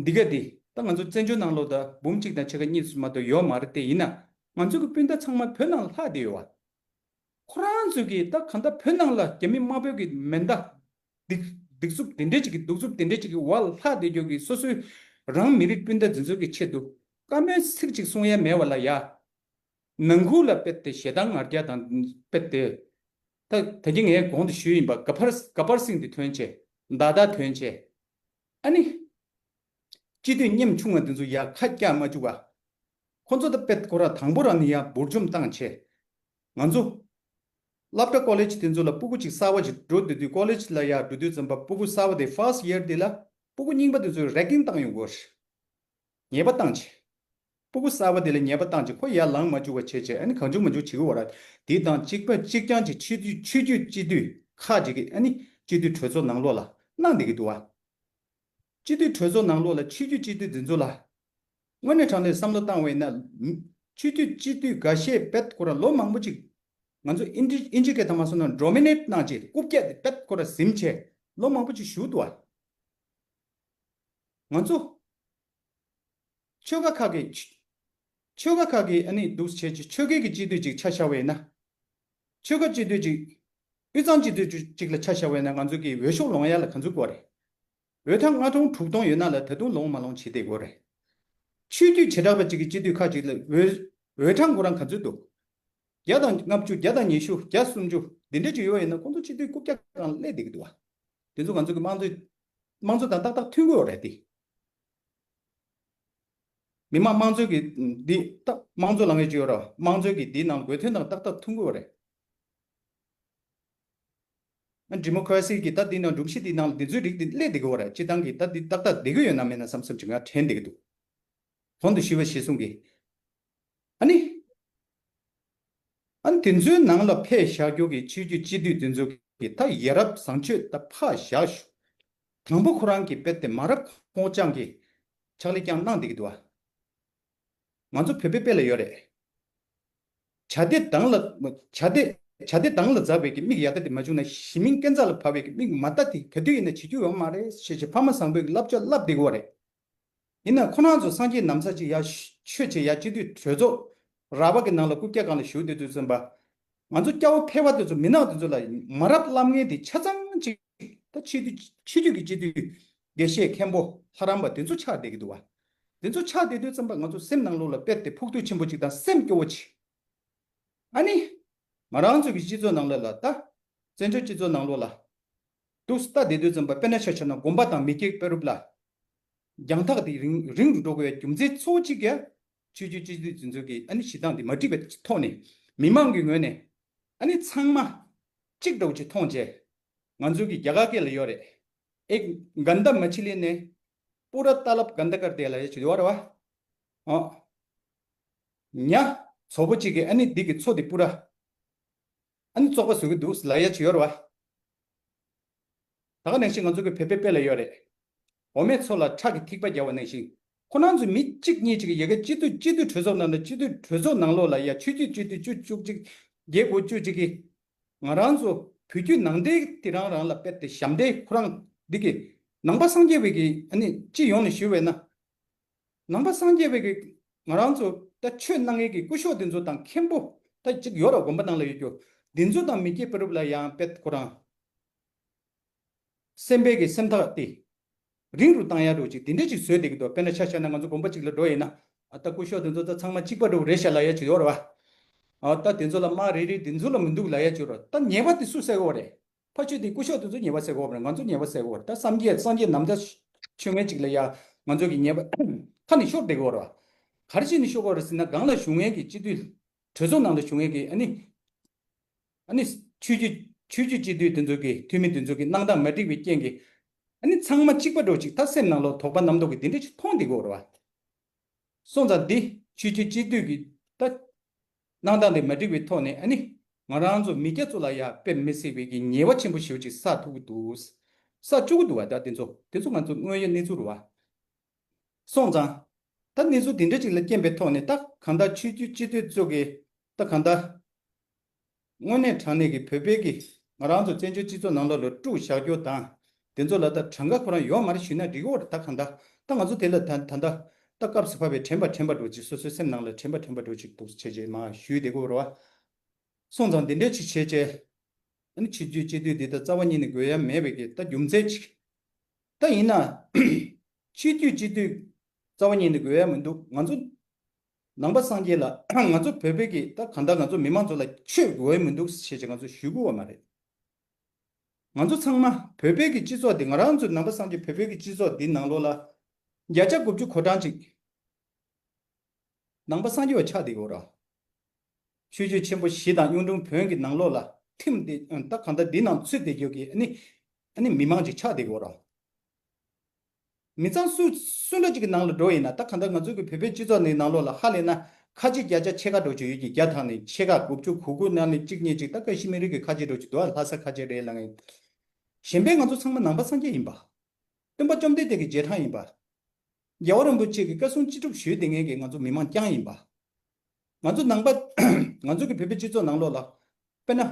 འདི་ག་འདི་ད་ང་ཚོ་བཙན་བྱོལ་ནང་ལོགས་ད་འབུམ་གཅིག་དང་ཕྱེད་ཀ་གཉིས་སུ་མ་གཏོགས་ཡོད་མ་རེད། དེ་ཡིན་ན་ང་ཚོ་གི་སྤུན་ཟླ་ཚང་མ་བོད་ནང་ལྷག་བསྡད་ཡོད་བ། ཁོ་རང་ཚོས་གི་ད་གང་ལྟར་བོད་ནང་ལ་རྒྱ་མི་དམར་པོའི་གི་མེ་མདའ་སྡིགས་སྡིགས་མཛུབ་དེ་འདྲས་ཅིག་གི་གདུག་རྩུབ་དེ་འདྲས་ཅིག་གི་འོག་ལ་ལྷག་བསྡད་རྒྱུ་གི་སོ་སོའི་རང་མི་རིགས་སྤུན་ཟླ་འཛིན་ཚུལ་གི་ཆེད་དུ་བཀའ་མོལ་ཚིག་ཅིག་གསུང་ཡ་མེད་བ་ལ་ཡ། ནང་ཁུལ་ལ་དཔེ་དེ་ཞེ་སྡང་ང་རྒྱལ་དང་དཔེ་དེ། ད་ད་གིན་ངས་གོང་དུ་ཞུས་ཡིན་པ་ག་པར་ག་པར་སིང་དེ་ཐོན་ཆེ། མདའ་དར་ཐོན་ཆེ། ཨ་ནི། སྤྱི་འཐུས་ཉམ་ཆུང་བ་དེ་ཚོ་ཡར་ཁ་བཀྱག་མ་བཅུག་པ། ཁོ་ཚོ་ད་དཔེ་ཁོ་རང་དང་པོ་རང་ནས་ཡར་འབུར་འཇོམས་བཏང་ཆེ། ང་ཚོ། སློབ་གྲྭ་ཀོ་ལེཇ་དེ་ཚོ་ལ་སྤུ་གུ་གཅིག་གསར་པ་ཅིག་འགྲོ་སྡོད་དུས་ཀོ་ལེཇ་ལ་ཡར་འགྲོ་དུས་ཙམ་པ་སྤུ་གུ་གསར་པ་དེ་ཕར་སི་ཡར་དེ་ལ་སྤུ་གུ་རྙིང་པ་དེ་ཚོས་རེ་ཀིང་བཏང་ཡོང་གི་ཡོད་རེད། ཉེས་པ་བཏང་བྱས། སྤུ་གུ་གསར་པ་དེ་ལ་ཉེས་པ་བཏང་བྱས་ཁོ་ཡར་ལངས་མ་བཅུག་པ་བྱས་བྱས་ཨ་ནི་གང་བྱུང་མང་བྱུང་བྱེད་ཀྱི་ཡོད་རེད། དེ་དང་གཅིག་པ་གཅིག་རྐྱང་གཅིག་ཆོས་བརྒྱུད་ཆོས་བརྒྱུད་སྤྱི་འཐུས་ཁག་ཅིག་གིས་ཨ་ནི་སྤྱི་འཐུས་གྲོས་ཚོགས་ནང་ལོགས་ལ་གནང་བསྡད་ཀྱི་འདུག་བ། སྤྱི་འཐུས་གྲོས་ཚོགས་ནང་ལོགས་ལ་ཆོས་བརྒྱུད་སྤྱི་འཐུས་འདི་ཚོ་ལ། དངོས་གནས་དྲང་གནས་བསམ་བློ་བཏང་བ་ཡིན་ན། ཆོས་བརྒྱུད་སྤྱི་འཐུས་འགའ་ཤས་དཔེ་ཁོ་རང་ལོ་མང་པོ་ཅིག་ང་ཚོ་ཨིན་ཇི་ཨིན་ཇི་སྐད་ཐ་མ་སོང་ན་ཌོ་མི་ནེཊ་གནང་བྱས་རྐུབ་བཀྱག་དེ་དཔེ་ཁོ་རང་ཟིན་བྱས་ལོ་མང་པོ་ཅིག་བཞུགས་འདུག་བ། ང་ཚོ། ཆོལ་ཁ་ཁག་གི། ཆོལ་ཁ་ཁག་གི་ཨ་ནི་འདུག་བྱས་ཀྱི་ཆོལ་ཁའི་གི་སྤྱི་འཐུས་ཅིག་ཆ་བཞག་པ་ཡིན་ན། ཆོལ་ཁ་སྤྱི་འཐུས་ཅིག་དབུས་གཙང་སྤྱི་འཐུས་ཅིག་ལ་ཆ་བཞག་པ་ཡིན་ན་ང་ཚོ་གི་འོས་ཤོག་ལོངས་ཡ་ལ་ག་ཚོད་དགོས་རེད། འོས་གྲངས་ལྔ་སྟོང་དྲུག་སྟོང་ཡོད་ན་ལ་ད་དུང་ལོངས་མ་ལོངས་བྱེད་བསྡད་དགོས་རེད། ཆོས་བརྒྱུད་བྱེ་བྲག་པ་ཅིག་གི་སྤྱི་འཐུས་ཁག་ཅིག་ལ་འོས་འོས་གྲངས་ཁོ་རང་ག་ཚོད་འདུག་བརྒྱ་དང་ལྔ་བཅུ་བརྒྱ་དང་ཉི་ཤུ་བརྒྱ་སུམ་ཅུ་འདི་འདྲ་ཅིག་ཡོད་ཡིན་ན་ཁོང་ཚོ་སྤྱི་འཐུས་རྐུབ་བཀྱག་སྒང་སླེབས་བསྡད་ཀྱི་འདུག་བ། དེ་ཚོ་ང་ཚོ་གི་དམངས་གཙོའི་དམངས་གཙོ་དང་ཏག་ཏག་མཐུན་གྱི་ཡོད་རེད་དེ། མི་དམངས་དམངས་གཙོའི་གི་འདི་ད་དམངས་གཙོ་ལབ་མཁན་ཅིག་ཡོད་རེད་བ། དམངས་གཙོའི་གི་འདི་ནང་དགོས་དོན་དང་ཏག་ཏག་མཐུན་གྱི་ཡོད་རེད། ཨ་ཌི་མོ་ཀ་ར་སི་གི་ད་འདི་ནང་སྒྲོམ་གཞི་འདི་ནང་ལ་འདི་ཚོའི་རིགས་འདི་སླེབས་བསྡད་ཀྱི་ཡོད་རེད། སྤྱི་བཏང་གི་ད་འདི་ཏག་ཏག་བསྡད་ཀྱི་ཡོད་ན་མེད་ན་བསམ་བསམ་ཅིག་ང་དྲན་བསྡད་ཀྱི་འདུག་གོང་དུ་ཞུས་པ་གཞིར་བཟུང་གི། ཨ་ནི། ཨ་ནི་དེ་ཚོའི་ནང་ལ་ཕེབས་བཞག་རྒྱུ་གི་ཆོས་བརྒྱུད་སྤྱི་འཐུས་དེ་ཚོ་གི་ད་ཡ་རབས་བཟང་སྤྱོད་ད་ཕར་བཞག་ཞུ། དང་པོ་ཁོ་རང་གི་དཔེ་དེ་མ་རབས་ཁོང་ཅང་གི་ཕྱག་ལས་ཀྱང་གནང་བསྡད་ཀྱི་འདུག་བ། ང་ཚོ་བོད་པའི་དཔེ་ལ་ཡོད་རེད། བྱ་དེ་དང་ལ་བྱ་དེ་བྱ་དེ་དང་ལ་འཛག་པའི་གི་མིག་ཡ་ད་དེ་མ་བྱུང་ན་ཞི་མིང་སྐས་འཛེག་ལ་བབས་པའི་གི་མིག་མ་ལྟ་དེ་ག་དུས་ཡིན་ན་བྱེད་རྒྱུ་ཡོད་མ་རེད་ཞེས་བྱས་ཕ་མ་བཟང་པོའི་གི་བསླབ་བྱ་བསླབ་བསྡད་ཀྱི་ཡོད་རེད། ཡིན་ན་ཁོ་རང་ཚོ་སངས་རྒྱས་ནམ་མཁའ་ཅིག་ཡར་ཆོས་བྱེད་ཡར་སྤྱི་འཐུས་གྲོས་ཚོགས་ར་བ་གི་ནང་ལ་རྐུབ་བཀྱག་སྒང་ལ་བཞུགས་བསྡད་དུས་ཙམ་པ། ང་ཚོ་སྐྱ་བོ་ཕལ་པ་དེ་ཚོ་མི་ནག་དེ་ཚོ་ལ་མ་རབས་བསླབ་མཁན་དེ་ཆ་ཚང་ཅིག་ད་ཆོས་བརྒྱུད་ཆོས་བརྒྱུད་ཀྱི་སྤྱི་འཐུས་དགེ་བཤེས་མཁན་པོ་ལྷ་རམས་པ་དེ་ཚོ་ཆགས་བསྡད་ཀྱི་འདུག་བ། དེ་ཚོ་ཆགས་བསྡད་དུས་ཙམ་པ་ང་ཚོ་སེམས་ནང་ལོགས་ལ་དཔེ་དེ་ཕོག་ཐུག་ཆེན་པོ་ཅིག་དང་སེམས་སྐྱོ་བོ་ཅིག་ཨ་ནི། ང་རང་ཚོ་གི་སྤྱི་ཚོགས་ནང་ལོགས་ལ་ད། བཙན་བྱོལ་སྤྱི་ཚོགས་ནང་ལོགས་ལ། འདུག་ལྟ་བསྡད་དུས་ཙམ་པ་དཔེར་ན་ཆ་བཞག་ན་དགོན་པ་དང་མི་སྐྱའི་དཔེ་རུབ་ལ། རྒྱང་ཐག་དེ་རིང་རིང་རུ་འགྲོ་དགོས་པའི་རྒྱུ་མཚན་གཙོ་བོ་གཅིག་གིས་ཆོས་བརྒྱུད་སྤྱི་འཐུས་དེ་ཚོ་གིས་ཨ་ནི་གཞི་གདངས་དེ་མ་འགྲིག་པའི་ཐོག་ནས་ མི་མང་གི་ངོས་ནས་ཨ་ནི་ཚང་མ་གཅིག་འདྲ་བོ་ཅིག་མཐོང་བྱས། ང་ཚོ་གི་རྒྱ་གར་སྐད་ལ་ཡོད་རེད། एक गंदा मछली ने पूरा तालाब गंदा कर दिया ལབ་ཡ་ཅིག་ཡོད་རེད་བ། ཨོ། ཉ་བཙོག་པོ་གཅིག་གིས་ཨ་ནི་འདི་གི་མཚོ་འདི་པུ་ར་ཨ་ནི་བཙོག་པ་བཟོ་གི་འདུག་ལབ་ཡ་ཅིག་ཡོད་རེད་བ། ད་ག་ནང་བཞིན་ང་ཚོ་གི་བོད་པའི་དཔེ་ལ་ཡོད་རེད། འོ་མའི་མཚོ་ལ་ཁྲག་གི་ཐིགས་པ་བརྒྱབ་པ་ནང་བཞིན། ཁོ་རང་ཚོ་མི་གཅིག་གཉིས་གཅིག་གི་ཡ་གི་སྤྱི་འཐུས་སྤྱི་འཐུས་གྲོས་ཚོགས་ནང་ལ་སྤྱི་འཐུས་གྲོས་ཚོགས་ནང་ལོགས་ལ་ཡ་ཆོས་བརྒྱུད་སྤྱི་འཐུས་བཅུ་བཅུ་གཅིག་བརྒྱད་དགུ་བཅུ་གཅིག་གིས། ང་རང་ཚོ་བོད་བརྒྱུད་ནང་བསྟན་དེ་རང་རང་ལ་དཔེ་དེ་ཞབས་འདེགས་ཁོ་རང་འདི་གི་ནང་པ་སངས་རྒྱས་པའི་གི་ཨ་ནི་སྤྱི་ཡོངས་ནས་ཞུས་པས་ན། ནང་པ་སངས་རྒྱས་པའི་གི་ང་རང་ཚོ་ད་ཆོས་གནང་མཁན་གི་སྐུ་ཞབས་དེ་ཚོ་དང་མཁན་པོ་ད་ཅིག་ཡོད་ར་དགོན་པ་ནང་ལ་ཡོད་རྒྱུ་དེ་ཚོ་དང་མི་སྐྱའི་བུ་རབས་ལ་ཡང་དཔེ་ཁོ་རང་སེམས་པའི་གི་སེམས་ཐག་དེ་རིང་རུ་བཏང་ཡ་འདྲ་ཅིག་དེ་འདྲ་ཅིག་བཟོས་བསྡད་ཀྱི་འདུག་དཔེར་ན་ཆ་བཞག་ན་ང་ཚོ་དགོན་པ་ཅིག་ལ་འགྲོ་ཡིན་ན། ཨ་ད་སྐུ་ཞབས་དེ་ཚོ་ད་ཚང་མ་གཅིག་པ་འདྲ་བོ་རེད་ཤག་ལབ་ཡ་ཅིག་ཡོད་ར་བ། ཨ་ད་དེ་ཚོ་ལ་དམག་རེ་རེ་དེ་ཚོ་ལ་མི་འདུག་ལབ་ཡ་ཅིག་ཡོད་ར། ད་ཉེས་པ་དེ་སུ་སེལ་གི་ཡོད་རེད། ཕ་ཆོས་དེ་སྐུ་ཞབས་དེ་ཚོ་ཉེས་པ་སེལ་གི་ཡོད་རེད། ང་ཚོ་ཉེས་པ་སེལ་གི་ཡོད་རེད། ད་སངས་རྒྱས་སངས་རྒྱས་ནམ་ཟླ་ཆོས་མེད་ཅིག་ལ་ཡ་ང་ཚོ་གི་ཉེས་པ་ཁ་ནས་ཤོར་བསྡད་ཀྱི་ཡོད་རེད་བ། ག་རེ་བྱས་ནས་ཤོར་གི་ཡོད་རེད་ཟེར་ན། སྒང་ལ་བཞུགས་མཁན་གྱི་སྤྱི་འཐུས་གྲོས་ཚོགས་ནང་ལ་བཞུགས་མཁན་གྱི་ཨ་ནི། ཨ་ནི་ཆོས་བརྒྱུད་ཆོས་བརྒྱུད་སྤྱི་འཐུས་དེ་ཚོ་གི་འཐུས་མི་དེ་ཚོ་གི་གནང་སྟངས་མ་འགྲིག་པའི་རྐྱེན་གྱིས། ཨ་ནི་ཚང་མ་གཅིག་པ་འདྲ་ཅིག་ད་སེམས་ནང་ལོགས་དོགས་པ་རྣམ་རྟོག་གི་དེ་འདྲ་ཅིག་མཐོང་བསྡད་ཀྱི་ཡོད་རེད་བ། སོང་ཙང་འདི་ཆོས་བརྒྱུད་སྤྱི་འཐུས་ཀྱི་ད་གནང་སྟངས་དེ་མ་འགྲིག་པའི་ཐོག་ནས། ཨ་ནི་ང་རང་ཚོ་མི་སྐྱ་ཚོ་ལ་ཡ་དཔེ་མི་སྲིད་པའི་གི་ཉེས་པ་ཆེན་པོ་ཞེ་པོ་ཅིག་བསགས་ཐུབ་ཀྱི་འདུག་བསགས་བཅུག་གི་འདུག་བ། ད་དེ་ཚོ་དེ་ཚོ་ང་ཚོ་དངོས་ཡོད་གནས་ཚུལ་རེད་བ། སོང་ཙང་། ད་གནས་ཚུལ་དེ་འདྲ་ཅིག་ལ་རྐྱེན་པའི་ཐོག་ནས། ད་གང་ལྟར་ཆོས་བརྒྱུད་སྤྱི་འཐུས་ཚོ་གིས་ད་གང་ལྟར་དངོས་གནས་དྲང་གནས་ཀྱི་བོད་པའི་གི་ང་རང་ཚོ་བཙན་བྱོལ་སྤྱི་ཚོགས་ནང་ལོགས་ལ་དཀྲུག་བཞག་རྒྱུ་དང་། དེ་ཚོ་ལ་ད་གྲངས་ཀ་ཁོ་རང་ཡོད་མ་རེད་ཞུས་ན་འགྲིག་གི་ཡོད་རེད། ད་གང་ལྟར་ད་ང་ཚོ་དེ་ལ་ད་ད་ལྟ་ད་སྐབས་སུ་བབས་པའི་དྲན་པ་དྲན་པ་འདྲ་ཅིག་སོ་སོའི་སེམས་ནང་ལ་དྲན་པ་དྲན་པ་འདྲ་ཅིག་འདུག་བྱས་རྗེས་མ་ཞུས་བསྡད་ཀྱི་ཡོད་རེད་བ། སོང་ཙང་འདི་འདྲ་ཅིག་བྱས་རྗེས། ཨ་ནི་ཆོས་བརྒྱུད་སྤྱི་འཐུས་འདི་ད་རྩ་བ་ཉིད་ནས་དགོས་ཡ་མེད་པའི་གི་ད་རྒྱུ་མཚན་ཅིག་ད་ཡིན་ན། ཆོས་བརྒྱུད་སྤྱི་འཐུས་རྩ་བ་ཉིད་ནས་དགོས་ཡ་མི་འདུག་ང་ཚོ་ནང་པ་སངས་རྒྱས་ལ། ང་ཚོ་བོད་པའི་གི་ད་གང་ལྟར་ང་ཚོ་མི་མང་ཚོ་ལ་ཆོས་དགོས་ཡ་མི་འདུག་ཞེས་ང་ཚོ་ཞུ་གི་ཡོད་མ་རེད། ང་ཚོ་ཚང་མ་བོད་པའི་གི་སྤྱི་ཚོགས་འདི། ང་རང་ཚོ་ནང་པ་སངས་རྒྱས་བོད་པའི་གི་སྤྱི་ཚོགས་འདི་ནང་ལོགས་ལ་བརྒྱ་ཆ་དགུ་བཅུ་གོ་གྲངས་ཅིག་ནང་པ་སངས་རྒྱས་པ་ཆགས་བསྡད་ཀྱི་ཡོད་རེད། ཆོས་བརྒྱུད་ཆེན་པོ་བཞི་དང་གཡུང་དྲུང་བོན་གྱི་ནང་ལོགས་ལ་ཐིམ་སྟེ། ད་གང་ལྟར་འདི་ནང་ཚུད་བསྡད་རྒྱུ་གི་ཨ་ནི་ཨ་ནི་མི་མང་ཅིག་ཆགས་བསྡད་ཀྱི་ཡོད་རེད། མི་ཚང་སུ་སུ་འདྲ་ཅིག་གི་ནང་ལ་འགྲོ་ཡིན་ན། ད་གང་ལྟར་ང་ཚོ་གི་བོད་པའི་སྤྱི་ཚོགས་ནི་ནང་ལོགས་ལ་ཧ་ལས་ན་ཁ་ཆེ་བརྒྱ་ཆ་ཕྱེད་ཀ་འདྲ་ཅིག་ཡོད་ཀྱི། བརྒྱ་ཐམ་ནས་ཕྱེད་ཀ་དགུ་བཅུ་གོ་དགུ་ནང་ནས་གཅིག་གཉིས་ཅིག་ད་ཀ་ཤི་མི་རིགས་ཀྱི་ཁ་ཆེ་འདྲ་ཅིག་འདུག་ལྷ་ས་ཁ་ཆེ་རེད་ལབ་མཁན། གཞན་པའི་ང་ཚོ་ཚང་མ་ནང་པ་སངས་རྒྱས་ཡིན་པ། སྟོན་པ་བཅོམ་ལྡན་འདས་ཀྱི་རྗེས་འབྲང་ཡིན་པ། རྒྱལ་བ་རིན་པོ་ཆེ་གི་བཀའ་གསུང་ཅི་སྒྲུབ་ཞུས་བསྡད་མཁན་གྱི་ང་ཚོ་མི་མང་རྐྱང་ཡིན་པ། ང་ཚོ་ནང་པ། ང་ཚོ་གི་བོད་པའི་སྤྱི་ཚོགས་ནང་ལོགས་ལ། དཔེར་ན།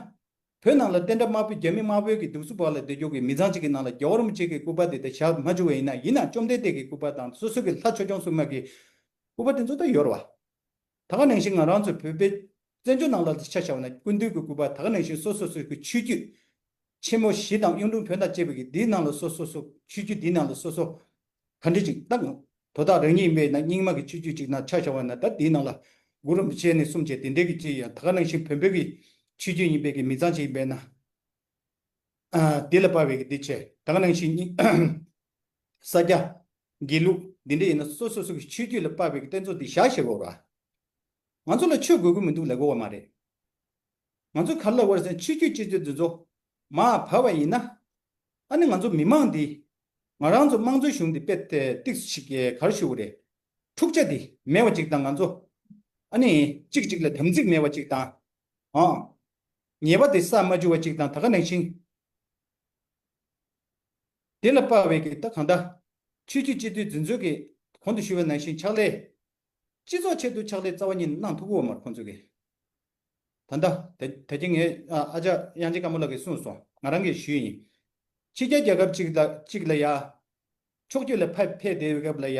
བོད་ནང་ལ་བསྟན་དགྲ་དམར་པོའི་རྒྱ་མི་དམར་པོའི་གི་འདུག་སུ་བ་ལ་བསྡད་རྒྱུ་གི་མི་ཚང་གཅིག་གི་ནང་ལ་རྒྱལ་བ་རིན་པོ་ཆེ་གི་སྐུ་པར་དེ་ད་བཞག་མ་བཅུག་པ་ཡིན་ན། ཡིན་ན་བཅོམ་ལྡན་འདས་ཀྱི་སྐུ་པར་དང་སོ་སོ་གི་ལྷ་ཆོས་སྐྱོང་སྲུང་མ་གི་སྐུ་པར་དེ་ཚོ་ད་ཡོད་རེད་བ། ད་ག་ནང་བཞིན་ང་རང་ཚོ་བོད་པའི་བཙན་བྱོལ་ནང་ལ་ཆ་བཞག་པ་ན་སྐུ་མདུན་གྱི་སྐུ་པར། ད་ག་ནང་བཞིན་སོ་སོ་སོ་གི་ཆོས་བརྒྱུད་ཆེན་མོ་བཞི་དང་གཡུང་དྲུང་བོན་དང་བཅས་པའི་གི་འདིའི་ནང་ལ་སོ་སོ་སོ་ཆོས་བརྒྱུད་འདིའི་ནང་ལ་སོ་སོ་ག་འདྲ་ཅིག་ད་དོ་བདག་རང་ཉིད་ཡིན་པས་ན། རྙིང་མ་གི་ཆོས་བརྒྱུད་ཅིག་ནང་ཆ་བཞག་པ་ན། ད་འདིའི་ནང་ལ་གུ་རུ་རིན་པོ་ཆེ་ནས་གསུམ་བཅས་དེ་འདྲའི་གི་ཅིག་ཡང་། ད་ག་ནང་བཞིན་བོན་པོའི་གི་ཆོས་བརྒྱུད་ཡིན་པའི་གི་མི་ཚང་ཅིག་ཡིན་པས་ན། ཨ། དེ་ལ་དཔག་པའི་གི་འདི་བྱས། ད་ག་ནང་བཞིན་ས་སྐྱ། དགེ་ལུགས་འདི་འདྲ་ཡིན་ན་སོ་སོ་སོ་གི་ཆོས་བརྒྱུད་ལ་དཔག་པའི་གི་རྟེན་གཙོ་འདི་བཞག་བཞག་དགོས་ར། ང་ཚོ་ལ་ཆོས་དགོས་ཀྱི་མི་འདུག་ལབ་དགོས་པ་མ་རེད། ང་ཚོ་ག་རེ་ལབ་དགོས་རེད་ཟེར་ན། ཆོས་བརྒྱུད་སྤྱི་འཐུས་འདི་ཚོ་མར་བབས་པ་ཡིན་ན། ཨ་ནི་ང་ཚོ་མི་མང་འདི། ང་རང་ཚོ་དམངས་གཙོའི་གཞུང་འདི་དཔེ་ཏོག་ཙམ་ཅིག་ག་རེ་ཞུ་དགོས་རེད། འཁྲུག་ཆ་འདི་མེད་པ་ཅིག་དང་། ང་ཚོ་ཨ་ནི་གཅིག་གཅིག་ལ་དམ་ཚིག་མེད་པ་ཅིག་དང་། ཨ། ཉེས་པ་དེ་བསགས་མ་བཅུག་པ་ཅིག་དང་། ད་ག་ནང་བཞིན། དེ་ལ་དཔག་པའི་གི་ད་གང་ལྟར་ཆོས་བརྒྱུད་སྤྱི་འཐུས་འདི་ཚོ་གིས་གོང་དུ་ཞུས་པ་ནང་བཞིན་ཕྱག་ལས། སྤྱི་ཚོགས་ཆེད་དུ་ཕྱག་ལས་རྩ་བ་ཉིད་ནས་གནང་ཐུབ་ཀྱི་ཡོད་མ་རེད་ཁོང་ཚོ་གིས། ད་ལྟ་ད་ད་གིན་ངས་ཨ་ཨ་ཅག་དབྱངས་ཅན་དཀར་མོ་ལགས་ཀྱིས་གསུངས་སོང་། ང་རང་གིས་ཞུས་ཡིན། ཕྱི་རྒྱལ་རྒྱལ་ཁབ་ཅིག་ལ་ཅིག་ལ་ཡ། ཕྱོགས་བསྐྱོད་ལ་ཕེབས་ཕེབས་བསྡད་པའི་སྐབས་ལ་ཡ།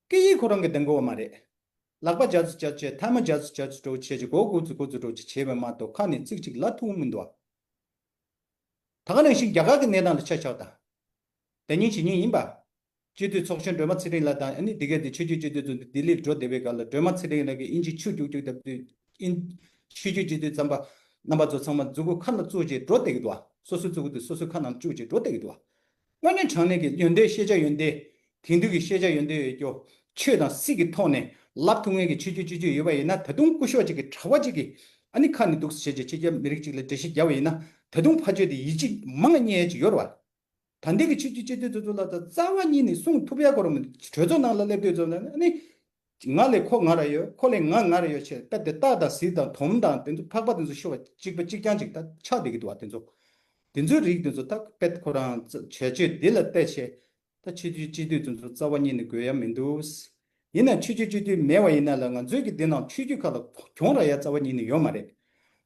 སྐད་ཡིག་ཁོ་རང་གིས་འདང་གི་ཡོད་མ་རེད། ལག་པ་ལྗགས་སུ་ལྗགས་བྱས། ཐལ་མོ་ལྗགས་སུ་ལྗགས་སུ་འདྲ་བོ་བྱས་བྱས། མགོ་སྒུར་ཚུར་སྒུར་ཚུར་འདྲ་བོ་བྱས་བྱས་པ་མ་གཏོགས་ཁ་ནས་ཚིག་གཅིག་ལབ་ཐུབ་ཀྱི་མི་འདུག་ཨ། ད་ག་ནང་བཞིན་རྒྱ་གར་གྱི་གནས་སྟངས་ལ་ཆ་བཞག་དང་། དེ་ཉིན་གཞེས་ཉིན་ཡིན་པ། སྤྱི་འཐུས་ཚོགས་གཞོན་སྒྲོལ་མ་ཚེ་རིང་ལགས་དང་། ཨ་ནི་འདི་གའི་དེ་ཆོས་བརྒྱུད་སྤྱི་འཐུས་ཚོ་ལྡི་ལིར་འགྲོ་བསྡད་པའི་སྐབས་ལ། སྒྲོལ་མ་ཚེ་རིང་ལགས་ཀྱིས་དབྱིན་ཇིའི་ཆུ་རྒྱུག་རྒྱུག་བརྡབས་དུས། དབྱིན། ཆོས་བརྒྱུད་སྤྱི་འཐུས་རྣམ་པ། རྣམ་པ་ཚོ་ཚང་མ་མཛུ་གུ་ཁ་ནང་བཙུགས་བྱས་འགྲོ་བསྡད་ཀྱི་འདུག་ཨ། སོ་སོའི་མཛུ་གུ་དེ་སོ་སོའི་ཁ་ནང་བཅུག་བྱས་འགྲོ་བསྡད་ཀྱི་འདུག་ཨ། དངོས་གནས་དྲང་གནས་ཀྱི་ཡོན་ཏན་ཤེས་བྱ་ཡོན་ཏན། དེང་དུས་ཀྱི་ཤེས་བྱ་ཡོན་ཏན་ཡོད་རྒྱུ། ཆོས་དང་སྲིད་ཀྱི་ཐོག་ནས་ ལབ་ཐུབ་མཁན་གྱི་ཆོས་བརྒྱུད་སྤྱི་འཐུས་ཡོད་པ་ཡིན་ན། ད་དུང་སྐུ་ཞབས་གཅིག་གི་གྲྭ་པ་གཅིག་གིས་ཨ་ནི་ཁ་ནས་འདུག་སེ་བྱས་བྱས་ཕྱི་རྒྱལ་མི་རིགས་གཅིག་ལ་འགྲེལ་བཤད་བརྒྱབ་པ་ཡིན་ན། ད་དུང་ཕར་ཕྱོགས་དེ་ཡིད་ཆེས་མང་བ་རྙེད་ཡ་ཅིག་ཡོད་རེད་བ། ད་ལྟའི་གི་ཆོས་བརྒྱུད་སྤྱི་འཐུས་དེ་ཚོ་ལ་ད་རྩ་བ་ཉིད་ནས་གསུང་ཐུབ་ཡ་ཁོ་རང་མི་འདུག་གྲོས་ཚོགས་ནང་ལ་སླེབས་དུས་ཙམ་ལ་ཨ་ནི། ང་ལས་ཁོ་ང་ར་ཡོད། ཁོ་ལས་ང་ང་ར་ཡོད་ཅེས་དཔེ་དེ་རྟགས་དང་གཟིགས་དང་དོམ་དང་དེ་ཚོ་ཕག་པ་དེ་ཚོ་ཤོར་བ་གཅིག་པ་གཅིག་རྐྱང་གཅིག་ད་ཆགས་བསྡད་ཀྱི་འདུག་བ། དེ་ཚོ་དེ་ཚོའི་རིགས་དེ་ཚོ་ད་དཔེ་ཁོ་རང་བྱ་སྤྱོད་འདི་ལ་བལྟས་བྱས་ད་ཆོས་བརྒྱུད་སྤྱི་འཐུས་དེ་ཚོ་རྩ་བ་ཉིད་ནས་དགོས་ཡ་མི་འདུག་ཡིན་ན་ཆོས་བརྒྱུད་སྤྱི་འཐུས་མེད་པ་ཡིན་ན་ལ་ང་ཚོའི་གི་འདི་ནང་ཆོས་བརྒྱུད་ཁག་ལ་གྱོང་རག་ཡ་རྩ་བ་ཉིད་ནས་ཡོད་མ་རེད།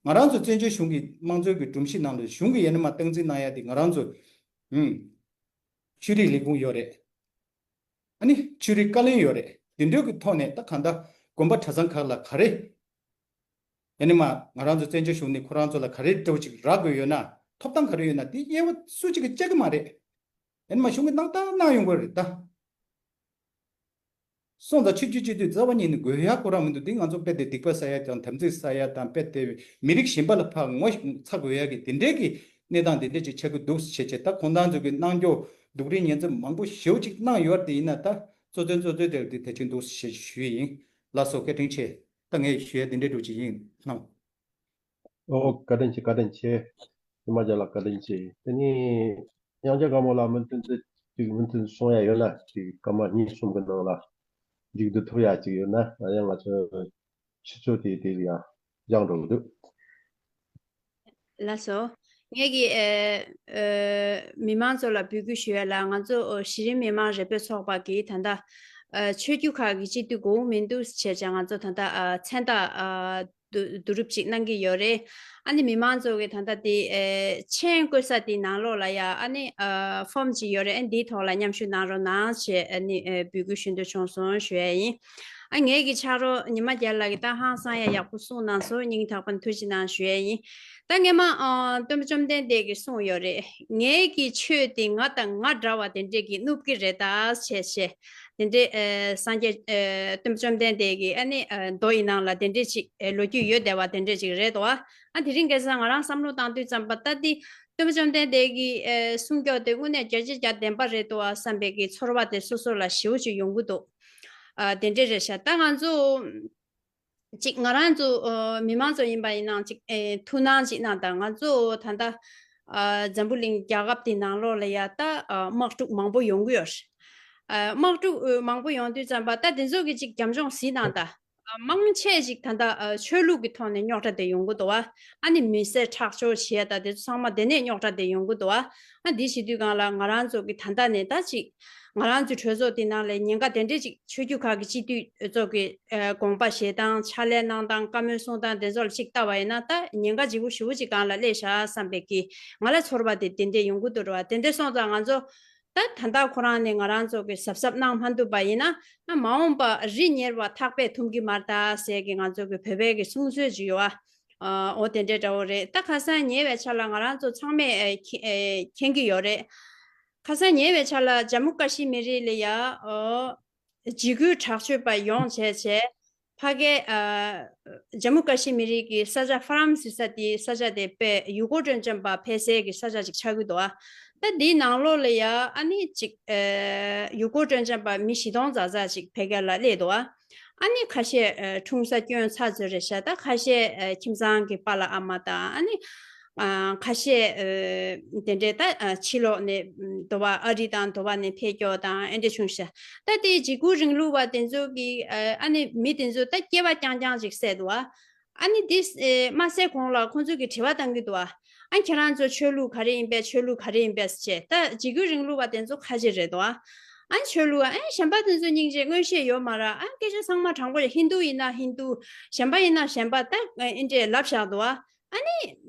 ང་རང་ཚོ་བཙན་བྱོལ་གཞུང་གི་དམངས་གཙོའི་གི་སྒྲོམ་གཞི་ནང་ལ་གཞུང་གི་ཡ་ནི་མ་སྟངས་འཛིན་གནང་ཡ་དེ་ང་རང་ཚོ་ཨུམ། ཆོས་རིག་ལས་ཁུངས་ཡོད་རེད། ཨ་ནི་ཆོས་རིག་བཀའ་བློན་ཡོད་རེད། དེ་འདྲའི་གི་ཐོག་ནས་ད་གང་ལྟར་དགོན་པ་གྲྭ་ཚང་ཁག་ལ་ག་རེ། ཡ་ནི་མ་ང་རང་ཚོ་བཙན་བྱོལ་གཞུང་ནས་ཁོ་རང་ཚོ་ལ་ག་རེ་འདྲ་བོ་ཅིག་རག་དགོས་ཡོད་ན། ཐོབ་ཐང་ག་རེ་ཡོད་ན་དེ་དབྱེ་བ་སུ་གཅིག་གིས་བཅད་ཀྱི་མ་རེད། ཡ་ནི་མ་གཞུང་གིས་གནང་ད་གནང་ཡོང་གི་རེད་ད། སོང་ཙང་ཆོས་བརྒྱུད་སྤྱི་འཐུས་རྩ་བ་ཉིད་ནས་དགོས་ཡ་ཁོ་རང་མི་འདུག་འདི་ང་ཚོ་དཔེ་དེ་སྡིག་པ་བསགས་ཡ་དང་དམ་ཚིག་བསགས་ཡ་དང་དཔེ་དེ་མི་རིགས་གཞན་པ་ལ་ཕར་ངོ་ཚ་དགོས་ཡ་གི་དེ་འདྲའི་གི་གནས་སྟངས་དེ་འདྲ་ཅིག་ཆགས་ཀྱི་འདུག་བྱས་བྱས་ད་ཁོང་རྣམ་ཚོ་གི་གནང་རྒྱུ་སྡུག་རུས་ཉེན་ཚབས་མང་པོ་ཞེ་པོ་ཅིག་གནང་ཡོད་དེ་ཡིན་ན་ད་གཙོ་དོན་གཙོ་དོན་དེ་དེ་དེ་ཅིག་འདུག་ཞེས་ཞུས་ཡིན། ལགས་སོ། བཀའ་དྲིན་ཆེ། ད་ངས་ཞུ་ཡ་དེ་འདྲ་འདྲ་ཅིག་ཡིན་སྣང་། ཨོ་བཀའ་དྲིན་ཆེ། བཀའ་དྲིན་ཆེ། ཉི་མ་རྒྱལ་ལགས་བཀའ་དྲིན་ཆེ། དེ་ནས་དབྱངས་ཅན་དགའ་མོ་ལགས་མུ་མཐུད་དུ་ཅིག་མུ་མཐུད་གསུང་ཡ་ཡོད་ན་ཅིག་སྐར་མ་གཉིས་གསུམ་གྱི་ནང་ལ་མཇུག་བསྡུ་ཐུབ་ཡ་ཅིག་ཡོད་ན་ཡང་ང་ཚོ་ཆུ་ཚོད་དེ་དེ་ལ་ཡང་སྦྱངས་འགྲོ་གི་འདུག་ལགས་སོ། ངེད་ཀྱིས་ཨེ་ཨེ་མི་མང་ཚོ་ལ་འབོད་སྐུལ་ཞུ་ཡ་ལ་ང་ཚོ་ཨོ་གཞི་རིམ་མི་མང་རེ་སྤེལ་ཚོགས་པ་གིས་ད་ལྟ་ཨ་ཆོས་བརྒྱུད་ཁག་གི་སྤྱི་འཐུས་དགོས་མི་འདུག་བྱས་བྱས་ང་ཚོ་ད་ལྟ་ཨ་མཚན་རྟགས་ཨ་བསྡུ་བསྡུ་རུབ་ཅིག་གནང་གི་ཡོད་རེད། ཨ་ནི་མི་མང་ཚོ་གི་ད་ལྟ་དེ་ཨེ་མཆན་བཀོད་ས་དེ་ནང་ལོགས་ལ་ཡ་ཨ་ནི་ཨ་ཕོམ་ཅིག་ཡོད་རེད། ཨ་འདིའི་ཐོག་ལ་མཉམ་ཞུགས་གནང་རོགས་གནང་ཞེས་ཨ་ནི་ཨེ་འབོད་སྐུལ་ཞུ་འདོད་བྱུང་སོང་ཞུ་ཡ་ཡིན། ཨ་ངེད་ཀྱི་ཕྱག་རོགས་ཉི་མ་རྒྱལ་ལགས་ཀྱིས་ད་ཧང་སང་ཡ་ཡག་པོ་གསུངས་གནང་སོང་། སྙིང་ཐག་པ་ནས་ཐུགས་རྗེ་གནང་ཞུ་ཡ་ཡིན། ད་སྔས་མ་ཨ་སྟོན་པ་བཅོམ་ལྡན་འདས་ཀྱིས་གསུངས་ཡོད་རེད། ངེད་ཀྱི་ཆོས་དེ་ང་དང་ང་འདྲ་བ་དེ་འདྲས་ཀྱིས་བསྣུབ་ཀྱི་རེད་ད་བྱས་བྱས། དེ་འདྲས་ཨ་སངས་རྒྱས་ཨ་སྟོན་པ་བཅོམ་ལྡན་འདས་ཀྱི་ཨ་ནི་ཨ་མདོ་ཡི་ནང་ལ་དེ་འདྲས་ཅིག་ཨ་ལོ་རྒྱུས་ཡོད་བསྡད་པ་དེ་འདྲས་ཅིག་རེད་དོ། ཨ་དེ་རིང་ཁ་སང་ང་རང་བསམ་བློ་བཏང་དུས་ཙམ་པ་ད་དེ་སྟོན་པ་བཅོམ་ལྡན་འདས་ཀྱི་ཨ་གསུང་སྐྱོར་དེ་དངོས་གནས་བརྒྱ་ཆ་བརྒྱ་བདེན་པ་རེད་དོ་བསམ་པའི་གི་ཚོར་བ་དེ་སོ་སོ་ལ་ཞེ་པོ་ཅིག་ཡོང་གི་འདུག་ཨ་དེ་འདྲས་རེད་ཤག་ད་ང་ཚོ་ཅིག་ང་རང་ཚོ་ཨ་མི་མང་ཚོ་ཡིན་པ་ཡིན་ནའང་ཅིག་ཨེ་ཐུགས་སྣང་ཅིག་གནང་དང་། ང་ཚོ་ད་ལྟ་ཨ་འཛམ་བུ་གླིང་རྒྱལ་ཁབ་དེ་ནང་ལོགས་ལ་ཡ་ད་ཨ་དམག་འཁྲུག་མང་པོ་ཡོང་གི་ཡོད་རེད། ཨ་དམག་འཁྲུག་ཨ་མང་པོ་ཡོང་དུས་ཙམ་པ་ད་དེ་ཚོ་གི་ཅིག་རྒྱབ་ལྗོངས་གཟིགས་གནང་དང་། ཨ་མང་ཆེ་ཅིག་ད་ལྟ་ཨ་ཆོས་ལུགས་ཀྱི་ཐོག་ནས་རྙོག་དྲ་དེ་ཡོང་གི་འདུག་བ། ཨ་ནི་མི་བསད་ཁྲག་སྦྱོར་བྱེད་ཡ་ད་དེ་ཚོ་ཚང་མ་དེ་ནས་རྙོག་དྲ་དེ་ཡོང་གི་འདུག་བ། ཨ་འདི་བྱེད་དུས་སྒང་ལ་ང་རང་ཚོ་གི་ད་ལྟ་ནས་ད་ཅིག་ང་རང་ཚོའི་གྲོས་ཚོགས་དེ་ནང་ལ་ཉེན་ཁ་དེ་འདྲས་ཅིག་ཆོས་བརྒྱུད་ཁག་གི་སྤྱི་འཐུས་ཚོ་གི་ཨ་དགོངས་པ་བཞེས་སྟངས་ཕྱག་ལས་གནང་སྟངས་བཀའ་མོལ་གསུང་སྟངས་དེ་ཚོ་ལ་ཅིག་ལྟ་བ་ཡིན་ན་ད་ཉེན་ཁ་ལྗིད་པོ་ཞེ་པོ་ཅིག་སྒང་ལ་སླེབས་ཤག་བསམ་པའི་གི་ང་ལ་ཚོར་བ་དེ་དེ་འདྲས་ཡོང་གི་འདུག་ར་བ། དེ་འདྲས་སོང་ཙང་ང་ཚོ་ད་ད་ལྟ་ཁོ་རང་ནས་ང་རང་ཚོ་གི་གཟབ་གཟབ་གནང་མ་ཐུབ་པ་ཡིན་ན་ཨ་མ་འོངས་པ་རི་ཉེར་བ་ཐག་པས་འཐུམ་གྱི་མ་རེད་ད་ཟེར་གི་ང་ཚོ་གི་བོད་པའི་གི་གསུང་སྲོལ་ཅིག་ཡོད་ཨ། ཨ་འོ་དེ་འདྲས་འདྲ་བོ་རེད། ད་ཁ་སང་ཉེ་བའི་ཆར་ལ་ང་རང་ཚོ་ཚང་མས་ཨ་མཁྱེན་ཨ་མཁྱེན་གི་ཡོད་རེད། ཁ་སང་ཉེ་བའི་ཆར་ལ་ཇམ་མུ་ཀ་ཤི་མི་རི་ལ་ཡ་ཨོ་འཇིགས་སྐུལ་དྲག་སྤྱོད་པ་ཡོང་བྱས་བྱས་ཕ་གའི་ཨ་ཇམ་མུ་ཀ་ཤི་མི་རི་གི་ས་ཆ་ཧྥ་རམ་ཟེར་ས་དེ་ས་ཆ་དེ་དཔེ་ཡུལ་སྐོར་སྤྲོ་འཆམ་པ་ཕེབས་སའི་གི་ས་ཆ་ཅིག་ཆགས་ཀྱི་འདུག་ཨ། ད་འདིའི་ནང་ལོགས་ལ་ཡ་ཨ་ནི་ཅིག་ཨ་ཡུལ་སྐོར་སྤྲོ་འཆམ་པ་མི་བཞི་སྟོང་ཙག་ཙག་ཅིག་ཕ་གི་ལ་སླེབས་འདུག་ཨ། ཨ་ནི་ཁ་ཤས་ཨ་འཁྲུངས་ས་སྐྱོན་ཚར་ཚར་རེད་ཤག་ད་ཁ་ཤས་ཨ་ཁྱིམ་ཚང་གི་པཱ་ལགས་ཨ་མ་དང་ཨ་ནི་ཨ་ཁ་ཤས་ཨ་དེ་འདྲའི་ད་ཨ་ཕྱི་ལོགས་ནས་ཨ་དོ་བ་ཨ་རི་དང་དོ་བ་ནས་ཕེབས་སྐྱོ་དང་ཨེ་འདྲ་བྱུང་ཤག་ད་དེ་འཇིགས་སྐུལ་རིང་ལུགས་པ་དེ་ཚོ་གི་ཨ་ཨ་ནི་མི་དེ་ཚོ་ད་སྐྱེ་བ་རྐྱང་རྐྱང་ཅིག་བསད་འདུག་ཨ། ཨ་ནི་འདི་ཨེ་མ་ཟེར་གོང་ལ་ཁོང་ཚོས་ཀྱི་དྲི་བ་བཏང་གི་འདུག་ཨ། ཨ་ཁྱེད་རང་ཚོ་ཆོས་ལུགས་ག་རེ་ཡིན་པས་ཆོས་ལུགས་ག་རེ་ཡིན་པས་ཟེར་བྱས། ད་འཇིགས་སྐུལ་རིང་ལུགས་པ་དེ་ཚོ་ཁ་ཆེ་རེད་འདུག་ཨ། ཨ་ཆོས་ལུགས་ཨ་གཞན་པ་དེ་ཚོ་སྙིང་རྗེ་མངོན་ཤེས་ཡོད་མ་རེད། ཨ་སྐད་ཆ་ཚང་མ་དྲང་པོ་རེད། ཧིན་དུ་ཡིན་ན་ཧིན་དུ། གཞན་པ་ཡིན་ན་གཞན་པ་ད་ཨ་འདྲས་ལབ་བཞག་འདུག་ཨ། ཨ་ནི་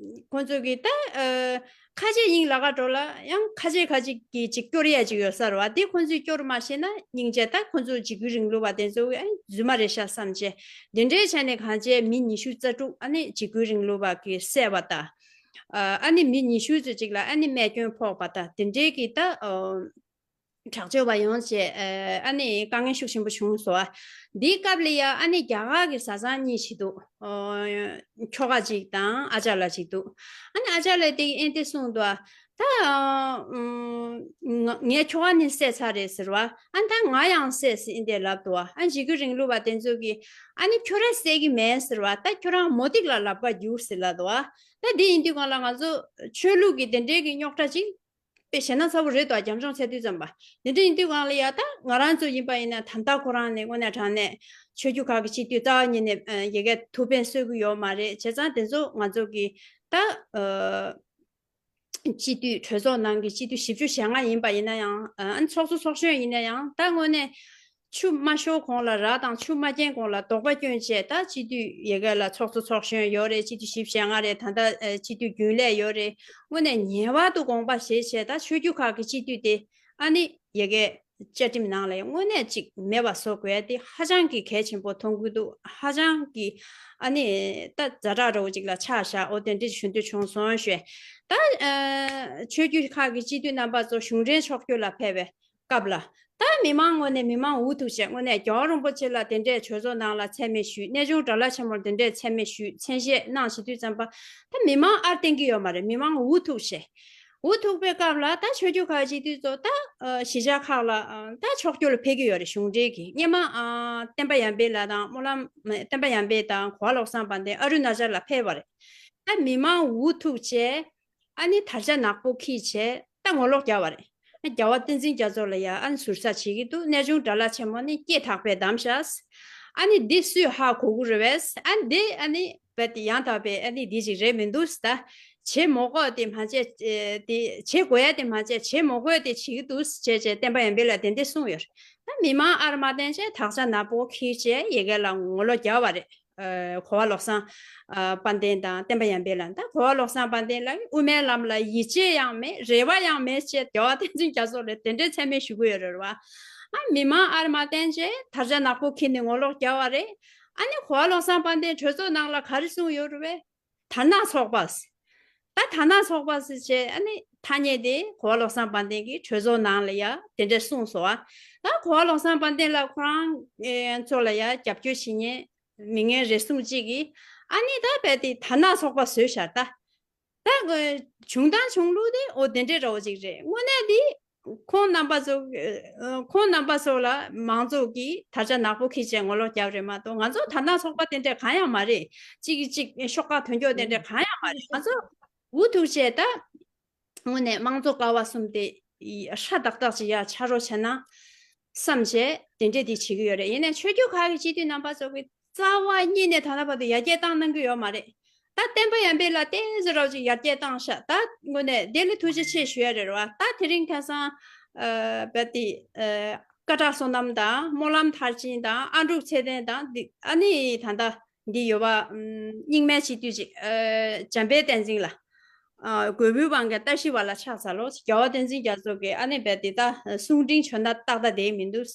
ཁོང་ཚོ་གི་ད་ཨ་ཁ་ཆེ་ཡིན་ལ་ཁ་འགྲོ་ལ་ཡང་ཁ་ཆེ་ཁ་ཆེ་གི་ཅིག་སྐྱོར་ཡས་ཅིག་ཡོད་ས་རེད་བ། དེ་ཁོང་ཚོས་སྐྱོར་མ་ཤེས་ན་སྙིང་རྗེ་ད་ཁོང་ཚོ་འཇིགས་སྐུལ་རིང་ལུགས་པ་དེ་ཚོ་ཨ་རྫུན་མ་རེད་ཤག་བསམ་བྱས། དེ་འདྲའི་ཆ་ནས་གང་བྱས་མི་ཉི་ཤུ་རྩ་དྲུག་ཨ་ནི་འཇིགས་སྐུལ་རིང་ལུགས་པ་གིས་བསད་པ་དང་། ཨ་ནི་མི་ཉི་ཤུ་ཙམ་ཅིག་ལ་ཨ་ནི་རྨས་སྐྱོན་ཕོག་པ་དང་དེ་འདྲའི་གི་ད་དྲག་སྤྱོད་པ་ཡོང་བྱས་ཨ་ནི་དཀའ་ངལ་ཤུགས་ཆེན་པོ་བྱུང་སོང་། འདིའི་སྐབས་ལ་ཡ་ཨ་ནི་རྒྱ་གར་གི་བཟའ་ཚང་གཉིས་ཤིག་འདུག་ཁྱོ་ག་གཅིག་དང་ཨ་ཅག་ལགས་གཅིག་འདུག་ཨ་ནི་ཨ་ཅག་ལགས་དེ་གིས་ཨེ་འདྲ་གསུངས་འདུག་ད་ཨ་ང་ངས་ཁྱོ་ག་ནི་བསད་ཚར་རེད་ཟེར་བ། ཨ་ད་ང་ཡང་བསད་ཟེར་ཨིན་དེ་ལབ་འདུག་བ། ཨ་འཇིགས་སྐུལ་རིང་ལུགས་པ་དེ་ཚོ་གིས་ཨ་ནི་ཁྱོད་རང་བསད་ཀྱི་མེད་ཟེར་བ། ད་ཁྱོད་རང་མོ་ཏིག་ལ་ལབ་པ་རྒྱུགས་ཟེར་ལབ་འདུག་བ། ད་འདི་ཡིན་དུས་གང་ལ་ང་ཚོ་ཆོས་ལུགས་ཀྱི་དེ་འདྲའི་གི་རྙོག་དྲ་ཅིག་དཔེ་ཞེད་སྣང་ཚ་པོ་རེད་དོ། རྒྱབ་ལྗོངས་འཚོལ་དུས་ཙམ་པ། དེ་འདྲ་ཡིན་དུས་གང་ལ་ཡ་ད་ང་རང་ཚོ་ཡིན་པ་ཡིན་ན་ད་ལྟ་ཁོ་རང་ནས་དངོས་གནས་དྲང་གནས་ཆོས་བརྒྱུད་ཁག་གི་སྤྱི་འཐུས་རྩ་བ་ཉིད་ནས་ཡ་གིར་ཐུགས་ཕན་གསོས་ཀྱི་ཡོད་མ་རེད། བྱས་ཙང་དེ་ཚོ་ང་ཚོ་གི་ད་སྤྱི་འཐུས་གྲོས་ཚོགས་ནང་གི་སྤྱི་འཐུས་བཞི་བཅུ་ཞེ་ལྔ་ཡིན་པ་ཡིན་ན་ཡང་། ཨ་ཚོགས་གཙོ་ཚོགས་གཞོན་ཡིན་ན་ཡང་ད་དངོས་གནས་ཆུ་མ་ཤོར་གོང་ལ་ར་དང་ཆུ་མ་རྐྱེན་གོང་ལ་དོགས་པ་སྐྱོན་བྱས། ད་སྤྱི་འཐུས་ཡ་གི་ལ་ཚོགས་གཙོ་ཚོགས་གཞོན་ཡོད་རེད། སྤྱི་འཐུས་བཞི་བཅུ་ཞེ་ལྔ་རེད། ད་ལྟ་སྤྱི་འཐུས་རྒྱུན་ལས་ཡོད་རེད། དངོས་གནས་ངེས་པར་དུ་དགོངས་པ་བཞེས་བྱས། ད་ཆོས་བརྒྱུད་ཁག་གི་སྤྱི་འཐུས་དེ་ཨ་ནི་ཡ་གི་བཅའ་ཁྲིམས་ནང་ལ་ཡང་དངོས་གནས་ཅིག་མེད་པ་བཟོ་དགོས་ཡ་དེ་ཧ་ཅང་གི་གལ་ཆེན་པོ་མཐོང་གི་འདུག་ཧ་ཅང་གི་ཨ་ནི་ད་ཛ་དྲག་འདྲ་བོ་ཅིག་ལ་ཆགས་བཞག་འོ་དེ་འདྲ་ཞུ་འདོད་བྱུང་སོང་ཞུས། ད་ཨ་ཆོས་བརྒྱུད་ཁག་གི་སྤྱི་འཐུས་རྣམ་པ་ཚོ་གཞུང་འབྲེལ་ཕྱོགས་བསྐྱོད་ལ་ཕེབས་པའི་སྐབས་ལ། ད་མི་མང་ངོས་ནས་མི་མང་འུ་ཐུག་བྱས། དངོས་གནས་རྒྱལ་བ་རིན་པོ་ཆེ་ལ་དེ་འདྲས་གྲོས་ཚོགས་ནང་ལ་མཚན་སྨད་ཞུས། གནས་ཆུང་དགྲ་ལྷ་ཆེན་མོར་དེ་འདྲས་མཚན་སྨད་ཞུས། མཚན་བཞེས་གནང་བྱེད་དུས་ཙམ་པ་ད་མི་མང་ཨར་བསྟན་གྱི་ཡོད་མ་རེད། མི་མང་འུ་ཐུག་བྱས། འུ་ཐུག་པའི་སྐབས་ལ་ད་ཆོས་བརྒྱུད་ཁག་སྤྱི་འཐུས་ཚོ་ད་ཨ་གཞིས་ཆགས་ཁག་ལ་ཨ་ད་ཕྱོགས་བསྐྱོད་ལ་ཕེབས་ཀྱི་ཡོད་རེད། གཞུང་འབྲེལ་གྱིས། སྔོན་མ་ཨ་བསྟན་པ་ཡར་འཕེལ་ལགས་དང་སྨོན་ལམ་བསྟན་པ་ཡར་འཕེལ་དང་གོ་བ་བློ་བཟང་དཔལ་ལྡན་ཨ་རུ་ན་ཅལ་ལ་ཕེབས་པ་རེད། ད་མི་མང་འུ་ཐུག་བྱས། ཨ་ནི་དར་ཆ་ནག་པོ་འཁྱེར་བྱས་ད་ངོ་ལོག་བརྒྱབ་པ་རེད། རྒྱལ་བ་བསྟན་འཛིན་རྒྱ་མཚོ་ལ་ཡ་ཨ་ནི་ཟུར་ཟ་བྱེད་ཀྱི་འདུག་གནས་ཆུང་དགྲ་ལྷ་ཆེན་མོ་ནི་སྐེ་ཐག་པས་བསྡམས་ཤག་ཨ་ནི་འདི་སུས་ཧ་གོ་གི་རེད་པས། ཨ་ནི་འདི་ཨ་ནི་རྦད་དེ་ཡང་དག་པའི་ཨ་ནི་འདི་ཅིག་རེད་མི་འདུག་ད་བྱེད་མི་དགོས་དེ་མ་བྱས། ཨེ་དེ་བྱེད་དགོས་ཡ་དེ་མ་བྱས། བྱེད་མི་དགོས་དེ་བྱེད་ཀྱི་འདུག་བྱས་བྱས་བསྟན་པ་ཡར་འཕེལ་ལ་དེ་འདྲས་གསུངས་ཡོད་རེད། ད་མི་མང་ཨར་མ་བསྟན་བྱས་དར་ཆ་ནག་པོ་འཁྱེར་བྱས་ཡ་གི་ལ་ངོ་ལོག་བརྒྱབ་པ་རེད། ཨ་གོ་བ་བློ་བཟང་ཨ་དཔལ་ལྡན་དང་བསྟན་པ་ཡར་འཕེལ་ལགས། ད་གོ་བ་བློ་བཟང་དཔལ་ལྡན་ལགས་དབུ་མའི་ལམ་ལ་ཡིད་ཆེས་ཡང་མེད། རེ་བ་ཡང་མེད་ཅེས་རྒྱལ་བ་བསྟན་འཛིན་རྒྱ་མཚོ་ལ་དེ་འདྲའི་མཚན་སྨད་ཞུ་གི་ཡོད་རེད་བ། ཨ་མི་མང་ཨར་མ་བསྟན་བྱས་དར་ཆ་ནག་པོ་འཁྱེར་ནས་ངོ་ལོག་བརྒྱབ་པ་རེད། ཨ་ནི་གོ་བ་བློ་བཟང་དཔལ་ལྡན་གྲོས་ཚོགས་ནང་ལ་ག་རེ་གསུངས་ཡོད་རེད་བས། དར་ནག་ཚོགས་པ། ད་དར་ནག་ཚོགས་པ་ཟེར་བྱས་ཨ་ནི་ཐ་སྙད་དེ་གོ་བ་བློ་བཟང་དཔལ་ལྡན་གྱིས་གྲོས་ཚོགས་ནང་ལ་ཡ་དེ་འདྲ་གསུངས་སོང་བ། ད་གོ་བ་བློ་བཟང་དཔལ་ལྡན་ལགས་ཁོ་རང་ཨེ་ཚོ་ལ་ཡ་རྒྱབ་སྐྱོར་བྱེད་མཁན་མི་ངན་རེ་ཟུང་གཅིག་གིས་ཨ་ནི་ད་རྦད་དེ་དར་ནག་ཚོགས་པ་བཟོས་ཤག་ད་ད་བྱུང་སྟངས་བྱུང་ལུགས་དེ་འོ་དེ་འདྲའི་འདྲ་བོ་ཅིག་རེད། དངོས་གནས་དེ་ཁོང་རྣམ་པ་ཚོ་ཨ་ཁོང་རྣམ་པ་ཚོ་ལ་མང་ཚོགས་ཀྱིས་དར་ཆ་ནག་པོ་འཁྱེར་བྱས་ངོ་ལོག་བརྒྱབ་རེད་མ་གཏོགས། ང་ཚོ་དར་ནག་ཚོགས་པ་དེ་འདྲ་གང་ཡང་མ་རེད། གཅིག་གིས་གཅིག་ཤོག་ཁག་ཐོན་ཀྱོག་དེ་འདྲ་གང་ཡང་མ་རེད། ང་ཚོ་འུ་ཐུག་བྱས་ད་དངོས་གནས་དམངས་གཙོ་ཀ་བ་གསུམ་དེ་ཧྲ་ཏག་ཏག་ཅིག་ཡ་ཆ་རོགས་བྱས་ན་བསམ་བྱས་དེ་འདྲས་དེ་བྱེད་ཀྱི་ཡོད་རེད། ཡིན་ནའི་ཆོས་བརྒྱུད་ཁག་གི་སྤྱི་འཐུས་རྣམ་པ་ཚོ་གིས་རྩ་བ་ཉིད་ནས་ད་ལྟ་བར་དུ་ཡར་རྒྱས་བཏང་གནང་གི་ཡོད་མ་རེད། ད་བསྟན་པ་ཡར་འཕེལ་ལ་ཏོག་ཙམ་རོབ་ཅིག་ཡར་རྒྱས་བཏང་ཤག་ད་དངོས་གནས་དེ་ལ་ཐུགས་རྗེ་ཆེ་ཞུ་ཡ་རེད་བ། ད་དེ་རིང་ཁ་སང་ཨ་རྦད་དེ་ཨ་སྐ་བྲག་བསོད་ནམས་དང་སྨོན་ལམ་མཐར་ཕྱིན་དང་ཨ་འབྲུག་ཚེ་བརྟན་དང་འདི་ཨ་ནི་ད་ལྟ་འདི་ཡོད་པ། ཨམ་རྙིང་མའི་སྤྱི་འཐུས་ཅིག་ཨ་འཇམ་དཔལ་བསྟན་འཛིན་ལགས། ཨ་རྒོད་པོའི་དབང་གིས་ལྟ་ཞིབ་པ་ལ་ཆགས་ཚར་ལོ། རྒྱལ་བ་བསྟན་འཛིན་རྒྱ་མཚོ་གིས་ཨ་ནི་རྦད་དེ་ད་གསུང་འཕྲིན་བྱོན་ན་ཏག་ཏག་བསྡད་མི་འདུག་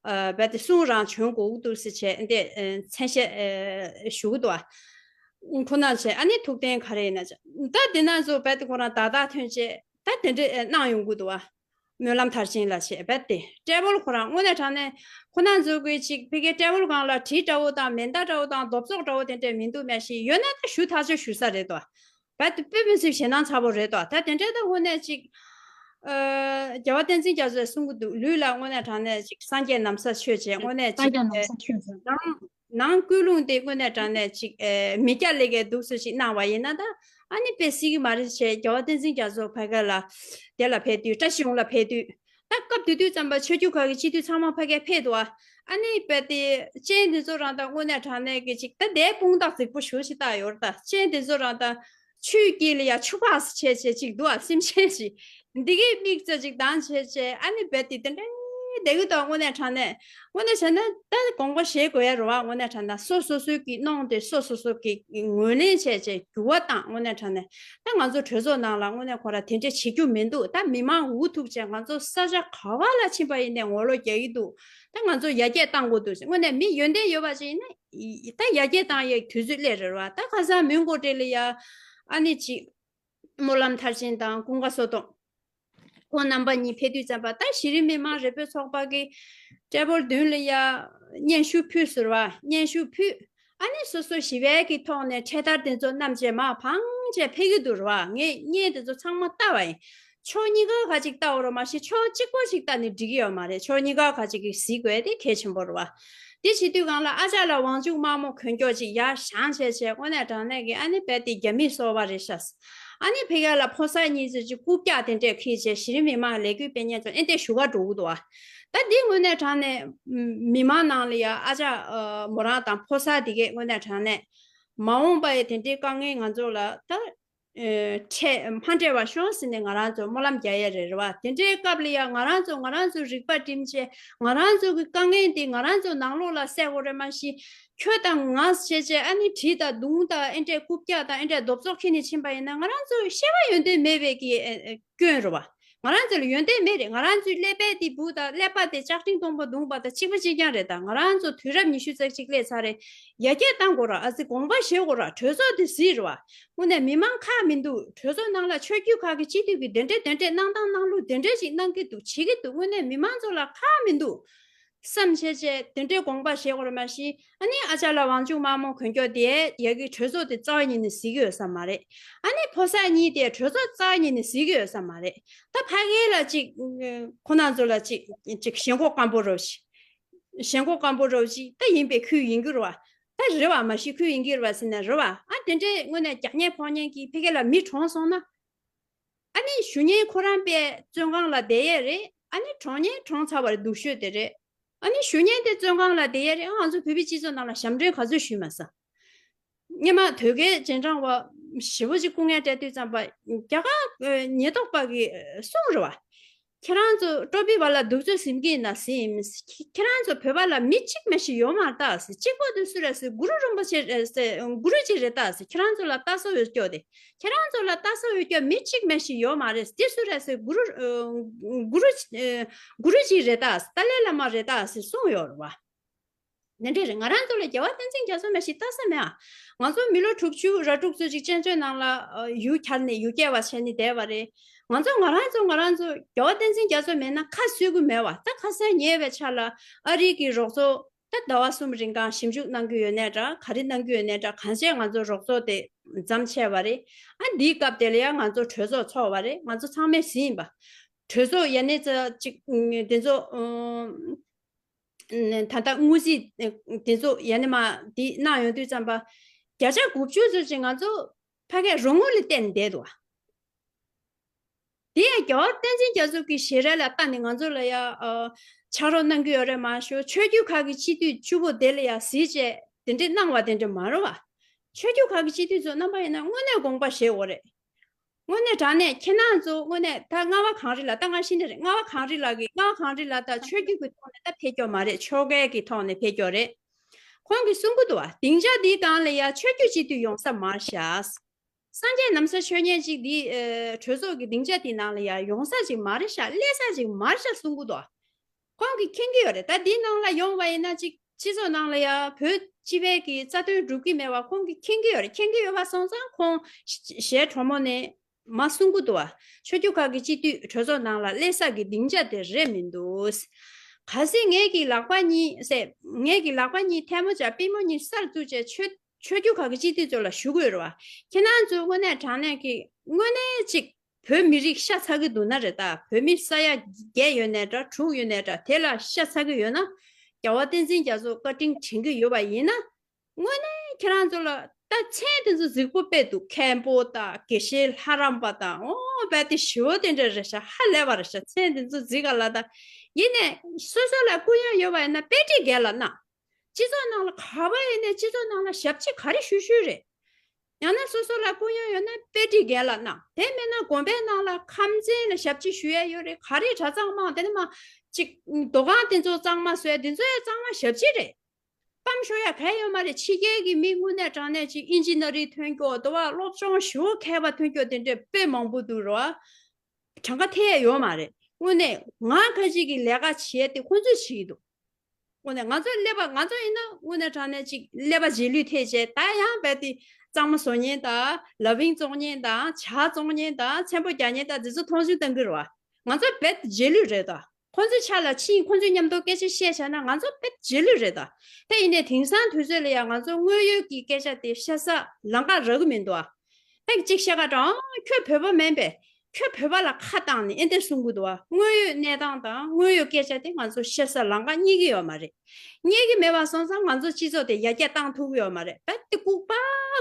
ཨ་རྦད་དེ་གསུང་རང་བྱོན་དགོས་ཀྱི་འདུག་ཟེར་བྱས་འདི་ཨ་མཚན་ཤས་ཨ་ཞུ་གི་འདུག་ཨ། ཁོ་ན་བྱས་ཨ་ནི་ཐུགས་བརྟན་ག་རེ་ཡིན་ན་བྱས། ད་དེ་ན་ཚོ་རྦད་དེ་ཁོ་རང་བརྡ་རྟགས་ཐོན་བྱས་ད་དེ་འདྲ་ཨ་གནང་ཡོང་གི་འདུག་ཨ། སྨོན་ལམ་མཐར་ཕྱིན་ལ་བྱས་རྦད་དེ་ཊེ་བལ་ཁོ་རང་དངོས་གནས་དྲང་གནས་ཁོ་ན་ཚོ་གི་ཅིག་ཕ་གིའི་ཊེ་བལ་སྒང་ལ་གྲི་འདྲ་བོ་དང་མེ་མདའ་འདྲ་བོ་དང་རྡོ་བཙོག་འདྲ་བོ་དེ་འདྲས་མི་འདུག་མ་གཞི་ཡོད་ན་ད་ཞུ་ཐག་ཆོད་ཞུ་ས་རེད་དོ། རྦད་དེ་དཔེ་མི་སྲིད་ཞེད་སྣང་ཚ་པོ་རེད་དོ། ད་དེ་འདྲས་ད་དངོས་གནས་ཅིག་ཨ་རྒྱལ་བ་བསྟན་འཛིན་རྒྱ་མཚོས་གསུང་གི་འདུག་ལུས་ལ་དངོས་གནས་དྲང་གནས་ཅིག་སངས་རྒྱས་ན་བཟའ་མཆོད་བྱས་དངོས་གནས་ཅིག་སངས་རྒྱས་ན་བཟའ་མཆོད་བྱས་ནང་ནང་ཀུན་སློང་དེ་དངོས་གནས་དྲང་གནས་ཅིག་ཨེ་མི་སྐྱ་ལས་ཀའི་འདུག་སེ་ཞིག་གནང་བ་ཡིན་ན་ད་ཨ་ནི་དཔེ་སྲིད་ཀྱི་མ་རེད་བྱས། རྒྱལ་བ་བསྟན་འཛིན་རྒྱ་མཚོ་ཕ་གི་ལ་དེ་ལ་ཕེབས་དུས་བཀྲ་ཤིས་ལྷུན་ལ་ཕེབས་དུས་ད་སྐབས་དེ་དུས་ཙམ་པ་ཆོས་བརྒྱུད་ཁག་གི་སྤྱི་འཐུས་ཚང་མ་ཕ་གིར་ཕེབས་འདུག་ཨ། ཨ་ནི་རྦད་དེ་སྤྱན་དེ་ཚོ་རང་ད་དངོས་གནས་དྲང་གནས་ཀྱི་ཅིག་ད་དེ་དཔུང་རྟགས་རྫིག་པོ་ཞེ་པོ་ཞིག་བཏགས་ཡོད་རེད། ད་སྤྱན་དེ་ཚོ་རང་ད་ཆུའི་དཀྱིལ་ལ་ཡ་ཆུ་ཕག་ཟེར་བྱས་བྱས་ཅིག་འདུག་ཨ། སེམས་ཅན་ཞིག་འདི་གའི་མིག་རྩ་ཅིག་གདངས་བྱས་བྱས་ཨ་ནི་རྦད་དེ་དེ་འདྲའི་བསྡད་ཀྱི་འདུག་དངོས་གནས་དྲང་གནས། དངོས་གནས་བྱས་ན་ད་དགོངས་པ་བཞེས་དགོས་ཡ་རེད་བ། དངོས་གནས་དྲང་གནས་སོ་སོ་སོའི་གི་གནོང་དེ་སོ་སོ་སོ་གི་ངོས་ལེན་བྱས་བྱས་འགྱུར་བ་བཏང་། དངོས་གནས་དྲང་གནས་ད་ང་ཚོ་གྲོས་ཚོགས་ནང་ལ་དངོས་གནས་ཁོ་ར་དེ་འདྲས་བྱེད་རྒྱུ་མི་འདུག་ད་མི་མང་འུ་ཐུག་བྱས་ང་ཚོ་ས་ཆ་ག་བ་ལ་ཕྱིན་པ་ཡིན་ནའི་ངོ་ལོག་རྒྱག་གི་འདུག་ད་ང་ཚོ་ཡར་རྒྱས་བཏང་དགོས་འདུག་དངོས་གནས་མི་ཡོན་ཏན་ཡོད་པ་ཅིག་ཡིན་ན་ད་ཡར་རྒྱས་བཏང་ཡའི་དུས་ཚོད་སླེབས་རེད་བ། ད་ཁ་སང་མོན་གྷོ་གྲས་ལ་ཡ་ཨ་ནི་ཅིག་སྨོན་ལམ་མཐར་ཕྱིན་དང་ཀུན་དགའ་བསོད་སྟོབས། ཁོང་རྣམ་པ་གཉིས་ཕེབས་དུས་ཙམ་པ་ད་གཞི་རིམ་མི་མང་རེ་སྤེལ་ཚོགས་པ་གི་ཊེ་བལ་མདུན་ལ་ཡ་སྙན་ཞུ་ཕུལ་ཟེར་བ། སྙན་ཞུ་ཕུལ། ཨ་ནི་སོ་སོ་ཞི་བའི་གི་ཐོག་ནས་འཕྲེད་དར་དེ་ཚོ་བསྣམས་བྱས་མར་འཕངས་ ཆེ་འཕེལ་གྱི་འདུག་རེད་བ། ངས་བརྙན་དེ་ཚོ་ཚང་མ་ལྟ་བ་ཡིན། ཕྱོགས་གཉིས་ཀ་ཁ་ཅིག་ལྟ་བ་རེད་མ་གཞི་ཕྱོགས་གཅིག་པོ་ཞིག་ལྟ་ནས་འགྲིག་གི་ཡོད་མ་རེད། ཕྱོགས་གཉིས་ཀ་ཁ་ཅིག་གིས་གཟིགས་དགོས་དེ་གལ་ཆེན་པོ་རེད་བ། དེ་བྱེད་དུས་སྒང་ལ་ཨ་ཅག་ལ་ཝང་ཅུང་དམར་མོ་གོན་སྐྱོག་ཅིག་ཡར་བཞེངས་བྱས་བྱས་དངོས་གནས་དྲང་གནས་ཀྱི་ཨ་ནི་རྦད་དེ་རྒྱ་མིའི་སོ་པ་རེད་ཤག་ཨ་ནི་ཕ་གི་ལ་ཕོ་གསར་གཉིས་ཚོས་ཅིག་རྐུབ་བཀྱག་དེ་འདྲས་འཁྱེར་བྱས་གཞི་རིམ་མི་མང་ལས་འགུལ་སྤེལ་མཁན་ཚོ་ཨེ་འདྲས་ཞུ་ག་འགྲོ་གི་འདུག་བ། ད་འདི་དངོས་གནས་དྲང་གནས་མི་མང་ནང་ལ་ཡ་ཨ་ཅག་མོ་རང་དང་ཕོ་གསར་དེ་གས་དངོས་གནས་དྲང་གནས་མ་འོངས་པ་ཡི་དེ་འདྲའི་དཀའ་ངལ་ང་ཚོ་ལ་ད་འཕྲད་མ་འཕྲད་པ་ཤོག་ཟེར་ནས་ང་རང་ཚོ་སྨོན་ལམ་རྒྱག་ཡས་རེད་རེད་བ། དེ་འདྲའི་སྐབས་ལ་ཡང་ང་རང་ཚོ་ང་རང་ཚོ་རིག་པ་བསྒྲིམས་བྱས་ང་རང་ཚོ་གི་དཀའ་ངལ་འདི་ང་རང་ཚོ་ནང་ལོགས་ལ་སེལ་དགོས་རེད་མ་གཞི། ཁྱོད་དང་ང་བྱས་བྱས་ཨ་ནི་གྲི་དང་མདུང་དང་ཨེ་འདྲས་རྐུབ་བཀྱག་དང་ཨེ་འདྲས་རྡོབ་ཙོག་ཁྱེར་ནས་ཕྱིན་པ་ཡིན་ན་ང་རང་ཚོ་བཤད་པ་ཡོན་ཏན་མེད་པའི་གི་སྐྱོན་རེད་བ། ང་རང་ཚོ་ལ་ཡོན་ཏན་མེད་རེད། ང་རང་ཚོའི་ཀླད་པའི་དེ་བུ་དང་ཀླད་པ་དེ་ལྕགས་ཀྲིན་སྟོང་པ་བརྡུངས་པ་དང་གཅིག་པ་གཅིག་རྐྱང་རེད། ད་ང་རང་ཚོ་དུས་རབས་ཉི་ཤུ་རྩ་གཅིག་སླེབས་ཚར་རེད། ཡར་རྒྱས་གཏང་དགོས་ར། ཨ་ཙི་དགོངས་པ་བཞེས་དགོས་ར། གྲོས་ཚོགས་དེ་གཟིགས་རེད་བ། དངོས་གནས་མི་མང་ཁག་མི་འདུག་གྲོས་ཚོགས་ནང་ལ་ཆོས་བརྒྱུད་ཁག་གི་སྤྱི་འཐུས་ཀྱི་དེ་འདྲས་དེ་འདྲས་གནང་སྟངས་གནང་ལུགས་དེ་འདྲས་ཅིག་གནང་གི་འདུག་བྱེད་ཀྱི་འདུག་དངོས་གནས་མི་མང་ཚོ་ལ་ཁག་མི་འདུག་བསམ་བྱས་བྱས་དེ་འདྲའི་དགོངས་པ་བཞེས་དགོས་རེད་མ་གཞི། ཨ་ནི་ཨ་ཅག་ལ་ཝང་ཅུང་དམར་མོ་གོན་སྐྱོག་དེ་ཡ་གི་གྲོས་ཚོགས་དེ་རྩ་བ་ཉིད་ནས་གཟིགས་ཀྱི་ཡོད་ས་མ་རེད། ཨ་ནི་ཕོ་གསར་གཉིས་དེ་གྲོས་ཚོགས་རྩ་བ་ཉིད་ནས་གཟིགས་ཀྱི་ཡོད་ས་མ་རེད། ད་ཕ་གི་ལ་ཅིག་ཁོ་རང་ཚོ་ལ་ཅིག་ཅིག་ཞེན་ཁོག་སྐམ་པོ་རོ་ཞིག་ཞེན་ཁོག་སྐམ་པོ་རོ་ཞིག་ད་ཡིན་པའི་ཁུལ་ཡིན་གྱི་རེད་བ། ད་རེད་བ་མ་གཞི་ཁུལ་ཡིན་གྱི་རེད་བ་ཟེར་ན་རེད་བ། ཨ་དེ་འདྲའི་དངོས་གནས་རྒྱག་ཉེན་ཕོག་ཉེན་གྱི་ཕ་གི་ལ་མི་གྲོངས་སོང་ན། ཨ་ནི་ཞུ་མཁན་ཁོ་རང་པས་བཙོན་ཁང་ལ་བསྡད་ཡས་རེད། ཨ་ནི་གྲོངས་མཁན་གྲོངས་ཚར་བ་རེད། སྡུག་ཤོས་དེ་རེད། ཨ་ནི་ཞུ་མཁན་དེ་བཙོན་ཁང་ལ་བསྡད་ཡས་རེད། ཨ་ང་ཚོ་བོད་པའི་སྤྱི་ཚོགས་ནང་ལ་ཞབས་འདྲེན་ག་ཚོད་ཞུས་མ་ས། སྔོན་མ་དོལ་རྒྱལ་རྗེས་འབྲང་བ་ཞེ་པོ་ཅིག་སྐུ་ངལ་བསྡད་དུས་ཙམ་པ་རྒྱ་གར་ཉེན་རྟོག་པ་གིས་གསུངས་རེད་བ། ཁྱེད་རང་ཚོ་ཀྲོ་པི་བ་ལ་སྡུག་ཚོད་ཟིན་གྱི་ཡིན་ན་ཟིན་ཡིན། ཁྱེད་རང་ཚོ་བོད་པ་ལ་མི་གཅིག་མ་ཞིག་ཡོད་མ་རེད་ད་ཟེར། གཅིག་པོ་དེ་སུ་རེད་ཟེར། གུ་རུ་རིན་པོ་ཆེ་རེད་ཟེར། གུ་རུ་གཅིག་རེད་ད་ཟེར། ཁྱེད་རང་ཚོ་ལ་ལྟ་ས་འོས་སྐྱོ་དེ། ཁྱེད་རང་ཚོ་ལ་ལྟ་ས་འོས་སྐྱོ་མི་གཅིག་མ་ཞིག་ཡོད་མ་རེད། དེ་སུ་རེད་ཟེར། གུ་རུ་ཨ་གུ་རུ་ཨ་གུ་རུ་གཅིག་རེད་ད་ཟེར། ཏཱ་ལའི་བླ་མ་རེད་ད་ཟེར་གསུངས་ཡོད་རེད་བ། འདི་འདྲ་རེད། ང་རང་ཚོ་ལ་རྒྱལ་བ་བསྟན་འཛིན་རྒྱ་མཚོ་མ་ཞིག་ལྟ་ས་མེད་ཨ། ང་ཚོ་མི་ལོ་དྲུག་ཅུ་ར་དྲུག་ཙམ་ཅིག་བཙན་བྱོལ་ནང་ལ་ཨ་ཡུལ་གྱར་ནས་ཡུལ་སྐྱེ་བ་བྱས་ནས་བསྡད་པ་རེད། ང་ཚོ་ང་རང་ཚོ་ང་རང་ཚོ་རྒྱལ་བ་བསྟན་འཛིན་རྒྱ་མཚོ་མེད་ན་ཁ་གསོ་གི་མེད་བ། ད་ཁ་གསལ་ཉེ་བའི་ཆ་ལ་ཨ་རི་གི་རོགས་ཚོགས་ད་ཟླ་བ་གསུམ་རིང་གང་ཞིབ་འཇུག་གནང་གི་ཡོད་ནའི་འདྲ། ག་རེ་གནང་གི་ཡོད་ནའི་འདྲ། གང་བྱས་ང་ཚོ་རོགས་ཚོགས་དེ་མཚམས་ཆད་པ་རེད། ཨ་འདིའི་སྐབས་དེ་ལ་ཡང་ང་ཚོ་གྲོས་ཚོགས་ཚོགས་པ་རེད། ང་ཚོ་ཚང་མས་ཟིན་པ། གྲོས་ཚོགས་ཡ་ནས་ཙ་ཅིག་དེ་ཚོ་ད་ལྟ་དངུལ་རྩིས་དེ་ཚོ་ཡ་ནས་མ་འདི་གནང་ཡོང་དུས་ཙམ་པ་བརྒྱ་ཆ་དགུ་བཅུ་ཙམ་ཅིག་ང་ཚོ་ཕ་གིའི་རོགས་དངུལ་ལ་བརྟེན་བསྡད་འདུག་དེ་ཡང་རྒྱལ་བ་བསྟན་འཛིན་རྒྱ་མཚོ་གི་ཞལ་རས་ལ་ལྟ་ནས་ང་ཚོ་ལ་ཡ་ཨ་ཕྱག་རོགས་གནང་གི་ཡོད་རེད་མ་ཞུ། ཆོས་བརྒྱུད་ཁག་གི་སྤྱི་འཐུས་བཅུ་པོ་དེ་ལ་ཡ་གཟིགས་བྱས་དེ་འདྲས་གནང་བ་དེ་འདྲས་མ་རེད་བ། ཆོས་བརྒྱུད་ཁག་གི་སྤྱི་འཐུས་ཚོ་རྣམ་པ་ཡིན་ན་དངོས་གནས་དགོངས་པ་བཞེས་དགོས་རེད། དངོས་གནས་དྲང་གནས་ཁྱེད་རང་ཚོ་དངོས་གནས་ད་རྔ་བ་གངས་རི་ལགས། ད་ང་ཤེས་ནི་རེད། རྔ་བ་གངས་རི་ལགས་ཀྱིས། རྔ་བ་གངས་རི་ལགས་ད་ཆོས་བརྒྱུད་ཀྱི་ཐོག་ནས་ད་ཕེབས་སྐྱོ་མ་རེད། ཆོལ་ཁའི་གི་ཐོག་ནས་ཕེབས་སྐྱོ་རེད། ཁོང་གིས་གསུང་གི་འདུག་བ། སྡིངས་ཆ་འདིའི་སྒང་ལ་ཡ་ཆོས་བརྒྱུད་སྤྱི་འཐུས་ཡོང་ས་མ་རེད་ཤག་སངས་རྒྱས་ནམ་བཟའ་ཆོས་ཉན་ཅིག་འདི་ཨ་གྲོས་ཚོགས་ཀྱི་སྡིངས་ཆ་དེའི་ནང་ལ་ཡ་ཡོང་ས་ཅིག་མ་རེད་ཤག་སླེབས་ས་ཅིག་མ་རེད་ཤག་གསུང་གི་འདུག་ཁོང་གིས་མཁྱེན་གྱི་ཡོད་རེད། ད་འདིའི་ནང་ལ་ཡོང་བ་ཡིན་ན་ཅིག་སྤྱི་ཚོགས་ནང་ལ་ཡ་བོད་སྤྱི་པའི་གི་རྩ་དོན་སྒྲུབ་ཀྱི་མེད་པ་ཁོང་གིས་མཁྱེན་གྱི་ཡོད་རེད། མཁྱེན་གྱི་ཡོད་པ་སོང་ཙང་ཁོང་ཞལ་དྲོན་མོ་ནས་མ་གསུང་གི་འདུག་བ། ཆོས་བརྒྱུད་ཁག་གི་སྤྱི་འཐུས་གྲོས་ཚོགས་ནང་ལ་སླེབས་ས་གི་སྡིངས་ཆ་དེ་རེད་མི་འདུག་གལ་སྲིད་ངེད་ཀྱི་ལག་པ་གཉིས་ཟེར། ངེད་ཀྱི་ལག་པ་གཉིས་ཐལ་མོ་སྦྱར་པུས་མོ་གཉིས་སར་བཙུགས་བྱས་ཆོས་ཆོས་བརྒྱུད་ཁག་གི་སྤྱི་འཐུས་ཚོ་ལ་ཞུ་དགོས་རེད་བ། ཁྱེད་རང་ཚོས་དངོས་གནས་དྲང་གནས་ཀྱི་དངོས་གནས་ཅིག་བོད་མི་རིགས་ཤ་ཚ་གི་འདུག་ན་རེད་ད། བོད་མི་ས་ཡ་བརྒྱད་ཡོད་ནའི་འདྲ་དྲུག་ཡོད་ནའི་འདྲ་དེ་ལ་ཤ་ཚ་གི་ཡོད་ན། རྒྱལ་བ་བསྟན་འཛིན་རྒྱ་མཚོ་བཀའ་དྲིན་དྲན་གི་ཡོད་པ་ཡིན་ན། དངོས་གནས་ཁྱེད་རང་ཚོ་ལ་ད་མཚན་དེ་ཚོ་རྫིག་པོ་དཔེ་འདུག་མཁན་པོ་དང་དགེ་བཤེས་ལྷ་རམས་པ་དང་། ཨོ་རྦད་དེ་ཞེ་པོ་དེ་འདྲ་རེད་ཤག་ཧ་ལས་པ་རེད་ཤག་མཚན་དེ་ཚོ་རྫིག་ག་ལ་ད། ཡིན་ནའི་སོ་སོ་ལ་སྐུ་ཡོན་ཡོད་པ་ཡིན་ན་དཔེ་ཁྲིད་རྒན་ལ་གནང་། སྤྱི་ཚོགས་ནང་ལ་ག་པར་ཡིན་ནའི་སྤྱི་ཚོགས་ནང་ལ་ཞབས་ཕྱི་ག་རེ་ཞུ་ཞུ་རེད། ཡང་ན་སོ་སོ་ལ་སྐུ་ཡོན་ཡོད་ན་དཔེ་ཁྲིད་རྒན་ལ་གནང་། དེ་མིན་ན་དགོན་པའི་ནང་ལ་ཁམས་ཚན་ལ་ཞབས་ཕྱི་ཞུ་ཡ་ཡོད་རེད། ག་རེ་གྲྭ་ཚང་མང་དེ་ནི་མ་ཅིག་མདོ་ཁང་དེ་ཚོ་གཙང་མ་བཟོས་དེ་ཚོ་ཡ་གཙང་མ་ཞབས་ཕྱི་རེད། སྤམ་ཤོར་ཡ་ག་ཡོད་མ་རེད། ཕྱི་རྒྱལ་གྱི་མི་དངོས་གནས་དྲང་གནས་ཅིག་ཨིན་ཇི་ནི་རིང་ཐོན་སྐྱོ་དོ་བ་སློབ་སྦྱོང་ཞེ་པོ་མཁས་པ་ཐོན་སྐྱོ་དེ་འདྲས་དཔེ་མང་པོ་འདུག་རོ། གྲངས་ཀ་ཐེ་ཡ་ཡོད་མ་རེད། དངོས་གནས་ང་ཁ་ཅིག་གི་ལས་ཀ་བྱས་ཏེ་ཁོང་ཚོས་བྱེད་ཀྱི་འདུག་དངོས་གནས་ང་ཚོ་སླེབས་པ་ང་ཚོ་ཡིན་ན་དངོས་གནས་དྲང་གནས་ཅིག་ཀླད་པ་རྗེས་ལུས་ཐེབས་བྱས་ད་ཡང་རྦད་དེ་གཙང་མ་བཟོ་མཁན་དང་ལ་བིང་བཙོང་མཁན་དང་ཇ་བཙོང་མཁན་དང་ཚེམ་པོ་རྒྱག་མཁན་དང་དེ་ཚོ་མཐོང་ཆུང་གཏང་གི་རེད་བ། ང་ཚོ་རྦད་དེ་རྗེས་ལུས་རེད་ད། ཁོང་ཚོའི་ཆ་ལ་ཕྱིན་ཁོང་ཚོའི་མཉམ་དུ་སྐད་ཆ་བཤད་བྱས་ན་ང་ཚོ་རྦད་དེ་རྗེས་ལུས་རེད་ད། དེ་ཡིན་ནའི་དེང་སང་དུས་ཚོད་ལ་ཡང་ང་ཚོ་དངོས་ཡོད་ཀྱི་སྐད་ཆ་དེ་བཤད་ས་ལམ་ཁ་རག་གི་མི་འདུག་ཨ། ཨེ་གཅིག་བཤད་ཀ་དྲང་། ཁྱོད་བོད་པ་མིན་པས། ཁྱོད་བོད་པ་ལ་ཁ་བཏང་ནས་ཨེ་འདྲ་གསུང་གི་འདུག་བ། དངོས་ཡོད་གནས་སྟངས་དང་དངོས་ཡོད་སྐད་ཆ་དེ་ང་ཚོ་བཤད་ས་ལམ་ཁ་རྙེད་ཀྱི་ཡོད་མ་རེད། རྙེད་ཀྱི་མེད་པ་སོང་ཙང་ང་ཚོ་སྤྱི་ཚོགས་དེ་ཡར་རྒྱས་བཏང་ཐུབ་ཀྱི་ཡོད་མ་རེད། ད་དེ་ལྐུགས་པ་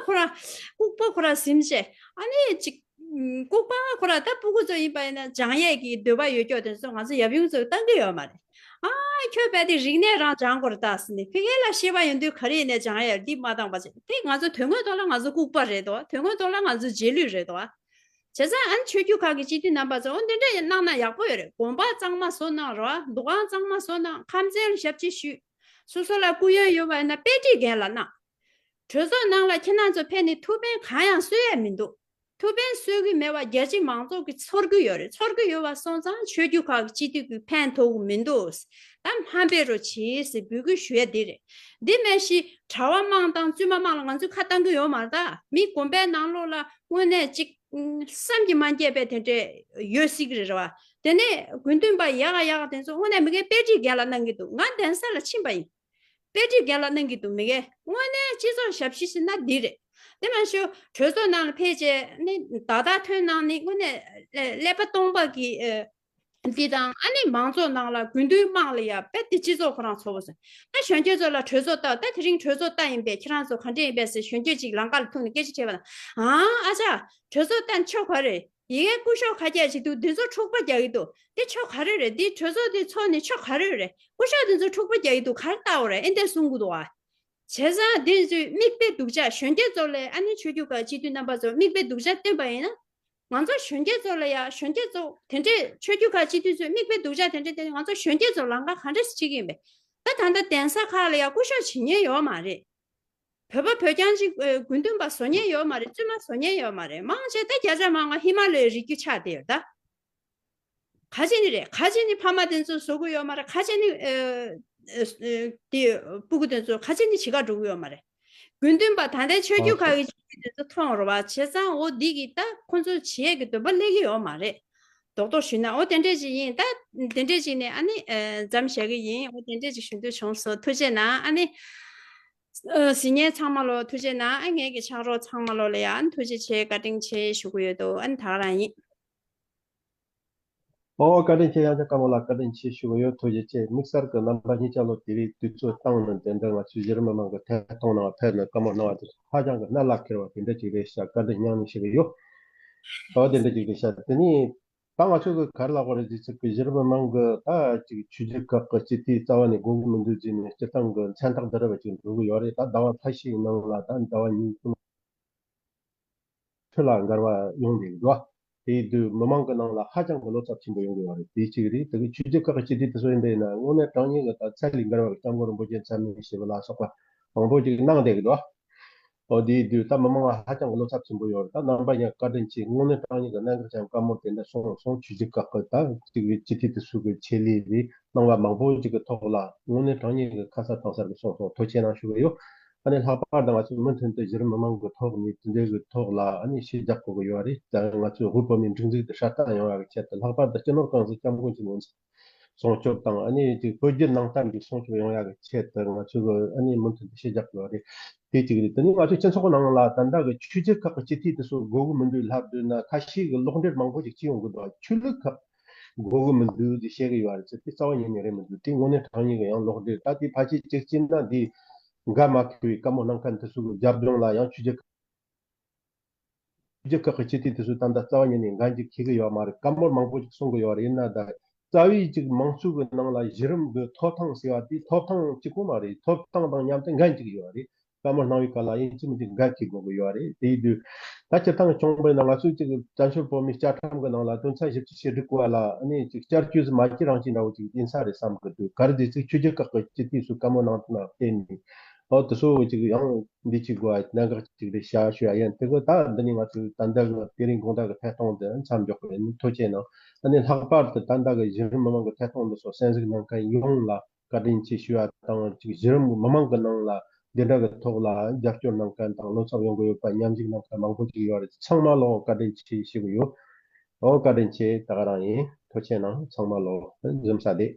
ཁོ་རང་ལྐུགས་པ་ཁོ་རང་ཟིན་བྱས། ཨ་ནི་ཅིག་ལྐུགས་པ་ཁོ་རང་ད་སྤུ་གུ་ཚོ་ཡིན་པ་ཡིན་ན་སྦྱང་ཡས་ཀྱི་འདོད་པ་ཡོད་ཀྱོག་དེ་ཚོ་ང་ཚོ་ཡབ་ཡུམ་ཚོས་བཏང་གི་ཡོད་མ་རེད། ཨ་ཁྱོད་བས་དེ་རིག་གནས་རང་སྦྱང་དགོས་རེད་ད་ཟེར་ནས། ཕ་གི་ལ་ཤེས་པ་ཡོད་དུས་ག་རེ་ཡིན་ནས་སྦྱང་ཡས་འདི་མ་བཏང་པ་བྱས། དེ་ང་ཚོ་དོན་དངོས་ཐོག་ལ་ང་ཚོ་ལྐུགས་པ་རེད་དོ། དོན་དངོས་ཐོག་ལ་ང་ཚོ་རྗེས་ལུས་རེད་དོ། བྱས་ཙང་ཨ་ནི་ཆོས་བརྒྱུད་ཁག་གི་སྤྱི་འཐུས་རྣམ་པ་ཚོ་འོ་འདི་འདྲ་གནང་ན་ཡག་པོ་ཡོད་རེད། དགོན་པ་གཙང་མ་བཟོ་གནང་རོགས། འདུ་ཁང་གཙང་མ་བཟོ་གནང་། ཁམས་ཚན་ལ་ཞབས་ཕྱི་ཞུས། སོ་སོ་ལ་སྐུ་ཡོན་ཡོད་པ་ཡིན་ན་དཔེ་ཁྲིད་རྒན་ལ་གནང་། གྲོས་ཚོགས་ནང་ལ་ཁྱེད་རང་ཚོ་ཕེབས་ནས་ཐུགས་ཕན་གང་ཡང་གསོས་ཡས་མི་འདུག་ཐུགས་ཕན་གསོས་ཀྱི་མེད་པ་རྒྱལ་སྤྱི་མང་ཚོགས་ཀྱིས་ཚོར་གྱི་ཡོད་རེད། ཚོར་གྱི་ཡོད་པ་སོང་ཙང་ཆོས་བརྒྱུད་ཁག་གི་སྤྱི་འཐུས་ཀྱིས་ཕན་ཐོགས་ཀྱི་མི་འདུག་ད་མ་འབད་རོགས་བྱེད་ཟེར་འབོད་སྐུལ་ཞུ་ཡ་འདི་རེད། འདི་མེད་ཤི་གྲྭ་པ་དམངས་དང་བཙུན་མ་དམངས་ལ་ང་ཚོས་ཁ་བཏང་གི་ཡོད་མ་རེད་ད། མི་དགོན་པའི་ནང་ལོགས་ལ་དངོས་གནས་ཅིག་བསམ་གྱིས་མ་ཁྱབ་པའི་དེ་འདྲས་ཡོད་སྲིད་ཀྱི་རེད་བ། དེ་ནས་དགོས་འདུན་པ་ཡག་ག་ཡག་ག་དེ་ཚོ་དངོས་གནས་མི་ངན་དཔེ་ཁྲིད་རྒན་ལ་གནང་གི་འདུག་ང་གདན་ས་ལ་ཕྱིན་པ་ཡིན། དཔེ་ཁྲིད་རྒན་ལ་གནང་གི་འདུག་མི་ངན་དངོས་གནས་སྤྱི་ཚོགས་ཞབས་ཕྱི་ཟེར་ན་འདི་རེད། དེ་མ་ཞུ་གྲོས་ཚོགས་ནང་ལ་ཕེབས་རྗེས་ནི་ད་ལྟ་ཐོན་གནང་ནི་དངོས་གནས་ཀླད་པ་སྟོང་པ་གི་འདི་དང་ཨ་ནི་མང་ཚོགས་ནང་ལ་དགོས་འདུན་དམངས་ལ་ཡ་དཔེ་དེ་སྤྱི་ཚོགས་ཁོ་རང་ཚོ་བོ་ཟེར། ད་གཞོན་སྐྱེས་ཚོ་ལ་གྲོས་ཚོགས་ལྟ་ད་དེ་རིང་གྲོས་ཚོགས་ལྟ་ཡིན་པས་ཁྱེད་རང་ཚོ་ག་འདྲས་ཡིན་པས་ཟེར་གཞོན་སྐྱེས་ཅིག་ལམ་ཁ་ལ་ཐུག་ནས་སྐད་ཆ་དྲིས་པ་དང་། ཨང་ཨ་ཅག་གྲོས་ཚོགས་ལྟ་ཆོ་ག་རེད། ཡི་གེ་སྐུ་ཞབས་ཁ་རྒྱ་ཅིག་འདུག་འདི་ཚོ་འཁྲུག་པ་རྒྱག་གི་འདུག་འདི་ཆོ་ག་རེ་རེད། འདི་གྲོས་ཚོགས་འདི་ཚོགས་ནས་ཆོ་ག་རེ་རེད། སྐུ་ཞབས་འདི་ཚོ་འཁྲུག་པ་རྒྱག་གི་འདུག་ག་རེ་ལྟ་བ་རེད། ཨེ་འདྲས་གསུང་གི་འདུག་ཨ། བྱས་ཙང་འདི་ཚོས་མིག་དཔེ་སྡུག་ཅག་གཞོན་སྐྱེས་ཚོ་ལ་ཨ་ནི་ཆོས་བརྒྱུད་ཁག་སྤྱི་འཐུས་རྣམ་པ་ཚོ་མིག་དཔེ་སྡུག་ཅག་བསྟན་པ་ཡིན་ན། ང་ཚོ་གཞོན་སྐྱེས་ཚོ་ལ་ཡ་གཞོན་སྐྱེས་ཚོ་དེ་འདྲས་ཆོས་བརྒྱུད་ཁག་སྤྱི་འཐུས་ཚོས་མིག་དཔེ་སྡུག་ཅག་དེ་འདྲས་བསྟན་ང་ཚོ་གཞོན་སྐྱེས་ཚོ་ལམ་ཁ་ག་འདྲས་སེ་བྱེད་ཀྱི་ཡིན་པས། ད་ད་ལྟ་གདན་ས་ཁག་ལ་ཡ་སྐུ་ཞབས་བྱེད་མཁན་ཡོད་མ་རེད། བོད་པ་བོད་རྐྱང་ཅིག་ཨ་དགོས་འདུན་པ་བཟོ་མཁན་ཡོད་མ་རེད། བཙུན་མ་བཟོ་མཁན་ཡོད་མ་རེད། མང་ཆེ་ད་བརྒྱ་ཆ་མང་བ་ཧི་མ་ལ་ཡའི་རི་རྒྱུད་ཆགས་བསྡད་ཡོད་ད། ག་བྱས་ནི་རེད། ག་བྱས་ནི་ཕ་མ་དེ་ཚོ་བཟོ་གི་ཡོད་མ་རེད། ག་བྱས་ནི་ཨ་ཨ་ཨ་དེ་སྤུ་གུ་དེ་ཚོ་ག་བྱས་ནི་བྱེད་ག་འགྲོ་གི་ཡོད་མ་རེད། དགོས་འདུན་པ་ད་ལྟའི་ཆོས་བརྒྱུད་ཁག་གི་ཆོས་བརྒྱུད་དེ་ཚོ་མཐོང་རོགས་བྱས་ཙང་འོ་འདི་གི་ད་ཁོ་ཚོ་བྱེད་ཀྱི་འདོད་པ་སླེབས་ཀྱི་ཡོད་མ་རེད། རྡོག་རྡོག་ཞུས་ན་འོ་དེ་འདྲས་ཅིག་ཡིན། ད་དེ་འདྲས་ཅིག་ནས་ཨ་ནི་ཨ་མཚམས་བཞག་གི་ཡིན། འོ་དེ་འདྲས་ཅིག་ཞུ་འདོད་བྱུང་སོང་། ཐུགས་རྗེ་གནང་། ཨ་ནི་ཨ་གཟིགས་མཁན་ཚང་མ་ལོ་ཐུགས་རྗེ་གནང་། ཨ་ངེད་ཀྱི་ཕྱག་རོགས་ཚང་མ་ལོ་ལ་ཡང་ཐུགས་རྗེ་ཆེ་བཀའ་དྲིན་ཆེ་ཞུ་གི་ཡོད་དོ། ཨ་ནི་ད་ག་རང་ཡིན། ཨོ་བཀའ་དྲིན་ཆེ། ཡང་བསྐྱར་ཀརྨ་ལགས་བཀའ་དྲིན་ཆེ་ཞུ་གི་ཡོད། ཐུགས་རྗེ་ཆེ། དམིགས་བསལ་གྱི་རྣམ་པ་གཉིས་ཀ་ལོ་དེ་རིང་དུས་ཚོད་བཏང་ནས་དེ་འདྲ་ང་ཚོའི་གཞི་རིམ་མི་མང་གི་ཐད་གཏོང་ནང་ཕེབས་ནས་བཀའ་མོལ་གནང་བ་དེ་ཧ་ཅང་གི་གནད་ལ་འཁེལ་བ་དེ་འདྲ་ཅིག་རེད་ཤག་བཀའ་དྲིན་སྙིང་ནས་ཞུ་གི་ཡོད། ཨོ་དེ་འདྲ་ཅིག་རེད་ཤག་དེ་ནས་ད་ང་ཚོས་གི་ག་རེ་ལབ་དགོས་རེད། དེ་ཚོ་གི་གཞི་རིམ་མི་མང་གི་ད་ཅིག་ཆོས་བརྒྱུད་ཁག་གི་སྤྱི་འཐུས་རྩ་བ་ནས་དགོས་ཀྱི་མི་འདུག་ཟེར་ནས་སྤྱིར་བཏང་གི་མཚན་རྟགས་འདི་འདྲ་བ་ཅིག་འགྲོ་གི་ཡོད་རེད། ད་ཟླ་བ་ཁ་ཤས་ནང་ལ་ད་ཟླ་བ་གཉིས་གསུམ་ཁྲོད་ལ་འགལ་བ་ཡོང་བསྡད་ཀྱི་འདུག་དེའི་དུས་མི་མང་གི་ནང་ལ་ཧ་ཅང་གི་བློ་འཚབ་ཆེན་པོ་ཡོང་གི་ཡོད་རེད། དེ་གཅིག་རེད། དེ་གི་ཆོས་བརྒྱུད་ཁག་གི་སྤྱི་འཐུས་དེ་ཚོ་ཡིན་པས་ན་དངོས་གནས་དྲང་གནས་གི་ད་ཚད་ལས་འགལ་བ་གི་སྐྱབས་མགོན་རིན་པོ་ཆེ་མཚན་སྨད་ཞེས་པ་ལ་སོགས་པ་མང་པོ་ཅིག་གནང་བསྡད་ཀྱི་འདུག་འོ་དེའི་དུས་ད་མི་མང་ལ་ཧ་ཅང་གི་བློ་འཚབ་ཆེན་པོ་ཡོད་རེད། ད་རྣམ་པ་གཉིས་བཀའ་དྲིན་ཆེ། དངོས་གནས་དྲང་གནས་གི་གནད་འགག་ཅན་བཀའ་མོལ་དེ་འདྲ་གསུངས་སོང་། ཆོས་བརྒྱུད་ཁག་གི་ད་ཅིག་སྤྱི་འཐུས་དེ་ཚོ་གི་ཆེད་ལས་རེད། གནང་བ་མང་པོ་ཞིག་གི་ཐོག་ལ་དངོས་གནས་དྲང་གནས་ཀྱི་ཁ་གསལ་གཏིང་གསལ་གྱི་གསུངས་སོང་། ཐུགས་རྗེ་གནང་ཞུ་གི་ཡོད། ཨ་ནི་ལྷག་པར་དུ་ང་ཚོས་མུ་མཐུད་དུ་གཞི་རིམ་མི་མང་གི་ཐོག་ནས་དེ་འདྲའི་གི་ཐོག་ལ་ཨ་ནི་ཞེ་དྲག་དགོས་ཀྱི་ཡོད་རེད། ད་ང་ཚོའི་དབུས་བོད་མིའི་སྒྲིག་འཛུགས་དེ་སྲ་བརྟན་ཡོང་ཡག་གི་ཆེད་དུ། ལྷག་པར་དུ་སྤྱི་ནོར་གོང་ས་སྐྱབས་མགོན་ཆེན་པོ་མཆོག་སྲུང་སྐྱོབ་དང་ཨ་ནི་ཅིག་བོད་བརྒྱུད་ནང་བསྟན་གྱི་སྲུང་སྐྱོབ་ཡོང་ཡག་གི་ཆེད་དུ་ང་ཚོས་གི་ཨ་ནི་མུ་མཐུད་དུ་ཞེ་དྲག་དགོས་རེད། དེ་གཅིག་རེད། དེ་ནས་ང་ཚོའི་སྤྱི་ཚོགས་ནང་ལ་ད་ལྟ་གི་ཆོས་བརྒྱུད་ཁག་གི་སྤྱི་འཐུས་དེ་ཚོ་དགོས་ཀྱི་མི་འདུག་ལབ་འདོད་ན་ཁ་ཤས་ཀྱི་ལོག་འགྲེལ་མང་པོ་ཞིག་བྱེད་ཡོང་གི་འདུག་ཆོས་ལུགས་ཁག་དགོས་ཀྱི་མི་འདུག་ཅེས་བཤད་ཀྱི་ཡོད་རེད་ཟེར། དེ་རྩ་བ་ཉིད་ནས་རེད་མི་འདུག་དེ་དངོས་གནས་དྲང་གནས་ཀྱི་ཡང་ལོག་འགྲེལ། ད་དེ་ཕལ་ཆེར་གཅིག་བྱས་ན་འདི་འགན་མ་འཁུར་བའི་བཀའ་མོལ་གནང་མཁན་དེ་ཚོ་གི་རྒྱབ་ལྗོངས་ལ་ཡང་ཆོས་བརྒྱུད་ཁག་རྒྱུ་ཁག་གི་སྤྱི་འཐུས་དེ་ཚོས་ད་ལྟ་རྩ་བ་ཉིད་ནས་འགན་ཅིག་འཁྱེར་གི་ཡོད་མ་རེད། བཀའ་མོལ་མང་པོ་ཅིག་གསུང་གི་ཡོད་རེད། ཡིན་ན་ད་རྩ་བའི་ཅིག་མང་ཚོགས་ཀྱི་ནང་ལ་གཞི་རིམ་གྱི་ཐོབ་ཐང་ཟེར་བ་དེ་ཐོབ་ཐང་གཅིག་པོ་མ་རེད། ཐོབ་ཐང་དང་མཉམ་དུ་འགན་ཅིག་ཡོད་རེད། བཀའ་མོལ་གནང་བའི་སྐབས་ལ་ཡིན་གཅིག་མིན་གཅིག་འགན་འཁྱེར་དགོས་ཀྱི་ཡོད་རེད། དེའི་དུས་ད་སྤྱིར་བཏང་བྱུང་བས་ན་ང་ཚོས་ཅིག་བཙན་བྱོལ་བོད་མིའི་བཅའ་ཁྲིམས་ཀྱི་ནང་ལ་དོན་ཚན་བཞི་བཅུ་ཞེ་དྲུག་པ་ལ་ཨ་ནི་ཅིག་བསྐྱར་བཅོས་སུ་མ་བསྐྱུར་རང་བཞིན་འདྲ་བོ་ཅིག་ཡིན་ས་རེད་བསམ་གྱི་འདུག་ག་རེ་ཟེར་ཚིག་ཆོས་བརྒྱུད་ཁག་གི་སྤྱི་འཐུས་སུ་བཀའ་མོལ་གནང་ཐུབ་ན་བརྟེན་ནས། ཨོ་དེ་ཚོ་ཅིག་ཡང་འདི་ཅིག་དགོས་གནད་འགག་ཅིག་རེད་ཤག་ཞུ་ཡ་ཡིན། དེ་གི་ད་འདི་ནི་ང་ཚོའི་ད་ལྟ་གི་དེ་རིང་དགོང་དག་གི་ཐད་གཏོང་འདི་མཚམས་འཇོག་གི་ཡིན། ཐུགས་རྗེ་གནང་། ཨ་ནི་ལྷག་པར་དུ་ད་ལྟ་གི་གཞི་རིམ་མི་མང་གི་ཐད་གཏོང་འདི་ཚོ་གསན་གཟིགས་གནང་མཁན་ཡོངས་ལ་བཀའ་དྲིན་ཆེ་ཞུ་ཡ་དང་། ཅིག་གཞི་རིམ་མི་མང་གི་ནང་ལ་འདི་འདྲ་གི་ཐོག་ལ་རྒྱབ་སྐྱོར་གནང་མཁན་དང་བློ་འཚབ་ཡོང་གི་ཡོད་པ་མཉམ་ཞུགས་གནང་མཁན་མང་པོ་ཅིག་ཡོད་རེད། ཚང་མ་ལོ་བཀའ་དྲིན་ཆེ་ཞུ་གི་ཡོད། ཨོ་བཀའ་དྲིན་ཆེ། ད་ག་རང་ཡིན། ཐུགས་རྗེ་གནང་། ཚང་མ་ལོ་གཟིམ་ས་བདེ།